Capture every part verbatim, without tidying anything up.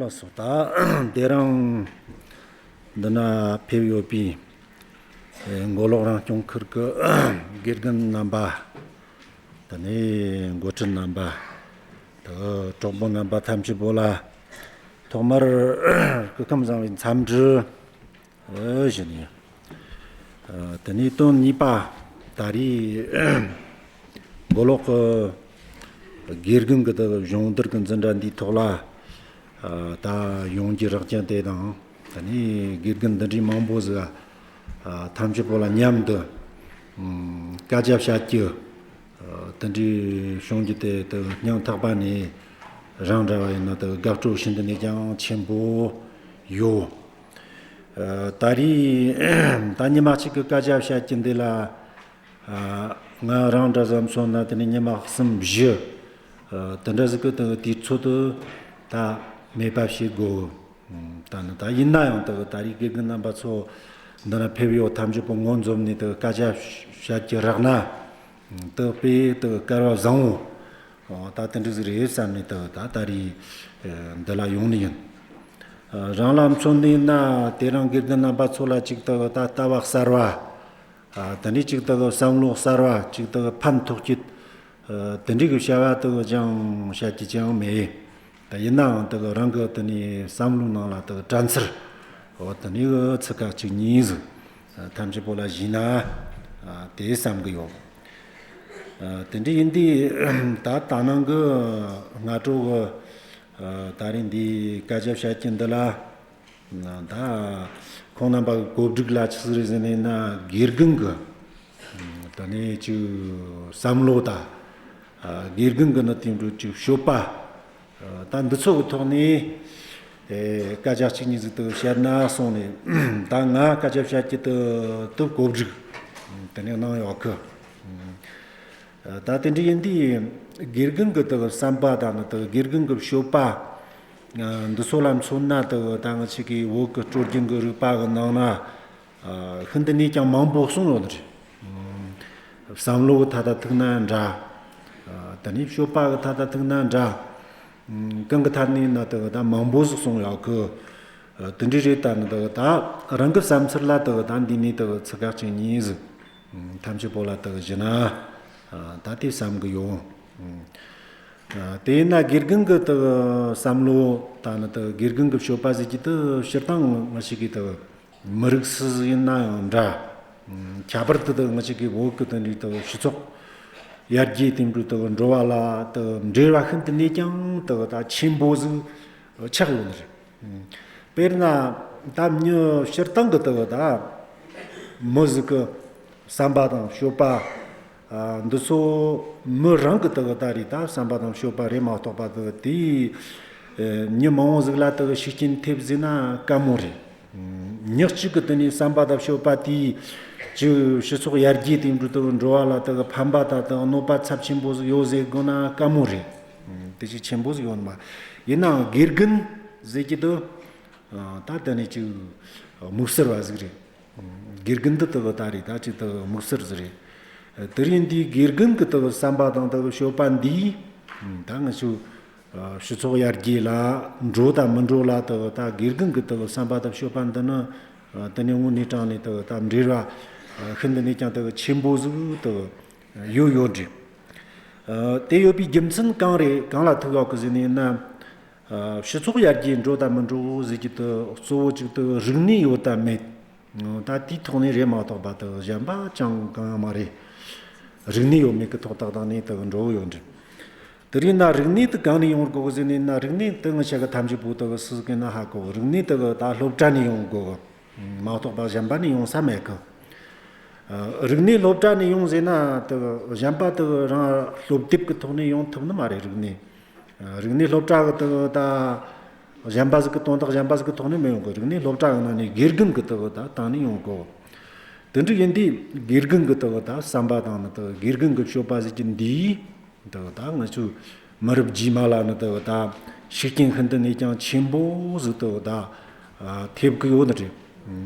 ལགས་སོ། ད་དེ་རིང་འདི་ན་ཕེབས་ཡོད་པའི་ཨེ་མགོ་ལོག་རང་སྐྱོང་ཁུལ་གྱི་དགེ་རྒན་རྣམ་པ། དེ་ནས་འགོ་ཁྲིད་རྣམ་པ། དེ་གྲོགས་པོ་རྣམ་པ་ཐམས་ཅད་པོ་ལ་ཐོག་མར་སྐུ་ཁམས་བཟང་བའི་འཚམས་འདྲི་ཨེ་ཞུ་ནི་ཡིན། ཨ། དེ་ནས་དོན་གཉིས་པ། ད་རེས་མགོ་ལོག་གི་དགེ་རྒན་གྱི་དེ་སྦྱོང་བརྡར་གྱི་འཛིན་གྲྭ་འདིའི་ཐོག་ལ། ཨ། ད་ཡོང་རྒྱུ་རག་རྐྱེན་དེ་དང་། དེ་ནས་དགེ་རྒན་འདི་འདྲའི་མང་པོ་ཟིག་ཨ། ཐམས་ཅད་པོ་ལ་མཉམ་དུ། ཨམ། སྐད་ཆ་བཤད་རྒྱུ། ཨ། དེ་འདྲའི་བྱུང་རྒྱུ་དེ་དེ་སྙིང་ཐག་པ་ནས་རང་འདྲ་བ་ཡིན་ན་དེ་དགའ་སྤྲོ་ཤིན་ཏུ་ནས་ཀྱང་ཆེན་པོ་ཡོད། ཨ། ད་རེས་ད་ཉི་མ་གཅིག་གི་སྐད་ཆ་བཤད་རྒྱུ་འདི་ལ། ཨ། ང་རང་འདྲ་ཙམ་སོང་ན་དེ་ནས་ཉི་མ་གསུམ་བཞི། ཨ། དེ་འདྲ་ཟིག་གི་དེ་དུས་ཚོད་དེ་ད་མེད་པ་བྱེད་དགོས། ཨ། ད་ནི་ད་ཡིན་ན་ཡང་དེ་ད་རེས་དགེ་རྒན་རྣམ་པ་ཚོ་འདི་ན་ཕེབས་ཡོད། ཐམས་ཅད་པོ་ངོ་འཛོམས་ནས་དེ་སྐད་ཆ་བཤད་རྒྱུ་རག་ན། དེ་དཔེ་དེ་སྐལ་བ་བཟང་བོ། ཨོ། ད་དེ་འདྲ་ཟིག་རེད་བསམ་ནས་དེ་ད་ད་རེས་འདི་ལ་ཡོང་ནི་ཡིན། ཨ། རང་ལ་མཚོན་ནས་ན་དེ་རིང་དགེ་རྒན་རྣམ་པ་ཚོ་ལ་ཅིག་དེ་ད་ལྟ་བ་གསར་བ། ཨ། དེ་འདྲའི་ཅིག་དེ་བསམ་བློ་གསར་བ་ཅིག་དེ་ཕན་ཐོགས་རྒྱུ། ཨ། དེ་འདྲའི་གི་བྱ་བ་དེ་ཅང་བྱ་རྒྱུ་ཅང་མེད། ད་ཡིན་ནའང་དེ་རང་གི་དེ་ནས་བསམ་བློའི་ནང་ལ་དེ་དྲན་ཚུལ། འོ། དེ་ནས་གི་ཚིག་ཁ་གཅིག་གཉིས་ཟིག་ཨ། ཐམས་ཅད་པོ་ལ་ཞུས་ན། ཨ། དེ་བསམ་གི་ཡོད། ཨ། དེ་འདྲ་ཡིན་དུས་ད་ད་ནང་གི་སྔ་དྲོ་གི། ཨ། ད་རེས་འདི་སྐད་ཆ་བཤད་རྒྱུ་འདི་ལ། ད་ཁོང་རྣམ་པ་གི་གོ་སྒྲིག་ལ་ཆི་ཟིག་རེད་ཟེར་ནས་ན། དགེ་རྒན་གི་ད་ནས་ཅིག་བསམ་བློ་ད། ཨ། དགེ་རྒན་གི་ནི་དེ་འདྲ་ཅིག་སྤྱོད་པ། ཨ། ད་འདི་ཚོ་གི་ཐོག་ནས། ཨེ། སྐད་ཆ་གཅིག་གཉིས་ཟིག་དེ་བཤད་ན་སོང་ནས། ད་ང་སྐད་ཆ་བཤད་རྒྱུ་དེ་དེ་གོ་སྒྲིག་དེ་ནས་གནང་ཡོད་གི། ཨ། ད་དེ་འདྲ་ཡིན་དུས་དགེ་རྒན་གི་དེ་བསམ་པ་དང་ནི་དེ་དགེ་རྒན་གི་སྤྱོད་པ། ཨ། འདི་ཚོ་ལ་མཚོན་ན་དེ་ད་ང་ཆོ་གི་བོད་གི་སྲོལ་རྒྱུན་གི་རིག་པ་གི་ནང་ན། ཨ། ཤིན་ཏུ་ནས་ཀྱང་མང་པོ་གསུངས་ཡོད་རེད། ཨ། བསམ་བློ་གི་ཐད་ད་ཐུག་ན་འདྲ། ཨ། དེ་ནས་སྤྱོད་པ་གི་ཐད་ད་ཐུག་ན་འདྲ། ཨ། གང་གི་ཐད་ནས་ན་དེ་ད་མང་པོ་ཟིག་གསུངས་ཡོད་གི། ཨ། དེ་འདྲ་རེད། ད་ནི་དེ་ད་རང་གི་བསམ་ཚུལ་ལ་དེ་ད་འདི་ནས་དེ་ཚིག་ཁ་གཅིག་གཉིས་ཟིག་ཨ། ཐམས་ཅད་པོ་ལ་དེ་ཞུས་ན། ཨ། ད་དེ་བསམ་གི་ཡོད། ཨ། དེ་ཡིན་ན་དགེ་རྒན་གི་དེ་བསམ་བློ་ད་ནི་དེ་དགེ་རྒན་གི་སྤྱོད་པ་ཟེར་རྒྱུ་དེ་སྤྱིར་བཏང་ང་ཆོ་གི་དེ་མི་རིགས་སུ་ཟིག་ཡིན་ན་ཡང་འདྲ། ཨ། ཁྱད་པར་དུ་དེ་ང་ཆོ་གི་བོད་གི་དེ་འདྲའི་དེ་སྤྱི་ཚོགས་ཡར་རྒྱས་དེ་འདྲའི་དེ་འགྲོ་བ་ལ་དེ་འབྲེལ་བ་ཤིན་ཏུ་ནས་ཀྱང་དེ་ད་ཆེན་པོ་ཟིག་ཆགས་ཡོད་ནི་རེད། ཨ། དཔེར་ན་ད་མྱི་སྤྱིར་བཏང་གི་དེ་ད་མི་ཟིག་གི་བསམ་པ་དང་སྤྱོད་པ། ཨ། འདི་ཚོ་མི་རང་གི་དེ་ད་རེད། ད་བསམ་པ་དང་སྤྱོད་པ་རེད་མ་གཏོགས་པ་དེ་དེ་མྱི་མང་བོ་ཟིག་ལ་དེ་ཤུགས་རྐྱེན་ཐེབས་ཟེར་ན་དཀའ་མོ་རེད། ཨ། མྱི་གཅིག་གི་དེ་ནས་བསམ་པ་དང་སྤྱོད་པ་དེས་ཅིག་སྤྱི་ཚོགས་ཡར་རྒྱས་དེ་འདྲ་དེ་འགྲོ་བ་ལ་དེ་ཕན་པ་ད་དེ་གནོད་པ་ཚབས་ཆེན་པོ་ཟིག་ཡོད་ཟེར་དགོས་ན་དཀའ་མོ་རེད། ཨ། དེ་ཅིག་ཆེན་པོ་ཟིག་ཡོད་མ། ཡིན་ནའང་དགེ་རྒན་ཟེར་རྒྱུ་དེ། ཨ། ད་དེ་ནས་ཅིག་དམིགས་བསལ་བ་ཟིག་རེད། དགེ་རྒན་འདི་དེ་ད་རེད། ད་ཅིག་དེ་དམིགས་བསལ་ཟིག་རེད། དེ་ཡིན་དུས་དགེ་རྒན་གི་དེ་བསམ་པ་དང་དེ་སྤྱོད་པ་འདིས་ད་ང་ཆོ་སྤྱི་ཚོགས་ཡར་རྒྱས་ལ་འགྲོ་དང་མི་འགྲོ་ལ་དེ་ད་དགེ་རྒན་གི་དེ་བསམ་པ་དང་སྤྱོད་པ་འདི་ནི་དེ་ནས་དངོས་གནས་དྲང་ནས་དེ་ད་འབྲེལ་བ་ཤིན་ཏུ་ནས་ཀྱང་དེ་ཆེན་པོ་ཟིག་དེ་ཡོད་ཡོད་རེད། ཨ། དེ་ཡོད་པའི་རྒྱུ་མཚན་གང་རེད། གང་ལ་ཐུག་ཡོད་གི་ཟེར་ནས་ན། ཨ། སྤྱི་ཚོགས་ཡར་རྒྱས་འགྲོ་དང་མི་འགྲོ་ཟེར་རྒྱུ་དེ་གཙོ་བོ་གཅིག་དེ་རིག་གནས་ཡོད་དང་མེད། ད་དེའི་ཐོག་ནས་རེད་མ་གཏོགས་པ་དེ་གཞན་པ་ཅང་གང་ཡང་མ་རེད། རིག་གནས་ཡོད་མེད་ཀྱི་ཐོག་ཏག་ཏག་ནས་དེ་འགྲོ་གི་ཡོད་འདྲ། དེ་རིང་ན་རིག་གནས་དེ་གང་ནས་ཡོང་དགོས་གི་ཟེར་ནས་ན། རིག་གནས་དེ་ང་ཆོ་གི་ཐམས་ཅད་པོ་དེ་སུ་གི་ན་ཧ་གོ། རིག་གནས་དེ་ད་སློབ་གྲྭ་ནས་ཡོང་དགོས་གི། མ་གཏོགས་པ་གཞན་པ་ནས་ཡོང་ས་མེད་གི། ཨ། རིག་གནས་སློབ་གྲྭ་ནས་ཡོང་ཟེར་ན་དེ་གཞན་པ་དེ་རང་སློབ་དེབ་ཀྱི་ཐོག་ནས་ཡོང་ཐུབ་ནི་མ་རེད། རིག་གནས། ཨ། རིག་གནས་སློབ་གྲྭ་གི་དེ་ད་གཞན་པ་ཟིག་གི་དོན་དག་གཞན་པ་ཟིག་གི་ཐོག་ནས་མི་ཡོང་གི། རིག་གནས་སློབ་གྲྭ་གི་ནང་ནས་དགེ་རྒན་གི་དེ་ད་སྟེང་ནས་ཡོང་དགོས། དེ་འདྲ་ཡིན་དུས་དགེ་རྒན་གི་དེ་ད་བསམ་པ་དང་ནི་དེ་དགེ་རྒན་གི་སྤྱོད་པ་ཟེར་རྒྱུ་འདིས། དེ་ད་ང་ཚོའི་མི་རབས་རྗེས་མ་ལ་ནི་དེ་ད་ཤུགས་རྐྱེན་ཤིན་ཏུ་ནས་ཀྱང་ཆེན་པོ་ཟིག་དེ་ད་ཨ་ཐེབས་གི་ཡོད་ནི་རེད།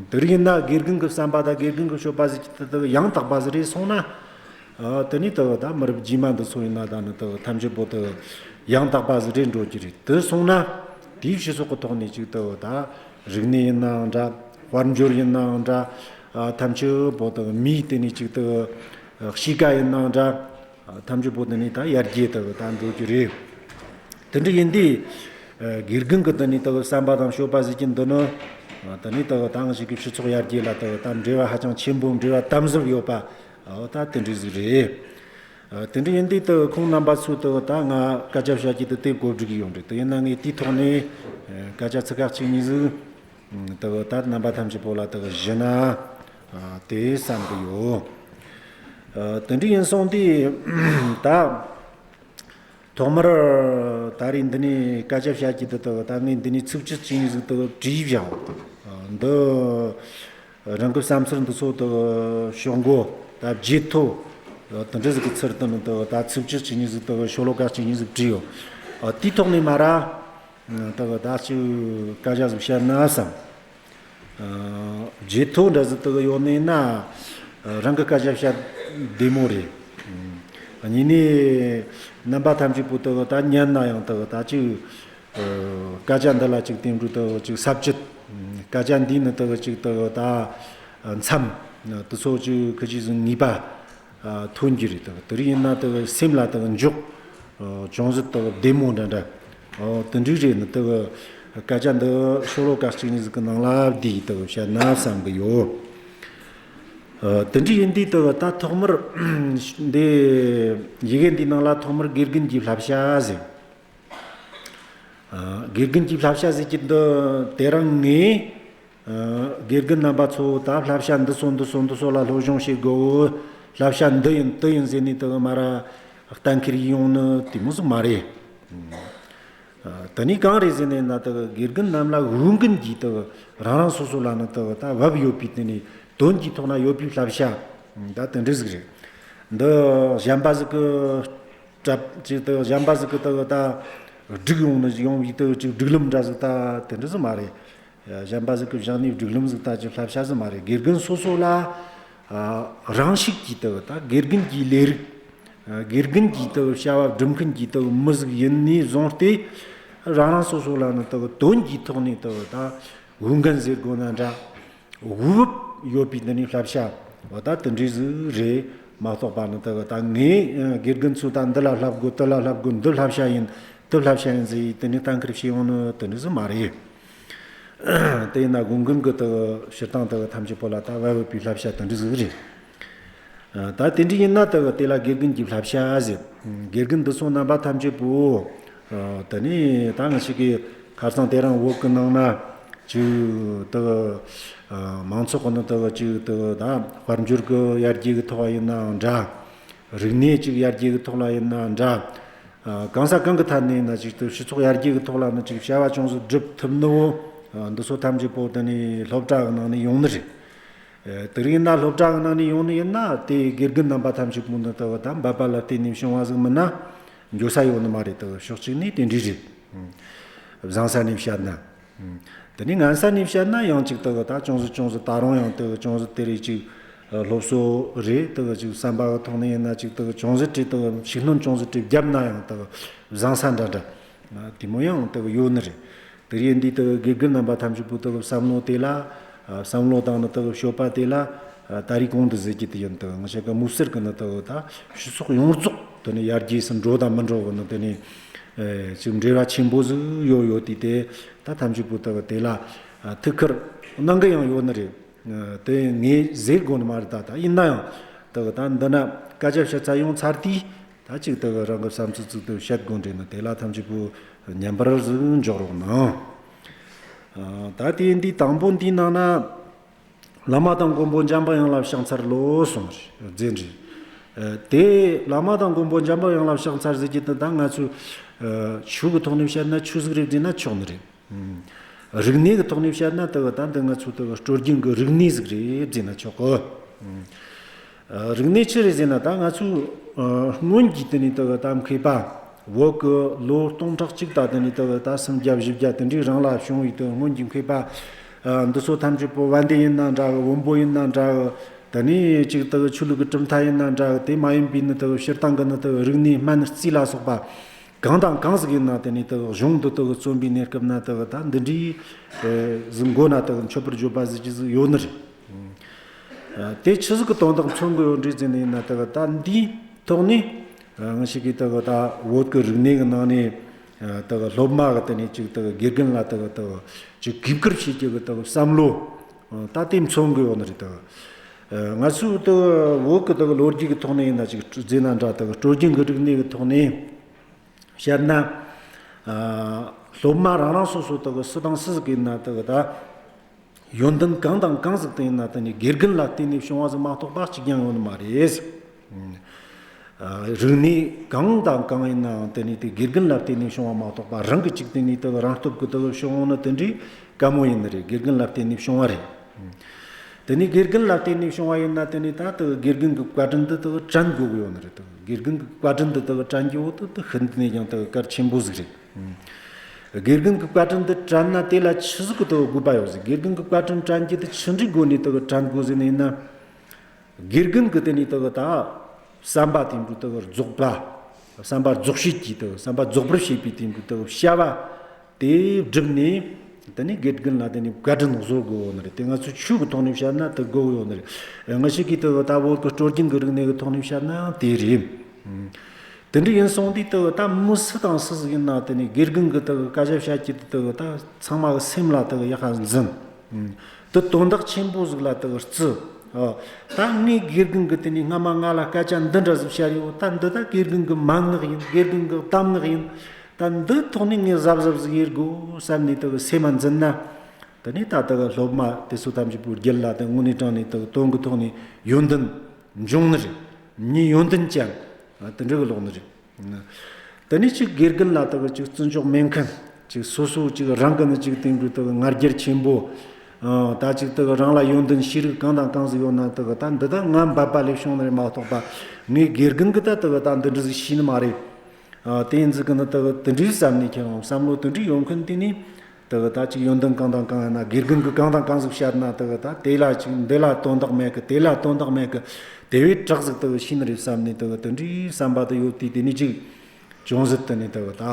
དེ་རིང་ཡིན་ན་དགེ་རྒན་གི་བསམ་པ་དང་དགེ་རྒན་གི་སྤྱོད་པ་ཟིག་དེ་དེ་ཡང་དག་པ་ཟིག་རེད་སོང་ན། ཨ་དེ་ནས་དེ་ད་མི་རབས་རྗེས་མ་འདི་ཚོ་ཡིན་ན་ད་ནི་དེ་ཐམས་ཅད་པོ་དེ་ཡང་དག་པ་ཟིག་རེད་འགྲོ་རྒྱུ་རེད། དེ་སོང་ན་ དེའི་སྤྱི་ཚོགས་ཀྱི་ཐོག་ནས་ཅིག་དག་ད་རིག་གནས་ཡིན་ནའང་འདྲ། དཔལ་འབྱོར་ཡིན་ནའང་འདྲ། ཨ་ཐམས་ཅད་པོ་དག་མིའི་དེ་ནས་ཅིག་དག་གཤིས་ཀ་ཡིན་ནའང་འདྲ། ཨ་ཐམས་ཅད་པོ་དེ་ནས་ད་ཡར་རྒྱས་དག་ད་འགྲོ་རྒྱུ་རེད། དེ་འདྲ་ཡིན་དུས། ཨ་དགེ་རྒན་གྱི་དེ་ནས་དག་བསམ་པ་དང་སྤྱོད་པ་ཟེར་གྱི་འདི་ནི། ཨ་དེ་ནས་དག་ད་ང་ཞིག་གི་སྤྱི་ཚོགས་ཡར་རྒྱས་ལ་དག་ད་འབྲེལ་བ་ཧ་ཅང་ཆེན་པོ་འབྲེལ་བ་དམ་ཟབ་ཡོད་པ། ཨོ་ད་དེ་འདྲ་ཟིག་རེད། ཨ་དེ་འདྲ་ཡིན་དུས་དག་ཁོང་རྣམ་པ་ཚོས་དག་ད་ང་སྐད་ཆ་བཤད་རྒྱུ་དེ་དེ་གོ་སྒྲིག་ཡོང་རེད། དེ་ཡིན་ན་ངས་དེའི་ཐོག་ནས་ཨ་སྐད་ཆ་ཚིག་ཁ་གཅིག་གཉིས་ཟིག་ཨ་དག་ད་རྣམ་པ་ཐམས་ཅད་པོ་ལ་དག་ཞུ་ན་ཨ་དེ་བསམ་གི་ཡོད། ཨ་དེ་འདྲ་ཡིན་སོང་དུས་ད་ཐོག་མར་ད་རེས་འདི་ནས་སྐད་ཆ་བཤད་རྒྱུ་དེ་དག་ད་ངས་འདི་ནས་ཚིགས་བཅད་གཅིག་གཉིས་ཟིག་དག་བྲིས་བཞག། ཨ་འདི་རང་གི་བསམ་ཚུལ་འདི་ཚོ་དག་ཤོག་མགོ་ད་བརྗེད་ཐོ་དེ་འདྲ་ཟིག་གི་ཚུལ་དུ་ནི་དག་ད་ཚིགས་བཅད་གཅིག་གཉིས་ཟིག་དག་ཤོ་ལོ་ཀ་གཅིག་གཉིས་ཟིག་བྲིས་ཡོད། ཨ་དེའི་ཐོག་ནས་མ་ར་དག་ད་ཅིག་སྐད་ཆ་ཟིག་བཤད་ན་བསམ། ཨ་བརྗེད་ཐོ་འདྲ་ཟིག་དག་ཡོད་ནི་ན། ཨ་རང་གི་སྐད་ཆ་བཤད་བདེ་མོ་རེད། ཨ་གཉིས་ནས་རྣམ་པ་ཐམས་ཅད་པོ་དག་ད་ཉན་ན་ཡང་དག་ད་ཅིག་ཨ་སྐད་ཆ་འདི་ལ་ཅིག་བསྟན་འགྲོ་དག་ཅིག་ས་བཅད། སྐད་ཆ་འདིའི་ནི་དག་ཅིག་དག་ད་མཚམས་དེ་ཚོ་ཅིག་ཁི་ཅིག་ཟིག་ངེས་པ་ཨ་ཐོན་རྒྱུ་རེད། དག་དེ་རིགས་ཡིན་ན་དག་སེམས་ལ་དག་འཇོག་ཨ་ཅུང་ཟད་དག་བདེ་མོ་འདྲ་འདྲ། ཨོ་དེ་འདྲ་རེད། ནི་དག་སྐད་ཆ་འདི་ཤོ་ལོ་ཀ་གཅིག་གཉིས་ཟིག་གི་ནང་ལ་བསྡུས་དག་བཤད་ན་བསམ་གི་ཡོད། ཨ་དེ་འདྲ་ཡིན་དུས་དག་ད་ཐོག་མར་འདི་ཡི་གེ་འདིའི་ནང་ལ་ཐོག་མར་དགེ་རྒན་གྱི་བསླབ་བྱ་ཟེར། ཨ་དགེ་རྒན་གྱི་བསླབ་བྱ་ཟེར་གྱི་འདི་དེ་རིང་ངས་ཨ་དགེ་རྒན་རྣམ་པ་ཚོ་ད་བསླབ་བྱ་འདི་ཚོ་འདི་ཚོ་འདི་ཚོ་ལ་སློབ་སྦྱོང་བྱེད་དགོས། བསླབ་བྱ་འདི་ཡིན་དེ་ཡིན་ཟེར་ནས་དག་མ་ར་གཏན་འཁེལ་ཡོང་ནི་དེ་མོ་ཟིག་མ་རེད། ཨ་དེ་ནས་གང་རེད་ཟེར་ནས་ན་དག་དགེ་རྒན་རྣམས་ལ་འོས་འགན་གྱིས་དག་རང་རང་སོ་སོ་ལ་ནི་དག་ད་བབས་ཡོད་པའི་དེ་ནས་དོན་གྱི་ཐོག་ན་ཡོད་པའི་བསླབ་བྱ་ད་དེ་འདྲ་ཟིག་རེད། འདི་གཞན་པ་ཟིག་གི་གྲབས་ཅིག་དག་གཞན་པ་ཟིག་གི་དག་ད་སྒྲིག་ཡོང་ནི་ཡོང་བའི་དག་ཅིག་སྒྲིག་ལམ་འདྲ་ཟིག་ད་དེ་འདྲ་ཟིག་མ་རེད། གཞན་པ་ཟིག་གི་བཞག་ནས་སྒྲིག་ལམ་ཟིག་ད་ཅིག་བསླབ་བྱ་ཟིག་མ་རེད། དགེ་རྒན་སོ་སོ་ལ་ཨ་རང་ཤུགས་ཀྱིས་དག་ད་དགེ་རྒན་གྱི་ལས་རིགས། ཨ་དགེ་རྒན་གྱིས་དག་བྱ་བ་སྒྲུབ་མཁན་གྱི་དག་མི་ཟིག་ཡིན་ནས་བཟུང་སྟེ། རང་རང་སོ་སོ་ལ་ནི་དག་དོན་གྱི་ཐོག་ནས་དག་ད་འོས་འགན་ཟེར་དགོས་ན་འདྲ། འོས་བབ་ཡོད་པའི་འདི་ནས་བསླབ་བྱ་བ་ད་དེ་འདྲའི་ཟིག་རེད་མ་གཏོགས་པ་ནི་དག་ད་ངས་ཨ་དགེ་རྒན་ཚོ་ད་འདི་ལ་བསླབ་དགོས་དེ་ལ་བསླབ་དགོས། འདི་བསླབ་བྱ་ཡིན་དེ་བསླབ་བྱ་ཡིན་ཟེར་དེ་ནས་གཏན་འཁེལ་བྱས་ཡོང་ནི་དེ་འདྲ་ཟིག་མ་རེད། དེ་ཡིན་ན་དགོངས་མཁན་གྱི་དག་སྤྱིར་བཏང་དག་ཐམས་ཅད་པོ་ལ་ད་བབས་ཡོད་པའི་བསླབ་བྱ་དེ་འདྲ་ཟིག་རེད། ཨ་ད་དེ་འདྲ་ཡིན་ན་དག་དེ་ལ་དགེ་རྒན་གྱི་བསླབ་བྱ་ཟེར། དགེ་རྒན་འདི་ཚོ་རྣམ་པ་ཐམས་ཅད་པོ། ཨ་དེ་ནས་ད་ང་ཞིག་གི་ཁ་སང་དེ་རིང་བོད་གི་ནང་ན་ཅིག་དག་ཨ་མང་ཚོགས་ཀྱི་ནང་དག་ཅིག་དག་ད་དཔལ་འབྱོར་གྱི་ཡར་རྒྱས་ཀྱི་ཐོག་ཡིན་ནའང་འདྲ། རིག་གནས་ཅིག་ཡར་རྒྱས་ཀྱི་ཐོག་ལ་ཡིན་ནའང་འདྲ། ཨ་གང་ས་གང་གི་ཐད་ནས་ཡིན་ན་ཅིག་ཏུ་སྤྱི་ཚོགས་ཡར་རྒྱས་ཀྱི་ཐོག་ལ་ནི་ཅིག་བྱ་བ་ཅུང་ཟད་སྒྲུབ་ཐུབ་ནི་བོ། ཨ་འདི་ཚོ་ཐམས་ཅད་པོ་དེ་ནས་སློབ་གྲྭ་གི་ནང་ནས་ཡོང་ནི་རེད། ཨ་དེ་རིང་ཡིན་ན་སློབ་གྲྭ་གི་ནང་ནས་ཡོང་ནི་ཡིན་ན་དེ་དགེ་རྒན་རྣམ་པ་ཐམས་ཅད་པོ་ནི་དག་ད་འབད་པ་ལ་བརྟེན་ནས་བྱུང་བ་ཟིག་མིན་ན་འགྱོ་ས་ཡོད་ནི་མ་རེད། དག་ཕྱོགས་གཅིག་ནས་དེ་འདྲ་རེད། བཟང་ས་ནས་བཤད་ན། དེ་ནས་ངན་ས་ནས་བཤད་ན་ཡང་ཅིག་དག་ད་ཅུང་ཟད་ཅུང་ཟད་ད་རུང་ཡང་དག་ཅུང་ཟད་དེ་རེད་ཅིག་སློབ་གསོ་རེད། དག་ཅིག་བསམ་པ་གི་ཐོག་ནས་ཡིན་ན་ཅིག་དག་ཅུང་ཟད་ཅིག་དག་ཤུགས་སྣོན་ཅུང་ཟད་ཅིག་བརྒྱབ་ན་ཡང་དག་བཟང་ས་འདྲ་འདྲ་དེ་མོ་ཡང་དག་ཡོད་ནི་རེད། དེ་རེད། འདི་དག་དགེ་རྒན་རྣམ་པ་ཐམས་ཅད་པོ་དག་བསམ་བློ་དེ་ལ་བསམ་བློ་དང་ནི་དག་སྤྱོད་པ་དེ་ལ་ད་རེས་གོང་དུ་ཟེར་རྒྱུ་དེ་ཡིན། དག་ང་ཞིག་གི་མུ་སེར་གི་ནི་དག་ད་སྤྱི་ཚོགས་ཡོངས་རྫོགས་དེ་ནི་ཡར་རྒྱས་སུ་འགྲོ་དང་མི་འགྲོ་གི་ནི་དེ་ནི། ཨེ་ཅིག་འབྲེལ་བ་ཆེན་པོ་ཟིག་ཡོད་ཡོད་དེ། དེ་ད་ཐམས་ཅད་པོ་དག་དེ་ལ་ཨ་ཐུགས་ཁུར་གནང་གི་ཡང་ཡོད་ནི་རེད། ཨ་དེ་ངས་ཟེར་དགོས་ནི་མ་རེད། ད་ད་ཡིན་ན་ཡང་དག་ད་འདི་ན་སྐད་ཆ་བཤད་ཚར་ཡོང་ཚར་དུས་ད་ཅིག་དག་རང་གི་བསམ་ཚུལ་ཚིག་དེ་བཤད་དགོས་འདྲེ་ནི། དེ་ལ་ཐམས་ཅད་པོ་ཉན་པར་ཟིག་འཇོག་རོགས་གནང་། ཨ་ད་དེ་འདི་དང་པོ་འདི་ནང་ན། བླ་མ་དང་མགོན་པོ་འཇམ་པའི་དབྱངས་ལ་ཕྱག་འཚལ་ལོ་གསུངས་རེད། རྗེས་འདྲི། ཨ་དེ་བླ་མ་དང་མགོན་པོ་འཇམ་པའི་དབྱངས་ལ་ཕྱག་འཚལ་ཟེར་གྱི་དེ་ད་ང་ཚོས་ཨ་ཆོས་ཀྱི་ཐོག་ནས་བཤད་ན་ཆོས་ཟིག་རེད་ཟེར་ན་ཆོག་ནི་རེད། ཨ་རིག་གནས་ཀྱི་ཐོག་ནས་བཤད་ན་དེ་གི་ད་འདི་ང་ཚོ་དེ་གི་སྲོལ་རྒྱུན་གྱི་རིག་གནས་ཟིག་རེད་ཟེར་ན་ཆོག་གི། ཨ་རིག་གནས་ཆི་རེད་ཟེར་ན། ད་ང་ཚོས་ཨ་སྔོན་གྱི་དེ་ནས་དེ་གི་ད་མཁས་པ། བོད་ཀྱི་ལོ་སྟོང་ཕྲག་གཅིག་དང་དེ་ནས་དེ་གི་ད་སུམ་བརྒྱ་བཞི་བརྒྱ་དེ་འདྲའི་རིང་ལ་བྱུང་བའི་དེ་སྔོན་གྱི་མཁས་པ། ཨ་འདི་ཚོ་ཐམས་ཅད་པོ་བན་དེ་ཡིན་ན་འདྲ་གི། བོན་པོ་ཡིན་ན་འདྲ་གི། དེ་ནས་ཅིག་དེ་གི་ཆོས་ལུགས་ཀྱི་གྲུབ་མཐའ་ཡིན་ན་འདྲ་གི། དེ་མ་ཡིན་པའི་ནི་དེ་གི་སྤྱིར་བཏང་གི་ནི་དེ་གི་རིག་གནས་སྨན་རྩིས་ལ་སོགས་པ། གང་དང་གང་ཟིག་ཡིན་ན་དེ་ནས་དེ་གཞུང་འདི་དེ་བརྩོན་པའི་གནས་སྐབས་ན་དེ་ད་འདི་འདྲའི་ཟིག་མགོ་ན་དེ་མཆོད་པར་བརྗོད་པ་ཟིག་ཅི་ཟིག་ཡོད་ནི་རེད། དེ་ཆི་ཟིག་གི་དོན་དག་མཚོན་གི་ཡོད་འདྲི་ཟེར་ནས་ཡིན་ན་དེ་ད་འདིའི་ཐོག་ནས་ང་ཞིག་གིས་དེ་ད་བོད་ཀྱི་རིག་གནས་ཀྱི་ནང་ནས་དེ་སློབ་མ་གི་དེ་ནས་ཅིག་དེ་དགེ་རྒན་ལ་དེ་དེ་ཅིག་གུས་བཀུར་བྱེད་རྒྱུ་གི་དེ་བསམ་བློ་ད་དེ་མཚོན་གི་ཡོད་ནི་རེད། དེ་ང་ཚོའི་དེ་བོད་ཀྱི་དེ་ལོ་རྒྱུས་ཀྱི་ཐོག་ནས་ཡིན་ན་ཅིག་ཟེར་ན་འདྲ། དེ་སྲོལ་རྒྱུན་གྱི་རིག་གནས་ཀྱི་ཐོག་ནས་བཤད་ན། ཨ། སློབ་མ་རང་རང་སོ་སོ་དག་སུ་དང་སུ་ཟིག་ཡིན་ན་དག་ད། ཡོན་ཏན་གང་དང་གང་ཟིག་དེ་ཡིན་ན་དེ་ནི་དགེ་རྒན་ལ་བརྟེན་ནས་བྱུང་བ་ཟིག་མ་གཏོགས་པ་གཅིག་ཀྱང་ཡོད་ནི་མ་རེད། ཨ། རིག་གནས་གང་དང་གང་ཡིན་ནའང་དེ་ནི་དེ་དགེ་རྒན་ལ་བརྟེན་ནས་བྱུང་བ་མ་གཏོགས་པ་རང་གི་གཅིག་དེ་ནི་དེ་རང་སྟོབས་ཀྱིས་དེ་བྱུང་ནི་དེ་འདྲའི་དཀའ་མོ་ཡིན་ནི་རེད། དགེ་རྒན་ལ་བརྟེན་ནས་བྱུང་བ་རེད། དེ་ནས་དགེ་རྒན་ལ་བརྟེན་ནས་བྱུང་བ་ཡིན་ན་དེ་ནས་ད་དེ་དགེ་རྒན་གྱི་བཀའ་དྲིན་འདི་དེ་དྲན་དགོས་ཀྱི་ཡོད་ནི་རེད། དེ་དགེ་རྒན་གྱི་བཀའ་དྲིན་འདི་དེ་དྲན་རྒྱུ་བོ་དེ་དེ་ཤིན་ཏུ་ནས་ཀྱང་དེ་གལ་ཆེན་པོ་ཟིག་རེད། དགེ་རྒན་གྱི་བཀའ་དྲིན་འདི་དྲན་ན་དེ་ལ་ཆི་ཟིག་གི་དེ་དགོས་པ་ཡོད་ཟིག་དགེ་རྒན་གྱི་བཀའ་དྲིན་དྲན་རྒྱུ་དེ་ཆི་འདྲའི་སྒོ་ནས་དེ་དྲན་དགོས་ཟིག་ནས་ཡིན་ན། དགེ་རྒན་གྱི་དེ་ནས་དེ་ད་བསམ་པ་དེ་འདྲ་དེ་རྫོགས་པ། བསམ་པ་རྫོགས་བྱེད་ཀྱི་དེ་བསམ་པ་རྫོགས་པར་བྱེད་པའི་དེ་འདྲ་དེ་བྱ་བ། དེ་བསྒྲུབས་ནས། དེ་ནས་དགེ་རྒན་ལ་དེ་ནས་བཀའ་དྲིན་གཟོ་དགོས་ཡོད་ནི་རེད། དེ་ང་ཚོའི་ཆོས་ཀྱི་ཐོག་ནས་བཤད་ན་དེ་དགོས་ཡོད་ནི་རེད། ང་ཞིག་གིས་དེ་ད་བོད་ཀྱི་སྲོལ་རྒྱུན་གྱི་རིག་གནས་ཀྱི་ཐོག་ནས་བཤད་ན་དེ་རེད། དེ་འདྲ་ཡིན་སོང་དུས་དེ་ད་མི་སུ་དང་སུ་ཟིག་ཡིན་ན་དེ་ནས་དགེ་རྒན་གྱི་དེ་བཀའ་རྒྱ་བཤད་ཀྱི་དེ་ད་ཚང་མ་གི་སེམས་ལ་དེ་ཡག་ག་འཛིན། དེ་དོན་དག་ཆེན་པོ་ཟིག་ལ་དེ་བརྩི། ཨ། ད་ངས་དགེ་རྒན་གྱི་དེ་ནས་སྔ་མ་ང་ལ་སྐད་ཆ་འདི་འདྲ་ཟིག་བཤད་ཡོད། ད་འདི་ད་དགེ་རྒན་གྱི་མན་ངག་ཡིན། དགེ་རྒན་གྱི་གདམས་ངག་ཡིན། ད་འདི་ཐོག་ནས་ངས་གཟབ་གཟབ་ཟིག་ཡེད་དགོས་བསམ་ནས་དེ་གི་སེམས་མ་འཛིན་ན། དེ་ནས་ད་དེ་གི་སློབ་མ་དེ་ཚོ་ཐམས་ཅད་པོའི་རྒྱུད་ལ་དེ་དངོས་གནས་དྲང་ནས་དེ་གི་དོན་གྱི་ཐོག་ནས་ཡོན་ཏན་འབྱུང་ནི་རེད། མྱི་ཡོན་ཏན་ཅན་དེ་འདྲ་གི་ལོག་ནི་རེད། དེ་ནས་ཅིག་དགེ་རྒན་ལ་དེ་གི་ཅིག་བརྩི་འཇོག་མེད་མཁན། ཅིག་སོ་སོ་ཅིག་རང་གི་ནི་ཅིག་དེང་དུས་དེ་གི་ང་རྒྱལ་ཆེན་པོ། ཨ། ད་ཅིག་དེ་གི་རང་ལ་ཡོན་ཏན་ཤེས་རིག་གང་དང་གང་ཟིག་ཡོད་ན་དེ་གི་ད་འདི་ད་ང་འབད་པ་ལས་བྱུང་ནི་རེད་མ་གཏོགས་པ། ངས་དགེ་རྒན་གི་ད་དེ་གི་ད་འདི་འདྲ་ཟིག་ཤེས་ནི་མ་རེད། ཨ། དེ་ཡིན་ཟིག་གི་ནི་དེ་གི་དེ་འདྲའི་བསམ་ནས་ཁྱེད་རང་བསམ་བློ་དེ་འདྲའི་ཡོང་མཁན་དེ་ནི། དེ་གི་ད་ཅིག་ཡོན་ཏན་གང་དང་གང་ཡིན་ན། དགེ་རྒན་གི་གང་དང་གང་ཟིག་བཤད་ན་དེ་གི་ད་དེ་ལ་ཅིག་འདི་ལ་དོན་དག་མེད་གི། དེ་ལ་དོན་དག་མེད་གི། དེ་བས་དྲག་ཟིག་དེ་གི་ཤེས་ནི་རེད་བསམ་ནས་དེ་གི་དེ་འདྲའི་བསམ་པ་དེ་ཡོད་དུས་དེ་ནས་ཅིག་ཅུང་ཟད་དེ་ནས་དེ་གི་ད་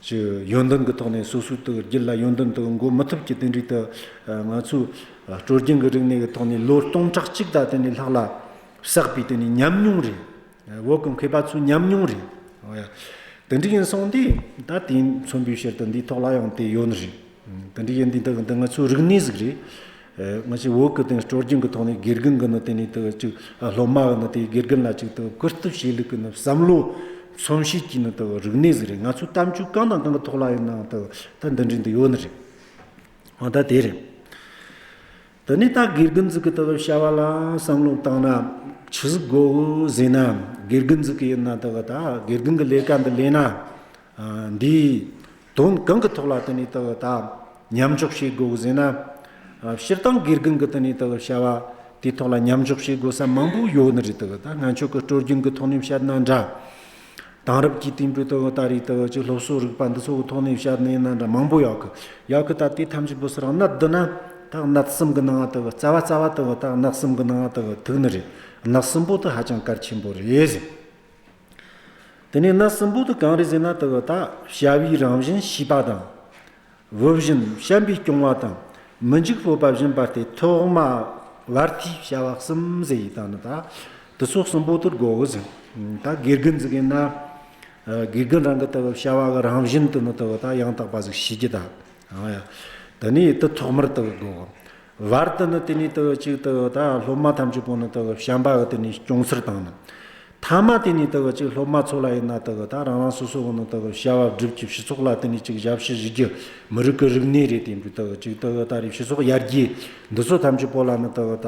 ཅིག་ཡོན་ཏན་གི་ཐོག་ནས་སོ་སོའི་དེ་གི་རྒྱུད་ལ་ཡོན་ཏན་དེ་གི་འགོ་མི་ཐུབ་ཀྱི་དེ་འདྲའི་དེ། ང་ཚོའི་སྲོལ་རྒྱུན་གི་རིག་གནས་གི་ཐོག་ནས་ལོ་སྟོང་ཕྲག་གཅིག་ད་དེ་ནས་ལྷག་ལ་བསགས་པའི་དེ་ནས་ཉམས་མྱོང་རེད། བོད་གི་མཁས་པ་ཚོའི་ཉམས་མྱོང་རེད། འོ་ཡ། དེ་འདྲ་ཡིན་སོང་དུས་ད་དེ་མཚོན་པའི་ཕྱིར་དུ་འདིའི་ཐོག་ལ་ཡང་དེ་ཡོད་ནི་རེད། དེ་འདྲ་ཡིན་དུས་ད་འདི་ང་ཚོའི་རིག་གནས་ཟིག་རེད། ང་ཚོའི་བོད་གི་དེ་སྲོལ་རྒྱུན་གི་ཐོག་ནས་དགེ་རྒན་གི་ནི་དེ་ནས་དེ་ཅིག་སློབ་མ་གི་ནི་དེ་དགེ་རྒན་ལ་ཅིག་དེ་བཀུར་སྟི་བྱེད་ལུགས་གི་ནི་བསམ་བློ་མཚོན་བྱེད་ཀྱི་ནི་དེ་རིག་གནས་ཟིག་རེད། ང་ཚོའི་གཏམ་རྒྱུད་གང་དང་གང་གི་ཐོག་ལ་ཡིན་ནའང་དེ་ད་འདི་འདྲ་འདི་ཡོད་ནི་རེད། འོ་ད་དེ་རེད། དེ་ནས་ད་དགེ་རྒན་ཟིག་གི་དེ་བྱ་བ་ལ་བསམ་བློ་བཏང་ན་ཆི་ཟིག་དགོས་གི་ཟེར་ན། དགེ་རྒན་ཟིག་གི་ཡིན་ན་དེ་གི་ད་དགེ་རྒན་གི་ལས་ཀ་འདི་ལས་ན། ཨ། འདིའི་དོན་གང་གི་ཐོག་ལ་དེ་ནས་དེ་གི་ད་མཉམ་འཇོག་བྱེད་དགོས་གི་ཟེར་ན། ཨ། སྤྱིར་བཏང་དགེ་རྒན་གི་དེ་ནས་དེ་གི་བྱ་བ་དེའི་ཐོག་ལ་མཉམ་འཇོག་བྱེད་དགོས་ས་མང་པོ་ཡོད་ནི་རེད། དེ་གི་ད་ང་ཆོ་གི་སྲོལ་རྒྱུན་གི་ཐོག་ནས་བཤད་ན་འདྲ། དེང་རབས་ཀྱི་དེང་དུས་དེ་གི་ད་རེས་དེ་གི་ཅིག་སློབ་གསོ་རིག་པ་འདི་ཚོ་གི་ཐོག་ནས་བཤད་ནས་ན་འདྲ་མང་པོ་ཡོད་གི། ཡོད་གི་ད་དེ་ཐམས་ཅད་པོ་སུ་རང་གནད་བསྡུ་ན་ད་གནད་གསུམ་གི་ནང་དེ་གི་རྩ་བ་རྩ་བ་དེ་གི་ད་གནད་གསུམ་གི་ནང་དེ་གི་ཐུག་ནི་རེད། གནད་གསུམ་པོ་དེ་ཧ་ཅང་གལ་ཆེན་པོ་རེད་ཟེར། དེ་ནས་གནད་གསུམ་པོ་དེ་གང་རེད་ཟེར་ན་དེ་གི་ད་བྱ་བའི་རང་བཞིན་ཤེས་པ་དང་། བུ་བཞིན་བྱམས་པས་སྐྱོང་བ་དང་། མི་འཇིགས་སྤོབས་པ་སྦྱིན་པ་སྟེ། ཐོག་མ་བར་མཐའི་བྱ་བ་གསུམ་ཟེར་ཡི་ད་ནི་ད། དེ་ཚོ་གསུམ་པོ་དེ་དགོས་གི་ཟེར། ད་དགེ་རྒན་ཟིག་ཡིན་ན། ཨ། དགེ་རྒན་རང་གི་དེ་བྱ་བ་གི་རང་བཞིན་དེ་ནི་དེ་ད་ཡང་དག་པ་ཟིག་ཤེས་རྒྱུ་ད། ཨ་ཡ། དེ་ནས་དེ་ཐོག་མར་དེ་དགོས་གི། བར་དུ་ནི་དེ་ནས་དེ་ཅིག་དེ་ད་སློབ་མ་ཐམས་ཅད་པོ་ནི་དེ་བྱམས་པ་གི་དེ་ནས་སྐྱོང་ཚུལ་དང་ནི། ཐ་མ་དེ་ནས་དེ་གི་ཅིག་སློབ་མ་ཚོ་ལ་ཡིན་ན་དེ་གི་ད་རང་རང་སོ་སོ་གི་ནི་དེ་གི་བྱ་བ་སྒྲུབ་ཀྱི་སྤྱི་ཚོགས་ལ་དེ་ནས་ཅིག་ཞབས་ཕྱི་ཞུ་རྒྱུ། མི་རིགས་ཀྱི་རིག་གནས་རེད། དེ་འདྲ་དེ་གི་ཅིག་དེ་གི་ད་རེས་སྤྱི་ཚོགས་ཡར་རྒྱས་འདི་ཚོ་ཐམས་ཅད་པོ་ལ་ནི་དེ་གི་ད་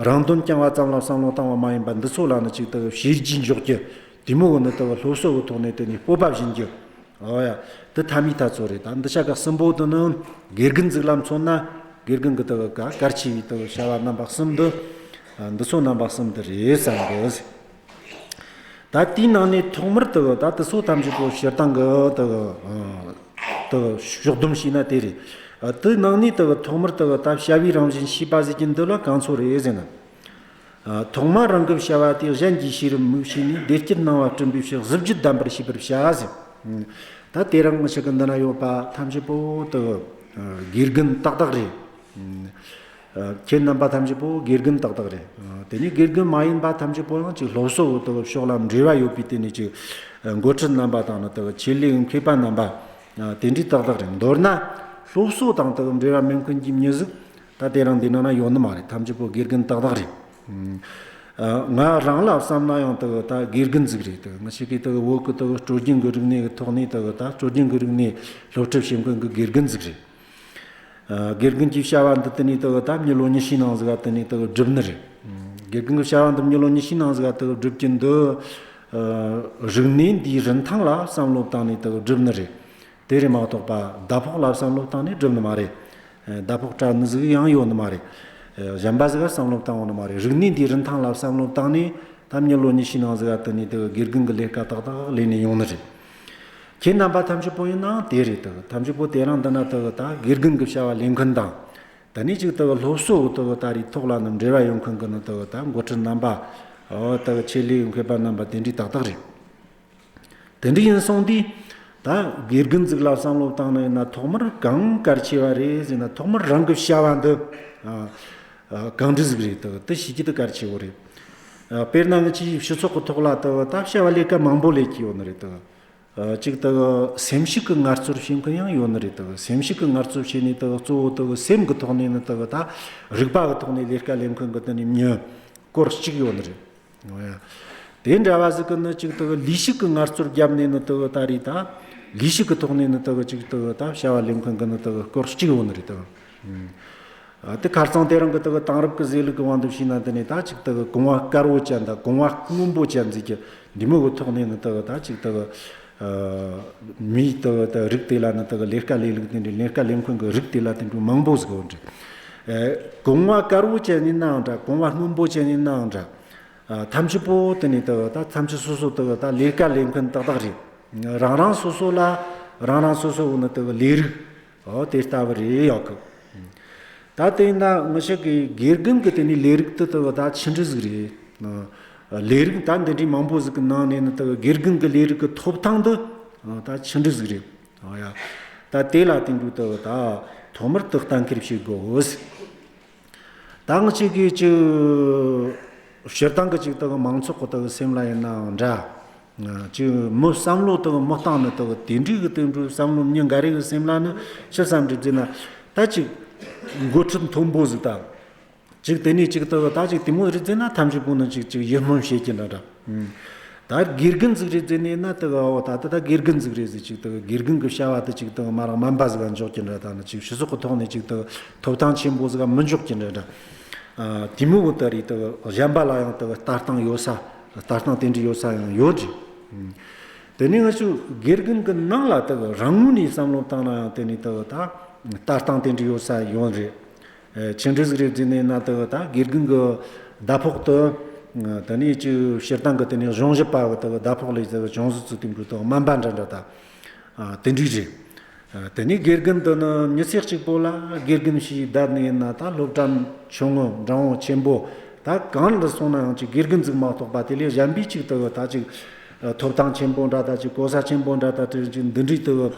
རང་དོན་རྐྱང་བ་ཙམ་ལ་བསམ་བློ་བཏང་བ་མ་ཡིན་པ་འདི་ཚོ་ལ་ནི་ཅིག་དེ་གི་བྱས་རྗེས་འཇོག་རྒྱུ། དེ་མོ་གི་ནི་དེ་གི་སློབ་གསོ་གི་ཐོག་ནས་དེ་ནས་སྤོབས་པ་སྦྱིན་རྒྱུ། ཨོ་ཡ། འདི་ཐ་མའི་ཐ་ཚོ་རེད། ད་འདི་ཆ་ག་གསུམ་པོ་དེ་ནི་དགེ་རྒན་ཟིག་ལ་མཚོན་ན་དགེ་རྒན་གི་དེ་གི་གལ་ཆེ་བའི་དེ་གི་བྱ་བ་རྣམ་པ་གསུམ་འདི། ཨ། འདི་ཚོ་རྣམ་པ་གསུམ་འདི་རེད་བསམ་གི། ད་དེའི་ནང་ནས་ཐོག་མར་དེ་གི་ད་དེ་ཚོ་ཐམས་ཅད་པོ་སྤྱིར་བཏང་གི་དེ་གི་དེ་གི་ཕྱོགས་བསྡོམས་བྱས་ན་དེ་རེད། ཨ། དེའི་ནང་ནས་དེ་གི་ཐོག་མར་དེ་གི་ད་བྱ་བའི་རང་བཞིན་ཤེས་པ་ཟེར་གྱི་འདི་ལ་གང་ཚོ་རེད་ཟེར་ན། ཨ། ཐོག་མ་རང་གི་བྱ་བ་དེ་གཞན་གྱི་ཤེས་རབ་མིག་ཕྱེས་ནས། བདེ་སྐྱིད་སྣང་བ་བསྐྲུན་པའི་ཕྱིར། གཟི་བརྗིད་ལྡན་པར་ཤེས་པར་བྱ་ཟེར། ད་དེ་རིང་ཞིག་གི་འདི་ན་ཡོད་པ་ཐམས་ཅད་པོ་དེ་དགེ་རྒན་ཏག་ཏག་རེད། ཁྱེད་རྣམ་པ་ཐམས་ཅད་པོ་དགེ་རྒན་ཏག་ཏག་རེད། དེ་ནས་དགེ་རྒན་མ་ཡིན་པ་ཐམས་ཅད་པོ་ཡང་ཅིག་སློབ་གསོ་དེ་ཕྱོགས་ལ་འབྲེལ་བ་ཡོད་པའི་དེ་ནས་ཅིག་འགོ་ཁྲིད་རྣམ་པ་དང་ནི་དེ་ཆེད་ལས་མཁས་པ་རྣམ་པ་དེ་འདྲའི་ཏག་ཏག་རེད། མདོར་ན་སློབ་གསོ་དང་དེ་འབྲེལ་བ་མེད་མཁན་གྱི་མྱི་ཟིག་ད་དེ་རིང་འདི་ནང་ན་ཡོད་ནི་མ་རེད། ཐམས་ཅད་པོ་དགེ་རྒན་ཏག་ཏག་རེད། ང་རང་ལ་བསམ་ན་ཡང་དེ་ད་དགེ་རྒན་ཟིག་རེད། དེ་ང་ཞིག་གིས་དེ་བོད་ཀྱི་དེ་སྲོལ་རྒྱུན་གྱི་རིག་གནས་ཀྱི་ཐོག་ནས་དེ་ད་སྲོལ་རྒྱུན་གྱི་རིག་གནས་སློབ་ཁྲིད་བྱེད་མཁན་གྱི་དགེ་རྒན་ཟིག་རེད། དགེ་རྒན་གྱི་བྱ་བ་འདི་དེ་ནས་དེ་ད་མྱི་ལོ་ཉི་ཤུའི་ནང་ཟིག་ག་དེ་ནས་དེ་སྒྲུབ་ནི་རེད། དགེ་རྒན་གྱི་བྱ་བ་འདི་མྱི་ལོ་ཉི་ཤུའི་ནང་ཟིག་ག་དེ་སྒྲུབ་ཀྱི་འདི་རིག་གནས་འདིའི་རིན་ཐང་ལ་བསམ་བློ་བཏང་ནས་དེ་སྒྲུབ་ནི་རེད། དེ་རེད་མ་གཏོགས་པ་ཟླ་ཕོགས་ལ་བསམ་བློ་བཏང་ནས་སྒྲུབ་ནི་མ་རེད། ཟླ་ཕོགས་སྤྲད་ནི་ཟིག་ཡང་ཡོད་ནི་མ་རེད། གཞན་པ་ཟིག་ག་བསམ་བློ་བཏང་ཡོང་ནི་མ་རེད། རིག་གནས་འདིའི་རིན་ཐང་ལ་བསམ་བློ་བཏང་ནས་ད་མྱི་ལོ་ཉི་ཤུའི་ནང་ཟིག་ག་དེ་ནས་དེ་དགེ་རྒན་གྱི་ལས་ཀ་ཏག་ཏག་ལས་ནས་ཡོང་ནི་རེད། ཁྱེད་རྣམ་པ་ཐམས་ཅད་པོ་ཡིན་ནའང་དེ་རེད། དེ་ཐམས་ཅད་པོ་དེ་རིང་འདི་ན་དེ་ད་དགེ་རྒན་གྱི་བྱ་བ་ལས་མཁན་དང་། དེ་ནས་ཅིག་དེ་སློབ་གསོ་དེ་ད་རེས་ཐོག་ལ་ནི་འབྲེལ་བ་ཡོད་མཁན་གྱི་ནི་དེ་ད་འགོ་ཁྲིད་རྣམ་པ། འོ་དེ་ཆེད་ལས་མཁས་པ་རྣམ་པ་དེ་འདྲའི་ཏག་ཏག་རེད། དེ་འདྲ་ཡིན་སོང་དུས། ད་དགེ་རྒན་ཟིག་ལ་བསམ་བློ་བཏང་ནི་ཡིན་ན་ཐོག་མར་གང་གལ་ཆེ་བ་རེད་ཟེར་ན་ཐོག་མར་རང་གི་བྱ་བ་འདི། ཨ། ཨ། གང་འདྲ་ཟིག་རེད་དེ་དེ་ཤེས་རྒྱུ་དེ་གལ་ཆེ་བོ་རེད། ཨ། དཔེར་ན་ང་ཆའི་སྤྱི་ཚོགས་ཀྱི་ཐོག་ལ་དེ་ད་བྱ་བ་ལས་ཀ་མང་པོ་ལས་ཀྱི་ཡོད་ནི་རེད་དེ། ཨ། གཅིག་དེ་སེམས་ཤུགས་ཀྱི་ངལ་རྩོལ་བྱེད་མཁན་ཡང་ཡོད་ནི་རེད་དེ། སེམས་ཤུགས་ཀྱི་ངལ་རྩོལ་བྱས་ནས་དེ་གཙོ་བོ་དེ་སེམས་ཀྱི་ཐོག་ནས་ནི་དེ་ད་རིག་པ་གི་ཐོག་ནས་ལས་ཀ་ལས་མཁན་གྱི་དེ་ནས་མྱི་སྐོར་གཅིག་ཡོད་ནི་རེད། འོ་ཡ། དེ་འདྲ་བ་ཟིག་གི་ནི་ཅིག་དེ་ལུས་ཤུགས་ཀྱི་ངལ་རྩོལ་བརྒྱབ་ནས་ནི་དེ་ད་རེད་ད། ལུས་ཤུགས་ཀྱི་ཐོག་ནས་ནི་དེ་ཅིག་དེ་ད་བྱ་བ་ལས་མཁན་གྱི་ནི་དེ་སྐོར་གཅིག་ཡོད་ནི་རེད་དེ། ཨ། དེ་ཁ་རྩང་དེ་རིང་གི་དེ་དེང་རབས་ཀྱི་ཟས་ལུགས་ཀྱི་དབང་དུ་བྱས་ན་དེ་ནས་ད་ཅིག་དེ་གོང་བ་དཀར་བོ་ཅན་དང་གོང་བ་སྔོན་པོ་ཅན་ཟེར་གྱི་འདི་མོ་གི་ཐོག་ནས་ནི་དེ་ད་ཅིག་དེ། ཨ། མིའི་དེ་དེ་རིགས་དེ་ལ་ནི་དེ་ལས་ཀ་ལས་ལུགས་དེ་འདྲའི་ལས་ཀ་ལས་མཁན་གྱི་རིགས་དེ་ལ་དེ་འདྲའི་མང་པོ་ཟིག་ཡོད་འདྲ། ཨ། གོང་བ་དཀར་བོ་ཅན་ཡིན་ནའང་འདྲ། གོང་བ་སྔོན་པོ་ཅན་ཡིན་ནའང་འདྲ། ཨ། ཐམས་ཅད་པོ་དེ་ནས་དེ་ད་ཐམས་ཅད་སོ་སོ་དེ་ད་ལས་ཀ་ལས་མཁན་ཏག་ཏག་རེད། རང་རང་སོ་སོ་ལ་རང་རང་སོ་སོ་བོ་ནི་དེ་ལས་རིགས། འོ་དེ་ལྟ་བུ་རེད་ཡོད་གི། ད་དེ་ན་ང་ཞིག་གི་དགེ་རྒན་གྱི་དེ་ནས་ལས་རིགས་དེ་དེ་ད་ཆི་འདྲ་ཟིག་རེད། ལས་རིགས་ད་འདི་འདྲའི་མང་པོ་ཟིག་གི་ནང་ནས་ནི་དེ་དགེ་རྒན་གྱི་ལས་རིགས་ཀྱི་ཐོབ་ཐང་དེ་ད་ཆི་འདྲ་ཟིག་རེད། འོ་ཡ། ད་དེ་ལ་དེ་འདྲ་དེ་ད་ཐོག་མར་དེ་གཏན་འཁེལ་བྱེད་དགོས། ད་ང་ཅིག་གིས་ཅིག་སྤྱིར་བཏང་གི་ཅིག་དག་མང་ཚོགས་ཀྱི་དག་སེམས་ལ་ཡིན་ནའང་འདྲ། ཅིག་མི་བསམ་བློ་དག་མི་བཏང་ནི་དག་དེ་འདྲའི་གི་དེ་འདྲའི་བསམ་བློ་མྱི་འགའ་རེ་གི་སེམས་ལ་ནི་ཅི་བསམ་འདྲི་ཟེར་ན། ད་ཅིག་འགོ་ཁྲིད་མཐོན་པོ་ཟིག་དང་། ཅིག་དེ་ནས་ཅིག་དག་ད་ཅིག་དེ་མོ་རེད་ཟེར་ན་ཐམས་ཅད་པོ་ནི་ཅིག་ཅིག་ཡིད་སྨོན་བྱེད་ཀྱི་འདྲ་འདྲ། ད་དགེ་རྒན་ཟིག་རེད་ཟེར་ནས་ན་དེ་ག་འོ་ད་ད་ད་དགེ་རྒན་ཟིག་རེད་ཟེར། ཅིག་དེ་དགེ་རྒན་གི་བྱ་བ་དེ་ཅིག་དེ་མ་རག་སྨན་པ་ཟིག་ག་འཇོག་གི་འདྲ། ད་ནི་ཅིག་སྤྱི་ཚོགས་གི་ཐོག་ནས་ཅིག་དེ་ཐོབ་ཐང་ཆེན་པོ་ཟིག་ག་མི་འཇོག་གི་འདྲ་འདྲ། ཨ། དེ་མོ་བོ་ད་རེད། དེ་གཞན་པ་ལ་ཡང་དེ་ལྟ་སྟངས་ཡོད་ས། ལྟ་སྟངས་དེ་འདྲ་ཡོད་ས་ཡང་ཡོད་རེད། དེ་ནས་ང་ཚོ་དགེ་རྒན་གི་ནང་ལ་དེ་རང་ངོས་ནས་བསམ་བློ་བཏང་ན་ཡང་དེ་ནས་དེ་ད་ལྟ་སྟངས་དེ་འདྲ་ཡོད་ས་ཡོད་རེད། ཨེ། ཆི་འདྲ་ཟིག་རེད་ཟེར་ནས་ན་དེ་གི་ད་དགེ་རྒན་གི་ཟླ་ཕོགས་དེ། དེ་ནས་ཅིག་སྤྱིར་བཏང་གི་དེ་ནས་གཞུང་ཞབས་པ་གི་དེ་གི་ཟླ་ཕོགས་ལས་དེ་གི་ཅུང་ཟད་ཙིག་དེ་འདྲ་དེ་དམའ་འབའ་འདྲ་འདྲ་ད། ཨ། དེ་འདྲ་རེད། ཨ། དེ་ནས་དགེ་རྒན་དེ་ནི་མི་ཚེ་གཅིག་པོ་ལ་དགེ་རྒན་བྱས་བསྡད་ནས་ན་ད་སློབ་གྲྭ་ཆུང་ངུ་འབྲིང་བོ་ཆེན་པོ་ད་གང་དུ་སོང་ན་ཡང་ཅིག་དགེ་རྒན་ཟིག་མ་གཏོགས་པ་དེ་ལས་གཞན་པའི་ཅིག་དེ་གི་ད་ཅིག་ཐོབ་ཐང་ཆེན་པོ་འདྲ་ད་ཅིག་གོ་ས་ཆེན་པོ་འདྲ་ད་དེ་ཅིག་འདི་འདྲའི་དེ་གི་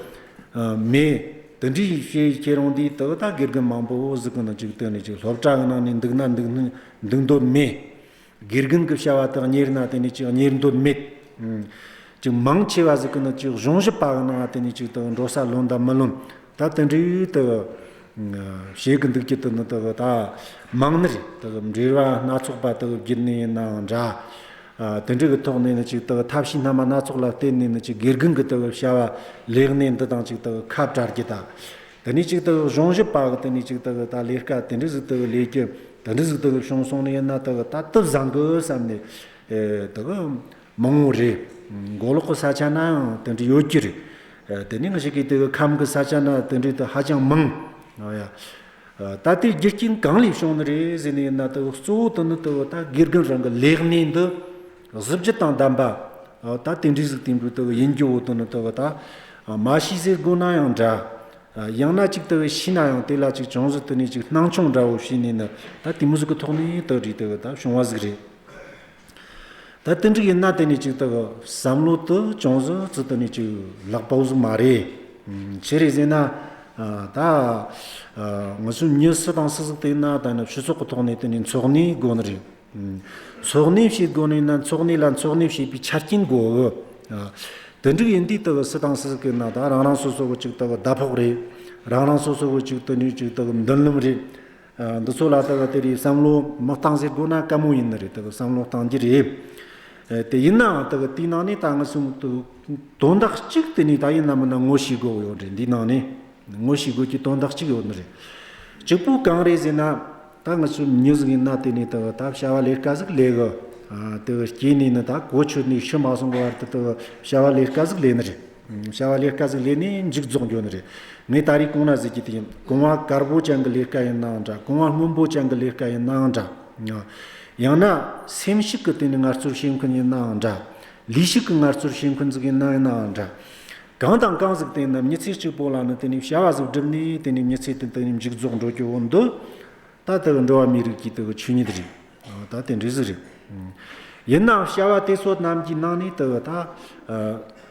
མེད། དེ་འདྲའི་བྱས་ཁྱེར་ཡོང་དུས་དེ་གི་ད་དགེ་རྒན་མང་པོ་ཟིག་གི་ནི་ཅིག་དེ་ནས་ཅིག་སློབ་གྲྭ་གི་ནང་ནས་འདུག་ན་འདུག་ནི་འདུག་འདོད་མེད། དགེ་རྒན་གི་བྱ་བ་དེ་གཉེར་ན་དེ་ནས་ཅིག་གཉེར་འདོད་མེད། ཅིག་མང་ཆེ་བ་ཟིག་གི་ནི་ཅིག་གཞུང་ཞབས་པ་གི་ནང་དེ་ནས་ཅིག་དེ་འགྲོ་ས་ལོན་དང་མི་ལོན་ད་དེ་འདྲའི་དེ་བྱེད་གི་འདུག་རྒྱུ་དེ་ནི་དེ་ད་མང་ནི་རེད། དེ་འབྲེལ་བ་སྣ་ཚོགས་པ་དེ་བརྒྱུད་ནས་ཡིན་ནའང་འདྲ། ཨ། དེ་འདྲ་གི་ཐོག་ནས་ནི་ཅིག་དེ་ཐབས་ཤེས་སྣ་མང་སྣ་ཚོགས་ལ་བརྟེན་ནས་ནི་ཅིག་དགེ་རྒན་གི་དེ་བྱ་བ་ལས་གནས་འདི་དང་ཅིག་དེ་ཁ་བྲལ་རྒྱུ་ད། དེ་ནས་ཅིག་དེ་གཞུང་ཞབས་པ་གི་དེ་ནས་ཅིག་དེ་ད་ལས་ཀ་དེ་འདྲ་ཟིག་དེ་ལས་རྒྱུ་དེ་འདྲ་ཟིག་དེ་བྱུང་སོང་ནི་ཡིན་ན་དེ་ད་དེ་བཟང་གི་བསམ་ནས། ཨེ། དེ་མང་བོ་རེད། མགོ་ལོག་གི་ས་ཆ་ན་ཡང་དེ་འདྲ་ཡོད་ཀྱི་རེད། ཨེ། དེ་ནས་ང་ཞིག་གིས་དེ་ཁམས་གི་ས་ཆ་ན་དེ་འདྲ་དེ་ཧ་ཅང་མང་། ཨ་ཡ། ཨ། ད་དེ་རྒྱུ་རྐྱེན་གང་ལས་བྱུང་ནི་རེད་ཟེར་ནས་ཡིན་ན་དེ་གཙོ་བོ་དེ་ནི་དེ་ད་དགེ་རྒན་རང་གི་ལས་གནས་འདི་གཟི་བརྗིད་དང་ལྡན་པ། ཨ། ད་དེ་འདྲ་ཟིག་དེ་འདྲ་དེ་ཡིན་རྒྱུ་བོ་དེ་ནི་དེ་ད་མ་ཤེས་ཟེར་དགོས་ན་ཡང་འདྲ། ཡང་ན་ཅིག་དེ་ཤེས་ན་ཡང་དེ་ལ་ཅིག་ཅུང་ཟད་དེ་ནས་ཅིག་སྣང་ཆུང་འདྲ་བོ་བྱས་ནས་ནི་ད་དེ་མོ་ཟིག་གི་ཐོག་ནས་དེ་རེད། དེ་ད་བྱུང་བ་ཟིག་རེད། ད་དེ་འདྲ་ཡིན་ན་དེ་ནས་ཅིག་ད་བསམ་བློ་དེ་ཅུང་ཟད་ཙི་དེ་ནས་ཅིག་ལེགས་པོ་ཟིག་མ་རེད། ཨ། ཆི་རེད་ཟེར་ན། ཨ། ད་ཨ་ང་ཚོ་མྱི་སུ་དང་སུ་ཟིག་དེ་ཡིན་ན་ད་ནི་སྤྱི་ཚོགས་ཀྱི་ཐོག་ནས་དེ་ནས་འཚོ་གནས་དགོས་ནི་རེད། ཨ། འཚོ་གནས་བྱེད་དགོས་ནི་ཡིན་ན་འཚོ་གནས་ལ་འཚོ་གནས་བྱེད་པའི་ཆ་རྐྱེན་དགོས་གི། ཨ། དེ་འདྲ་ཡིན་དུས་ད་སུ་དང་སུ་ཟིག་ཡིན་ན་ད་རང་རང་སོ་སོ་གི་ཅིག་ད་ཟླ་ཕོགས་རེད། རང་རང་སོ་སོ་གི་ཅིག་དེ་ནས་ཅིག་ད་མདུན་ལམ་རེད། ཨ། འདི་ཚོ་ལ་ད་ག་དེ་རིགས་བསམ་བློ་མི་བཏང་ཟེར་དགོས་ན་དཀའ་མོ་ཡིན་ནི་རེད། ད་ག་བསམ་བློ་བཏང་རྒྱུ་རེད། ཨ། དེ་ཡིན་ནའང་ད་ག་དེའི་ནང་ནས་ད་ང་ཚོ་དོན་དག་གཅིག་དེ་ནས་ད་ཡིན་ན་མིན་ན་ངོ་ཤེས་དགོས་ཡོད་རེད། འདིའི་ནང་ནས་ངོ་ཤེས་དགོས་ཀྱི་དོན་དག་གཅིག་ཡོད་ནི་རེད། གཅིག་པོ་གང་རེད་ཟེར་ན། ད་ང་ཚོ་མྱི་ཟིག་ཡིན་ན་དེ་ནས་ད་ག་ད་བྱ་བ་ལས་ཀ་ཟིག་ལས་གི། ཨ། དེ་ག་སྐྱེས་ནས་ནི་ད་གོ་ཆོད་ནས་ཤི་མ་སོང་གི་བར་དུ་ད་ག་བྱ་བ་ལས་ཀ་ཟིག་ལས་ནི་རེད། བྱ་བ་ལས་ཀ་ཟིག་ལས་ནས་མཇུག་རྫོགས་འགྱོ་ནི་རེད། ངས་ད་རེས་གོང་ན་ཟེར་གྱི་དེ་ཡིན། གོང་བ་དཀར་པོ་ཅན་གྱི་ལས་ཀ་ཡིན་ནའང་འདྲ། གོང་བ་སྔོན་པོ་ཅན་གྱི་ལས་ཀ་ཡིན་ནའང་འདྲ། ཡང་ན་སེམས་ཤུགས་ཀྱི་སྟེང་ནས་ངལ་རྩོལ་བྱེད་མཁན་ཡིན་ནའང་འདྲ། ལས་ཤུགས་ཀྱི་ངལ་རྩོལ་བྱེད་མཁན་ཟིག་ཡིན་ན་ཡིན་ནའང་འདྲ། གང་དང་གང་ཟིག་སྟེང་ན་མྱི་ཚེ་གཅིག་པོ་ལ་ནི་དེ་ནས་བྱ་བ་ཟིག་བསྒྲུབས་ནས་དེ་ནས་མྱི་ཚེ་དེ་དེ་ནས་མཇུག་རྫོགས་འགྲོ་རྒྱུ་བོ་འདི། ད་དེ་གི་འགྲོ་བ་མིའི་རིགས་ཀྱི་དེ་གི་ཆོས་ཉིད་རེད། ཨ། ད་དེ་འདྲ་ཟིག་རེད། ཡིན་ནའང་བྱ་བ་དེ་ཚོ་རྣམས་ཀྱི་ནང་ནས་དེ་གི་ད་ཨ་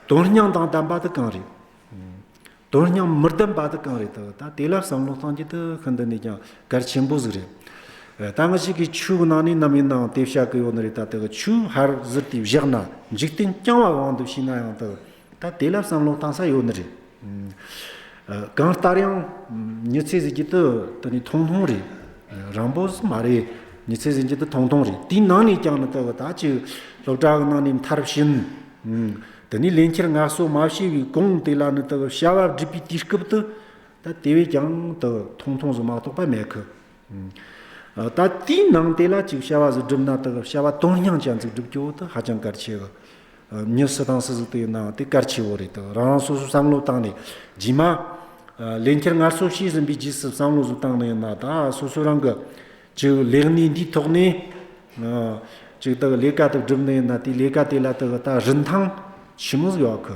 དོན་སྙིང་དང་ལྡན་པ་དེ་གང་རེད། དོན་སྙིང་མི་ལྡན་པ་དེ་གང་རེད། དེ་གི་ད་དེ་ལ་བསམ་བློ་གཏོང་རྒྱུ་དེ་ཤིན་ཏུ་ནས་ཀྱང་གལ་ཆེན་པོ་ཟིག་རེད། ཨ། ད་ང་ཅག་གི་ཆོས་གི་ནང་ནས་ནམ་ཡིན་ནའང་དེ་བཤད་གི་ཡོད་ནི་རེད། ད་དེ་གི་ཆོས་ཧར་ཟུར་དེ་བཞག་ན། འཇིག་རྟེན་རྐྱང་བ་དབང་དུ་བྱས་ན་ཡང་དེ་གི་ད་དེ་ལ་བསམ་བློ་བཏང་ས་ཡོད་ནི་རེད། ཨ། གང་ལྟར་ཡང་མྱི་ཚེ་ཟེར་རྒྱུ་དེ་དེ་ནི་ཐུང་ཐུང་རེད། རིང་པོ་ཟིག་མ་རེད། མྱི་ཚེ་ཟེར་རྒྱུ་དེ་ཐུང་ཐུང་རེད། དེའི་ནང་ནས་ཀྱང་ནི་དེ་གི་ད་ཅིག་སློབ་གྲྭ་གི་ནང་ནས་མཐར་ཕྱིན། ཨ། དེ་ནས་ལས་འཁྱུར་ངལ་གསོ་མ་བྱས་པའི་གོང་དེ་ལ་ནི་དེ་གི་བྱ་བ་བསྒྲུབས་པའི་དུས་སྐབས་དེ། ད་དེ་བས་ཀྱང་དེ་གི་ཐུང་ཐུང་ཟིག་མ་གཏོགས་པ་མེད་གི། ཨ། ད་དེའི་ནང་དེ་ལ་ཅིག་བྱ་བ་ཟིག་བསྒྲུབས་ན་དེ་གི་བྱ་བ་དོན་སྙིང་ཅན་ཟིག་བསྒྲུབ་རྒྱུ་བོ་དེ་ཧ་ཅང་གལ་ཆེ་གི། ཨ། མྱི་སུ་དང་སུ་ཟིག་དེ་ཡིན་ནའང་དེ་གལ་ཆེ་བོ་རེད། དེ་གི་རང་རང་སོ་སོ་བསམ་བློ་བཏང་ནས་རྗེས་མ། ཨ། ལས་འཁྱུར་ངལ་གསོ་བྱས་ཟིན་པའི་རྗེས་སུ་བསམ་བློ་ཟིག་བཏང་ནས་ཡིན་ན། ད་སོ་སོ་རང་གི་ཅིག་ལས་གནས་འདིའི་ཐོག་ནས། ཨ། ཅིག་དེ་གི་ལས་ཀ་དེ་བསྒྲུབས་ནས་ཡིན་ན། དེ་ལས་ཀ་དེ་ལ་དེ་གི་ད་རིན་ཐང་ཆི་མོ་ཟིག་ཡོད་གི།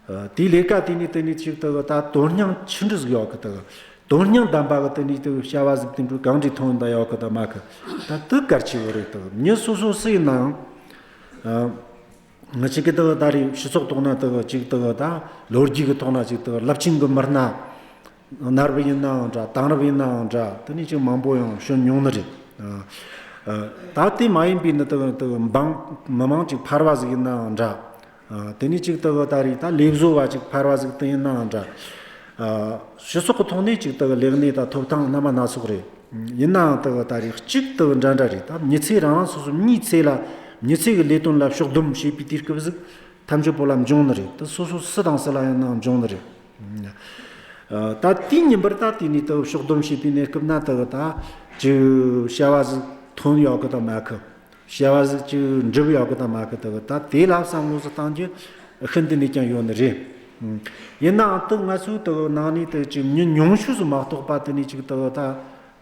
ཨ། དེའི་ལས་ཀ་དེ་ནས་དེ་ནས་ཅིག་དེ་གི་ད་དོན་སྙིང་ཆི་འདྲ་ཟིག་ཡོད་གི། དེ་གི་དོན་སྙིང་ལྡན་པ་གི་དེ་ནས་དེ་གི་བྱ་བ་ཟིག་དེ་འདྲ་གང་འདྲ་ཐོན་ད་ཡོད་གི་ད་མེད་གི། ད་དེ་གལ་ཆེ་བོ་རེད། དེ་གི་མྱི་སོ་སོ་སུ་ཡིན་ནའང་། ཨ། ང་ཅག་གི་དེ་གི་ད་རེས་སྤྱི་ཚོགས་ཐོག་ན་དེ་གི་ཅིག་དེ་གི་ད་ལོ་རྒྱུས་ཀྱི་ཐོག་ན་ཅིག་དེ་གི་རླབས་ཆེན་གྱི་མི་སྣ། གནའ་རབས་ཡིན་ནའང་འདྲ། དེང་རབས་ཡིན་ནའང་འདྲ། དེ་ནས་ཅིག་མང་པོ་ཡང་བྱོན་མྱོང་ནི་རེད། ཨ། ཨ། ད་དེ་མ་ཡིན་པའི་ནི་དེ་གི་དེ་གི་འབངས་མི་མང་ཅིག་ཕལ་བ་ཟིག་ཡིན་ནའང་འདྲ། ཨ། དེ་ནས་ཅིག་དེ་གི་ད་རེས་ད་ལས་བཟོ་བ་ཅིག་ཕལ་བ་ཟིག་དེ་ཡིན་ནའང་འདྲ། ཨ། སྤྱི་ཚོགས་ཀྱི་ཐོག་ནས་ཅིག་དེ་གི་ལས་གནས་དང་ཐོབ་ཐང་རྣམ་པ་སྣ་ཚོགས་རེད། ཡིན་ནའང་དེ་གི་ད་རེས་གཅིག་དེ་གི་འདྲ་འདྲ་རེད། ད་མྱི་ཚེ་རང་རང་སོ་སོ་མིའི་ཚེ་ལ། མྱི་ཚེ་གི་ལས་དོན་ལ་ཕྱོགས་བསྡོམས་བྱེད་པའི་དུས་སྐབས་ཟིག་ཐམས་ཅད་པོ་ལ་འབྱུང་ནི་རེད། དེ་སོ་སོ་སུ་དང་སུ་ལ་ཡིན་ནའང་འབྱུང་ནི་རེད། ཨ། ད་དེའི་ཉིན་པར་ད་དེ་ནས་དེ་གི་ཕྱོགས་བསྡོམས་བྱེད་པའི་གནས་སྐབས་ན་དེ་གི་ད་ཅིག་བྱ་བ་ཟིག་ཐོན་ཡོད་གི་དང་མེད་གི། བྱ་བ་ཟིག་ཅིག་འགྲུབ་ཡོད་གི་དང་མེད་གི། དེ་གི་ད་དེ་ལ་བསམ་བློ་ཟིག་བཏང་རྒྱུ་ཤིན་ཏུ་ནས་ཀྱང་ཡོད་ནི་རེད། ཡིན་ནའང་དེ་ང་ཚོའི་དེ་གི་ནང་ནས་དེ་ཅིག་མྱི་ཉུང་ཤོས་སུ་མ་གཏོགས་པ་དེ་ནས་ཅིག་དེ་གི་ད།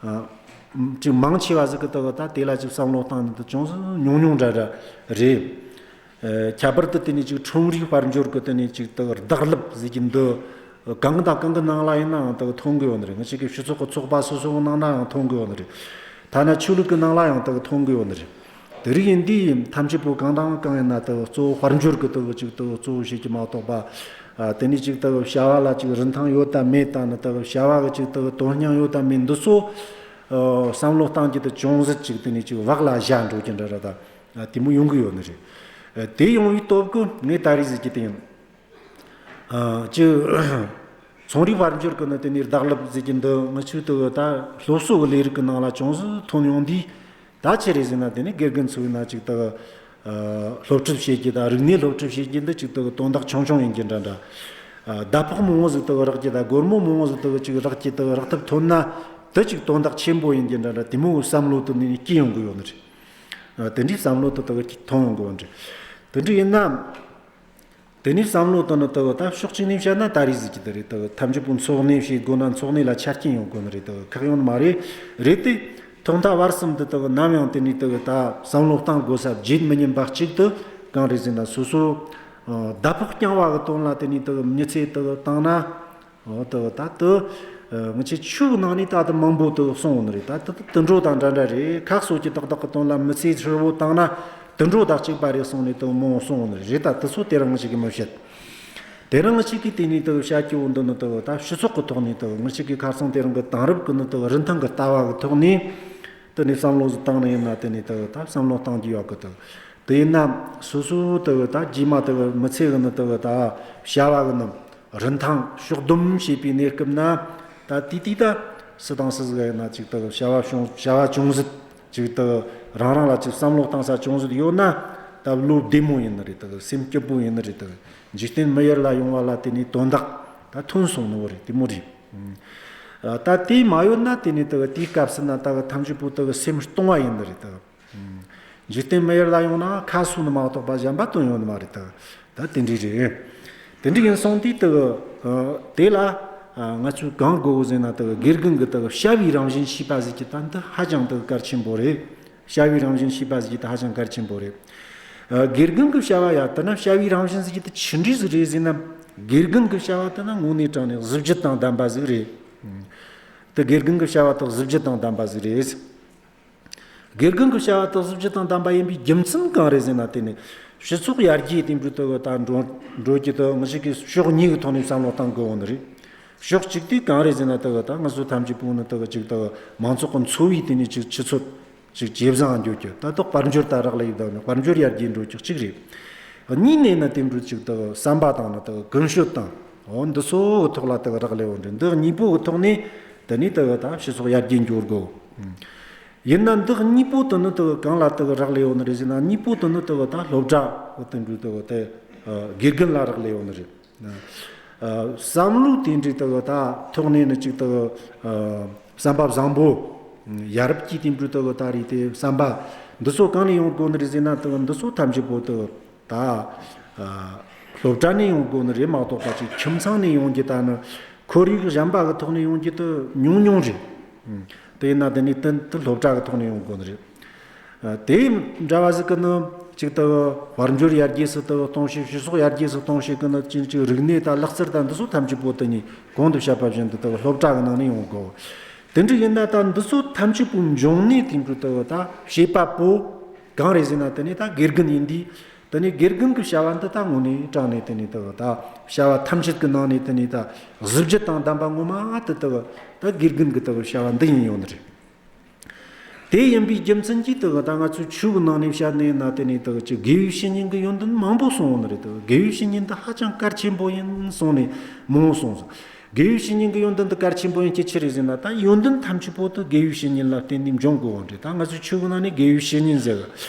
ཨ། ཅིག་མང་ཆེ་བ་ཟིག་གིས་དེ་གི་ད་དེ་ལ་ཅིག་བསམ་བློ་བཏང་ནི་དེ་ཅུང་ཟད་ཉུང་ཉུང་འདྲ་འདྲ་རེད། ཨ། ཁྱད་པར་དུ་དེ་ནས་ཅིག་ཁྲོམ་རའི་དཔལ་འབྱོར་གི་དེ་ནས་ཅིག་དེ་གི་རྡེག་རླབས་ཟེར་གྱི་འདི་གང་དང་གང་གི་ནང་ལ་ཡིན་ནའང་དེ་གི་ཐོན་གི་ཡོད་ནི་རེད། ང་ཅག་གི་སྤྱི་ཚོགས་ཀྱི་ཚོགས་པ་སོ་སོའི་ནང་ན་ཡང་ཐོན་གི་ཡོད་ནི་རེད། ཐ་ན་ཆོས་ལུགས་ཀྱི་ནང་ལ་ཡང་དེ་གི་ཐོན་གི་ཡོད་ནི་རེད། དེ་རིགས་ཡིན་དུས་ཐམས་ཅད་པོ་གང་དང་གང་ཡིན་ན་དེ་གི་གཙོ་བོ་དཔལ་འབྱོར་གྱི་དེ་གི་ཅིག་དེ་གི་གཙོ་བོ་བྱེད་ཀྱི་མ་གཏོགས་པ། ཨ། དེ་ནས་ཅིག་དེ་གི་བྱ་བ་ལ་ཅིག་རིན་ཐང་ཡོད་དམ་མེད་དང་ནི། དེ་གི་བྱ་བ་གི་ཅིག་དེ་གི་དོན་སྙིང་ཡོད་དམ་མེད་འདི་ཚོ། ཨ། བསམ་བློ་བཏང་རྒྱུ་དེ་ཅུང་ཟད་ཅིག་དེ་ནས་ཅིག་བག་ལ་ཞ་འགྲོ་རྒྱུ་འདྲ་འདྲ་ད། ཨ། དེ་མོ་ཡོང་གི་ཡོད་ནི་རེད། ཨ། དེ་ཡོང་བའི་སྟོབས་ཀྱིས་ངས་ད་རེས་ཟེར་གྱི་དེ་ཡིན། ཨ། ཅིག་ཚོང་རའི་དཔལ་འབྱོར་གྱི་ནི་དེ་ནས་རྡེག་རླབས་ཟེར་གྱི་འདི་ང་ཚོའི་དེ་གི་ད་སློབ་གསོ་གི་ལས་རིགས་ཀྱི་ནང་ལ་ཅུང་ཟད་ཐོན་ཡོང་དུས། ད་ཆི་རེད་ཟེར་ན། དེ་ནས་དགེ་རྒན་ཚོ་ཡིན་ན་ཅིག་དེ་གི། ཨ། སློབ་ཁྲིད་བྱེད་རྒྱུ་དང་རིག་གནས་སློབ་ཁྲིད་བྱེད་རྒྱུ་འདི་ཅིག་དེ་གི་དོན་དག་ཆུང་ཆུང་ཡིན་རྒྱུ་འདྲ་འདྲ། ཨ། ཟླ་ཕོགས་མང་བོ་ཟིག་དེ་གི་རག་རྒྱུ་དང་སྒོར་མོ་མང་བོ་ཟིག་དེ་གི་ཅིག་རག་རྒྱུ་དེ་གི་རག་ཐབས་ཐོན་ན་དེ་ཅིག་དོན་དག་ཆེན་པོ་ཡིན་རྒྱུ་འདྲ་འདྲ། དེ་མོ་བསམ་བློ་དེ་ནས་སྐྱེ་ཡོང་གི་ཡོད་ནི་རེད། ཨ། དེ་འདྲའི་བསམ་བློ་དེ་དེ་གི་ཐོན་ཡོང་གི་ཡོད་ནི་རེད། དེ་འདྲ་ཡིན་ན། དེ་ནས་བསམ་བློ་བཏང་ནི་དེ་གི་ད་ཕྱོགས་གཅིག་ནས་བཤད་ན་ད་རེས་ཟེར་གྱི་དེ་རེད། དེ་གི་ཐམས་ཅད་པོ་འཚོ་གནས་བྱེད་དགོས་ན་འཚོ་གནས་ལ་ཆ་རྐྱེན་ཡོད་དགོས་ནི་རེད། དེ་གི་ཁག་ཡོད་ནི་མ་རེད། རེད་དེ། ཐོག་མཐའ་བར་གསུམ་དུ་དེ་གི་ནམ་ཡང་དེ་ནས་དེ་གི་ད་བསམ་བློ་བཏང་དགོས་ས་བརྗེད་མི་ཉན་པ་གཅིག་དེ་གང་རེད་ཟེར་ན། སོ་སོ། ཨ། ཟླ་ཕོགས་རྐྱང་བ་གི་དོན་ལ་དེ་ནས་དེ་གི་མྱི་ཚེ་དེ་གི་བཏང་ན། འོ། དེ་གི་ད་དེ། ཨ། ང་ཚོའི་ཆོས་ནང་ནས་ད་དེ་མང་པོ་དེ་གི་གསུངས་ཡོད་ནི་རེད། ད་དེ་དེ་དུད་འགྲོ་དང་འདྲ་འདྲ་རེད། ཁ་གསོ་རྒྱུ་ཏག་ཏག་གི་དོན་ལ་མི་ཚེ་ཧྲིལ་བོ་བཏང་ན། དུད་འགྲོ་དང་གཅིག་པ་རེད་གསུངས་ནས་དེ་མང་པོ་གསུངས་ནི་རེད། ད་དེ་ཚོ་དེ་རིང་ང་ཅག་གིས་མི་བཤད། དེ་རིང་ང་ཅག་གིས་དེ་ནས་དེ་བཤད་རྒྱུ་བོ་འདི་ནི་དེ་ད་སྤྱི་ཚོགས་ཀྱི་ཐོག་ནས་དེ་ང་ཅག་གི་ཁ་སང་དེ་རིང་གི་དེང་རབས་ཀྱི་ནི་དེ་རིན་ཐང་གི་ལྟ་བ་གི་ཐོག་ནས་དེ་ནས་བསམ་བློ་ཟིག་བཏང་ནི་ཡིན་ན། དེ་ནས་དེ་ད་བསམ་བློ་བཏང་རྒྱུ་ཡོད་གི། དེ་དེ་ཡིན་ན་སོ་སོ་དེ་ད་རྗེས་མ་དེ་མི་ཚེ་གི་ནི་དེ་ད་བྱ་བ་གི་ནི་རིན་ཐང་ཕྱོགས་བསྡོམས་བྱེད་པའི་གནས་སྐབས་ན། ད་དེ་དུས་ད་སུ་དང་སུ་ཟིག་ཡིན་ན་ཅིག་ད་བྱ་བ་བྱུང་བྱ་བ་ཅུང་ཟད་ཅིག་ད་རང་རང་ལ་ཅིག་བསམ་བློ་བཏང་ས་ཅུང་ཟད་ཡོད་ན། ད་བློ་བདེ་མོ་ཡིན་ནི་རེད། ད་སེམས་སྐྱིད་པོ་ཡིན་ནི་རེད། ད་འཇིག་རྟེན་མི་ཡུལ་ལ་ཡོང་བ་ལ་དེ་ནས་དོན་དག་ད་ཐོན་སོང་ནི་བོ་རེད། དེ་མོ་རེད། ཨ། ད་དེ་མ་ཡོད་ན་དེ་ནས་ད་དེའི་སྐབས་སུ་ན་ད་ཐམས་ཅད་པོ་ད་སེམས་སྟོང་བ་ཡིན་ནི་རེད། ད་འཇིག་རྟེན་མི་ཡུལ་ལ་ཡོང་ན་ཁ་གསོ་ནི་མ་གཏོགས་པ་གཞན་པ་དོན་ཡོད་ནི་མ་རེད། ད་ད་དེ་འདྲ་རེད། དེ་འདྲ་ཡིན་སོང་དུས་དེ་གི་ཨ་དེ་ལ་ཨ་ང་ཚོས་གང་དགོས་གི་ཟེར་ན། དེ་གི་དགེ་རྒན་གྱི་དེ་གི་བྱ་བའི་རང་བཞིན་ཤེས་པ་ཟིག་གི་ད་འདི་ཧ་ཅང་དེ་གི་གལ་ཆེན་པོ་རེད། བྱ་བའི་རང་བཞིན་ཤེས་པ་ཟིག་གི་ད་ཧ་ཅང་གལ་ཆེན་པོ་རེད། ཨ་དགེ་རྒན་གྱི་བྱ་བ་ཡ་དེ་ན་བྱ་བའི་རང་བཞིན་ཟིག་གི་ད་ཆི་འདྲ་ཟིག་རེད་ཟེར་ན། དགེ་རྒན་གྱི་བྱ་བ་དེ་ན་དངོས་གནས་དྲང་ནས་གཟི་བརྗིད་དང་ལྡན་པ་ཟིག་རེད། དེ་དགེ་རྒན་གྱི་བྱ་བ་དེ་གཟི་བརྗིད་དང་ལྡན་པ་ཟིག་རེད། དགེ་རྒན་གྱི་བྱ་བ་དེ་གཟི་བརྗིད་དང་ལྡན་པ་ཡིན་པའི་རྒྱུ་མཚན་གང་རེད་ཟེར་ན། དེ་ནི་སྤྱི་ཚོགས་ཡར་རྒྱས་དེ་འགྲོ་དེ་གི་ད་འགྲོ་འགྲོ་རྒྱུ་དེ་ང་ཅག་གི་ཕྱོགས་གཉིས་ཀྱི་ཐོག་ནས་བསམ་བློ་བཏང་དགོས་བོ་ནི་རེད། ཕྱོགས་གཅིག་དེ་གང་རེད་ཟེར་ན། དེ་གི་ད་ང་ཚོ་ཐམས་ཅད་པོ་ནི་དེ་གི་ཅིག་དེ་གི་མང་ཚོགས་ཀྱི་འཚོ་བའི་དེ་ནས་ཅིག་ཆུ་ཚད་ཅིག་ཇེ་བཟང་འགྱོ་རྒྱུ། ད་དེ་དཔལ་འབྱོར་ད་རག་ལས་ཡོད་ད་ནི་དཔལ་འབྱོར་ཡར་རྒྱས་འགྲོ་རྒྱུ་གཅིག་རེད། གཉིས་ནས་ནི་དེ་འགྲོ་ཅིག་དེ་གི་བསམ་པ་དང་ནི་དེ་གི་ཀུན་སྤྱོད་དང་། འོ་འདི་ཚོ་གི་ཐོག་ལ་དེ་གི་རག་ལས་བོ་འདྲ། འདི་གཉིས་པོ་གི་ཐོག་ནས་དེ་ནས་དེ་གི་ད་སྤྱི་ཚོགས་ཡར་རྒྱས་འགྱོ་དགོས། ཡིན་ན་འདི་གཉིས་པོ་དེ་ནི་དེ་གི་གང་ལ་དེ་གི་རག་ལས་ཡོད་ནི་རེད་ཟེར་ན། གཉིས་པོ་དེ་ནི་དེ་གི་ད་སློབ་གྲྭ་གི་དེ་འདྲ་དེ་གི་དེ་དགེ་རྒན་ལ་རག་ལས་ཡོད་ནི་རེད། བསམ་བློ་དེ་འདྲ་དེ་གི་ད་ཐོག་ནས་ནི་ཅིག་དེ་གི་བསམ་པ་བཟང་པོ། ཡ་རབས་ཀྱི་དེ་འདྲ་དེ་གི་ད་རེད། དེ་བསམ་པ་འདི་ཚོ་གང་ནས་ཡོང་དགོས་ནི་རེད་ཟེར་ན། དེ་གི་འདི་ཚོ་ཐམས་ཅད་པོ་དེ་གི་ད་ཨ་སློབ་གྲྭ་ནས་ཡོང་དགོས་ནི་རེད་མ་གཏོགས་པ། ཅིག་ཁྱིམ་ཚང་ནས་ཡོང་རྒྱུ་ད་ནི་ཁོར་ཡུག་གཞན་པ་གི་ཐོག་ནས་ཡོང་རྒྱུ་དེ་ཉུང་ཉུང་རེད། ཨ་དེ་ཡིན་ན་དེ་ནས་དེ་དེ་སློབ་གྲྭ་གི་ཐོག་ནས་ཡོང་དགོས་ནི་རེད། ཨ་དེ་འདྲ་བ་ཟིག་གི་ནི་ཅིག་དེ་གི་དཔལ་འབྱོར་ཡར་རྒྱས་སུ་དེ་གི་གཏོང་བྱེད། སྤྱི་ཚོགས་ཡར་རྒྱས་སུ་གཏོང་བྱེད་གི་ནི་ཅིག་ཅིག་རིག་གནས་དང་ལག་རྩལ་དང་འདི་ཚོ་ཐམས་ཅད་པོ་དེ་ནས་གོང་དུ་བཤད་པ་བཞིན་དུ་དེ་གི་སློབ་གྲྭ་གི་ནང་ནས་ཡོང་དགོས། དེ་འདྲ་ཡིན་ན་ད་འདི་ཚོ་ཐམས་ཅད་པོ་འབྱུང་གནས་དེ་འདྲ་དེ་གི་ད་བྱེད་པ་པོ་གང་རེད་ཟེར་ན། དེ་ནས་ད་དགེ་རྒན་ཡིན་དུས། དེ་ནས་དགེ་རྒན་གྱི་བྱ་བ་འདི་ད་དངོས་གནས་དྲང་ནས་དེ་ནས་དེ་གི་ད་བྱ་བ་ཐམས་ཅད་ཀྱི་ནང་ནས་དེ་ནས་ད་གཟི་བརྗིད་དང་ལྡན་པ་ངོ་མ་དེ་དེ་གི་ད་དགེ་རྒན་གྱི་དེ་གི་བྱ་བ་འདི་ཡིན་ཡོད་ནི་རེད། དེ་ཡིན་པའི་རྒྱུ་མཚན་གྱིས་དེ་གི་ད་ང་ཚོའི་ཆོས་གི་ནང་ནས་བཤད་ནས་ན། དེ་ནས་དེ་གི་ཅིག་དགེ་བའི་བཤེས་གཉེན་གྱི་ཡོན་ཏན་མང་པོ་གསུངས་ཡོད་ནི་རེད། དེ་གི་དགེ་བའི་བཤེས་གཉེན་འདི་ཧ་ཅང་གལ་ཆེན་པོ་ཡིན་གསུངས་ནས་མང་པོ་གསུངས་སོང་། དགེ་བའི་བཤེས་གཉེན་གྱི་ཡོན་ཏན་འདི་གལ་ཆེན་པོ་ཡིན་རྒྱུ་ཆི་རེད་ཟེར་ན། ད་ཡོན་ཏན་ཐམས་ཅད་པོ་དེ་དགེ་བའི་བཤེས་གཉེན་ལ་བརྟེན་ནས་འབྱུང་དགོས་བོ་འདྲ། ད་ང་ཚོའི་ཆོས་གི་ནང་ནས་དགེ་བའི་བཤེས་གཉེན་ཟེར་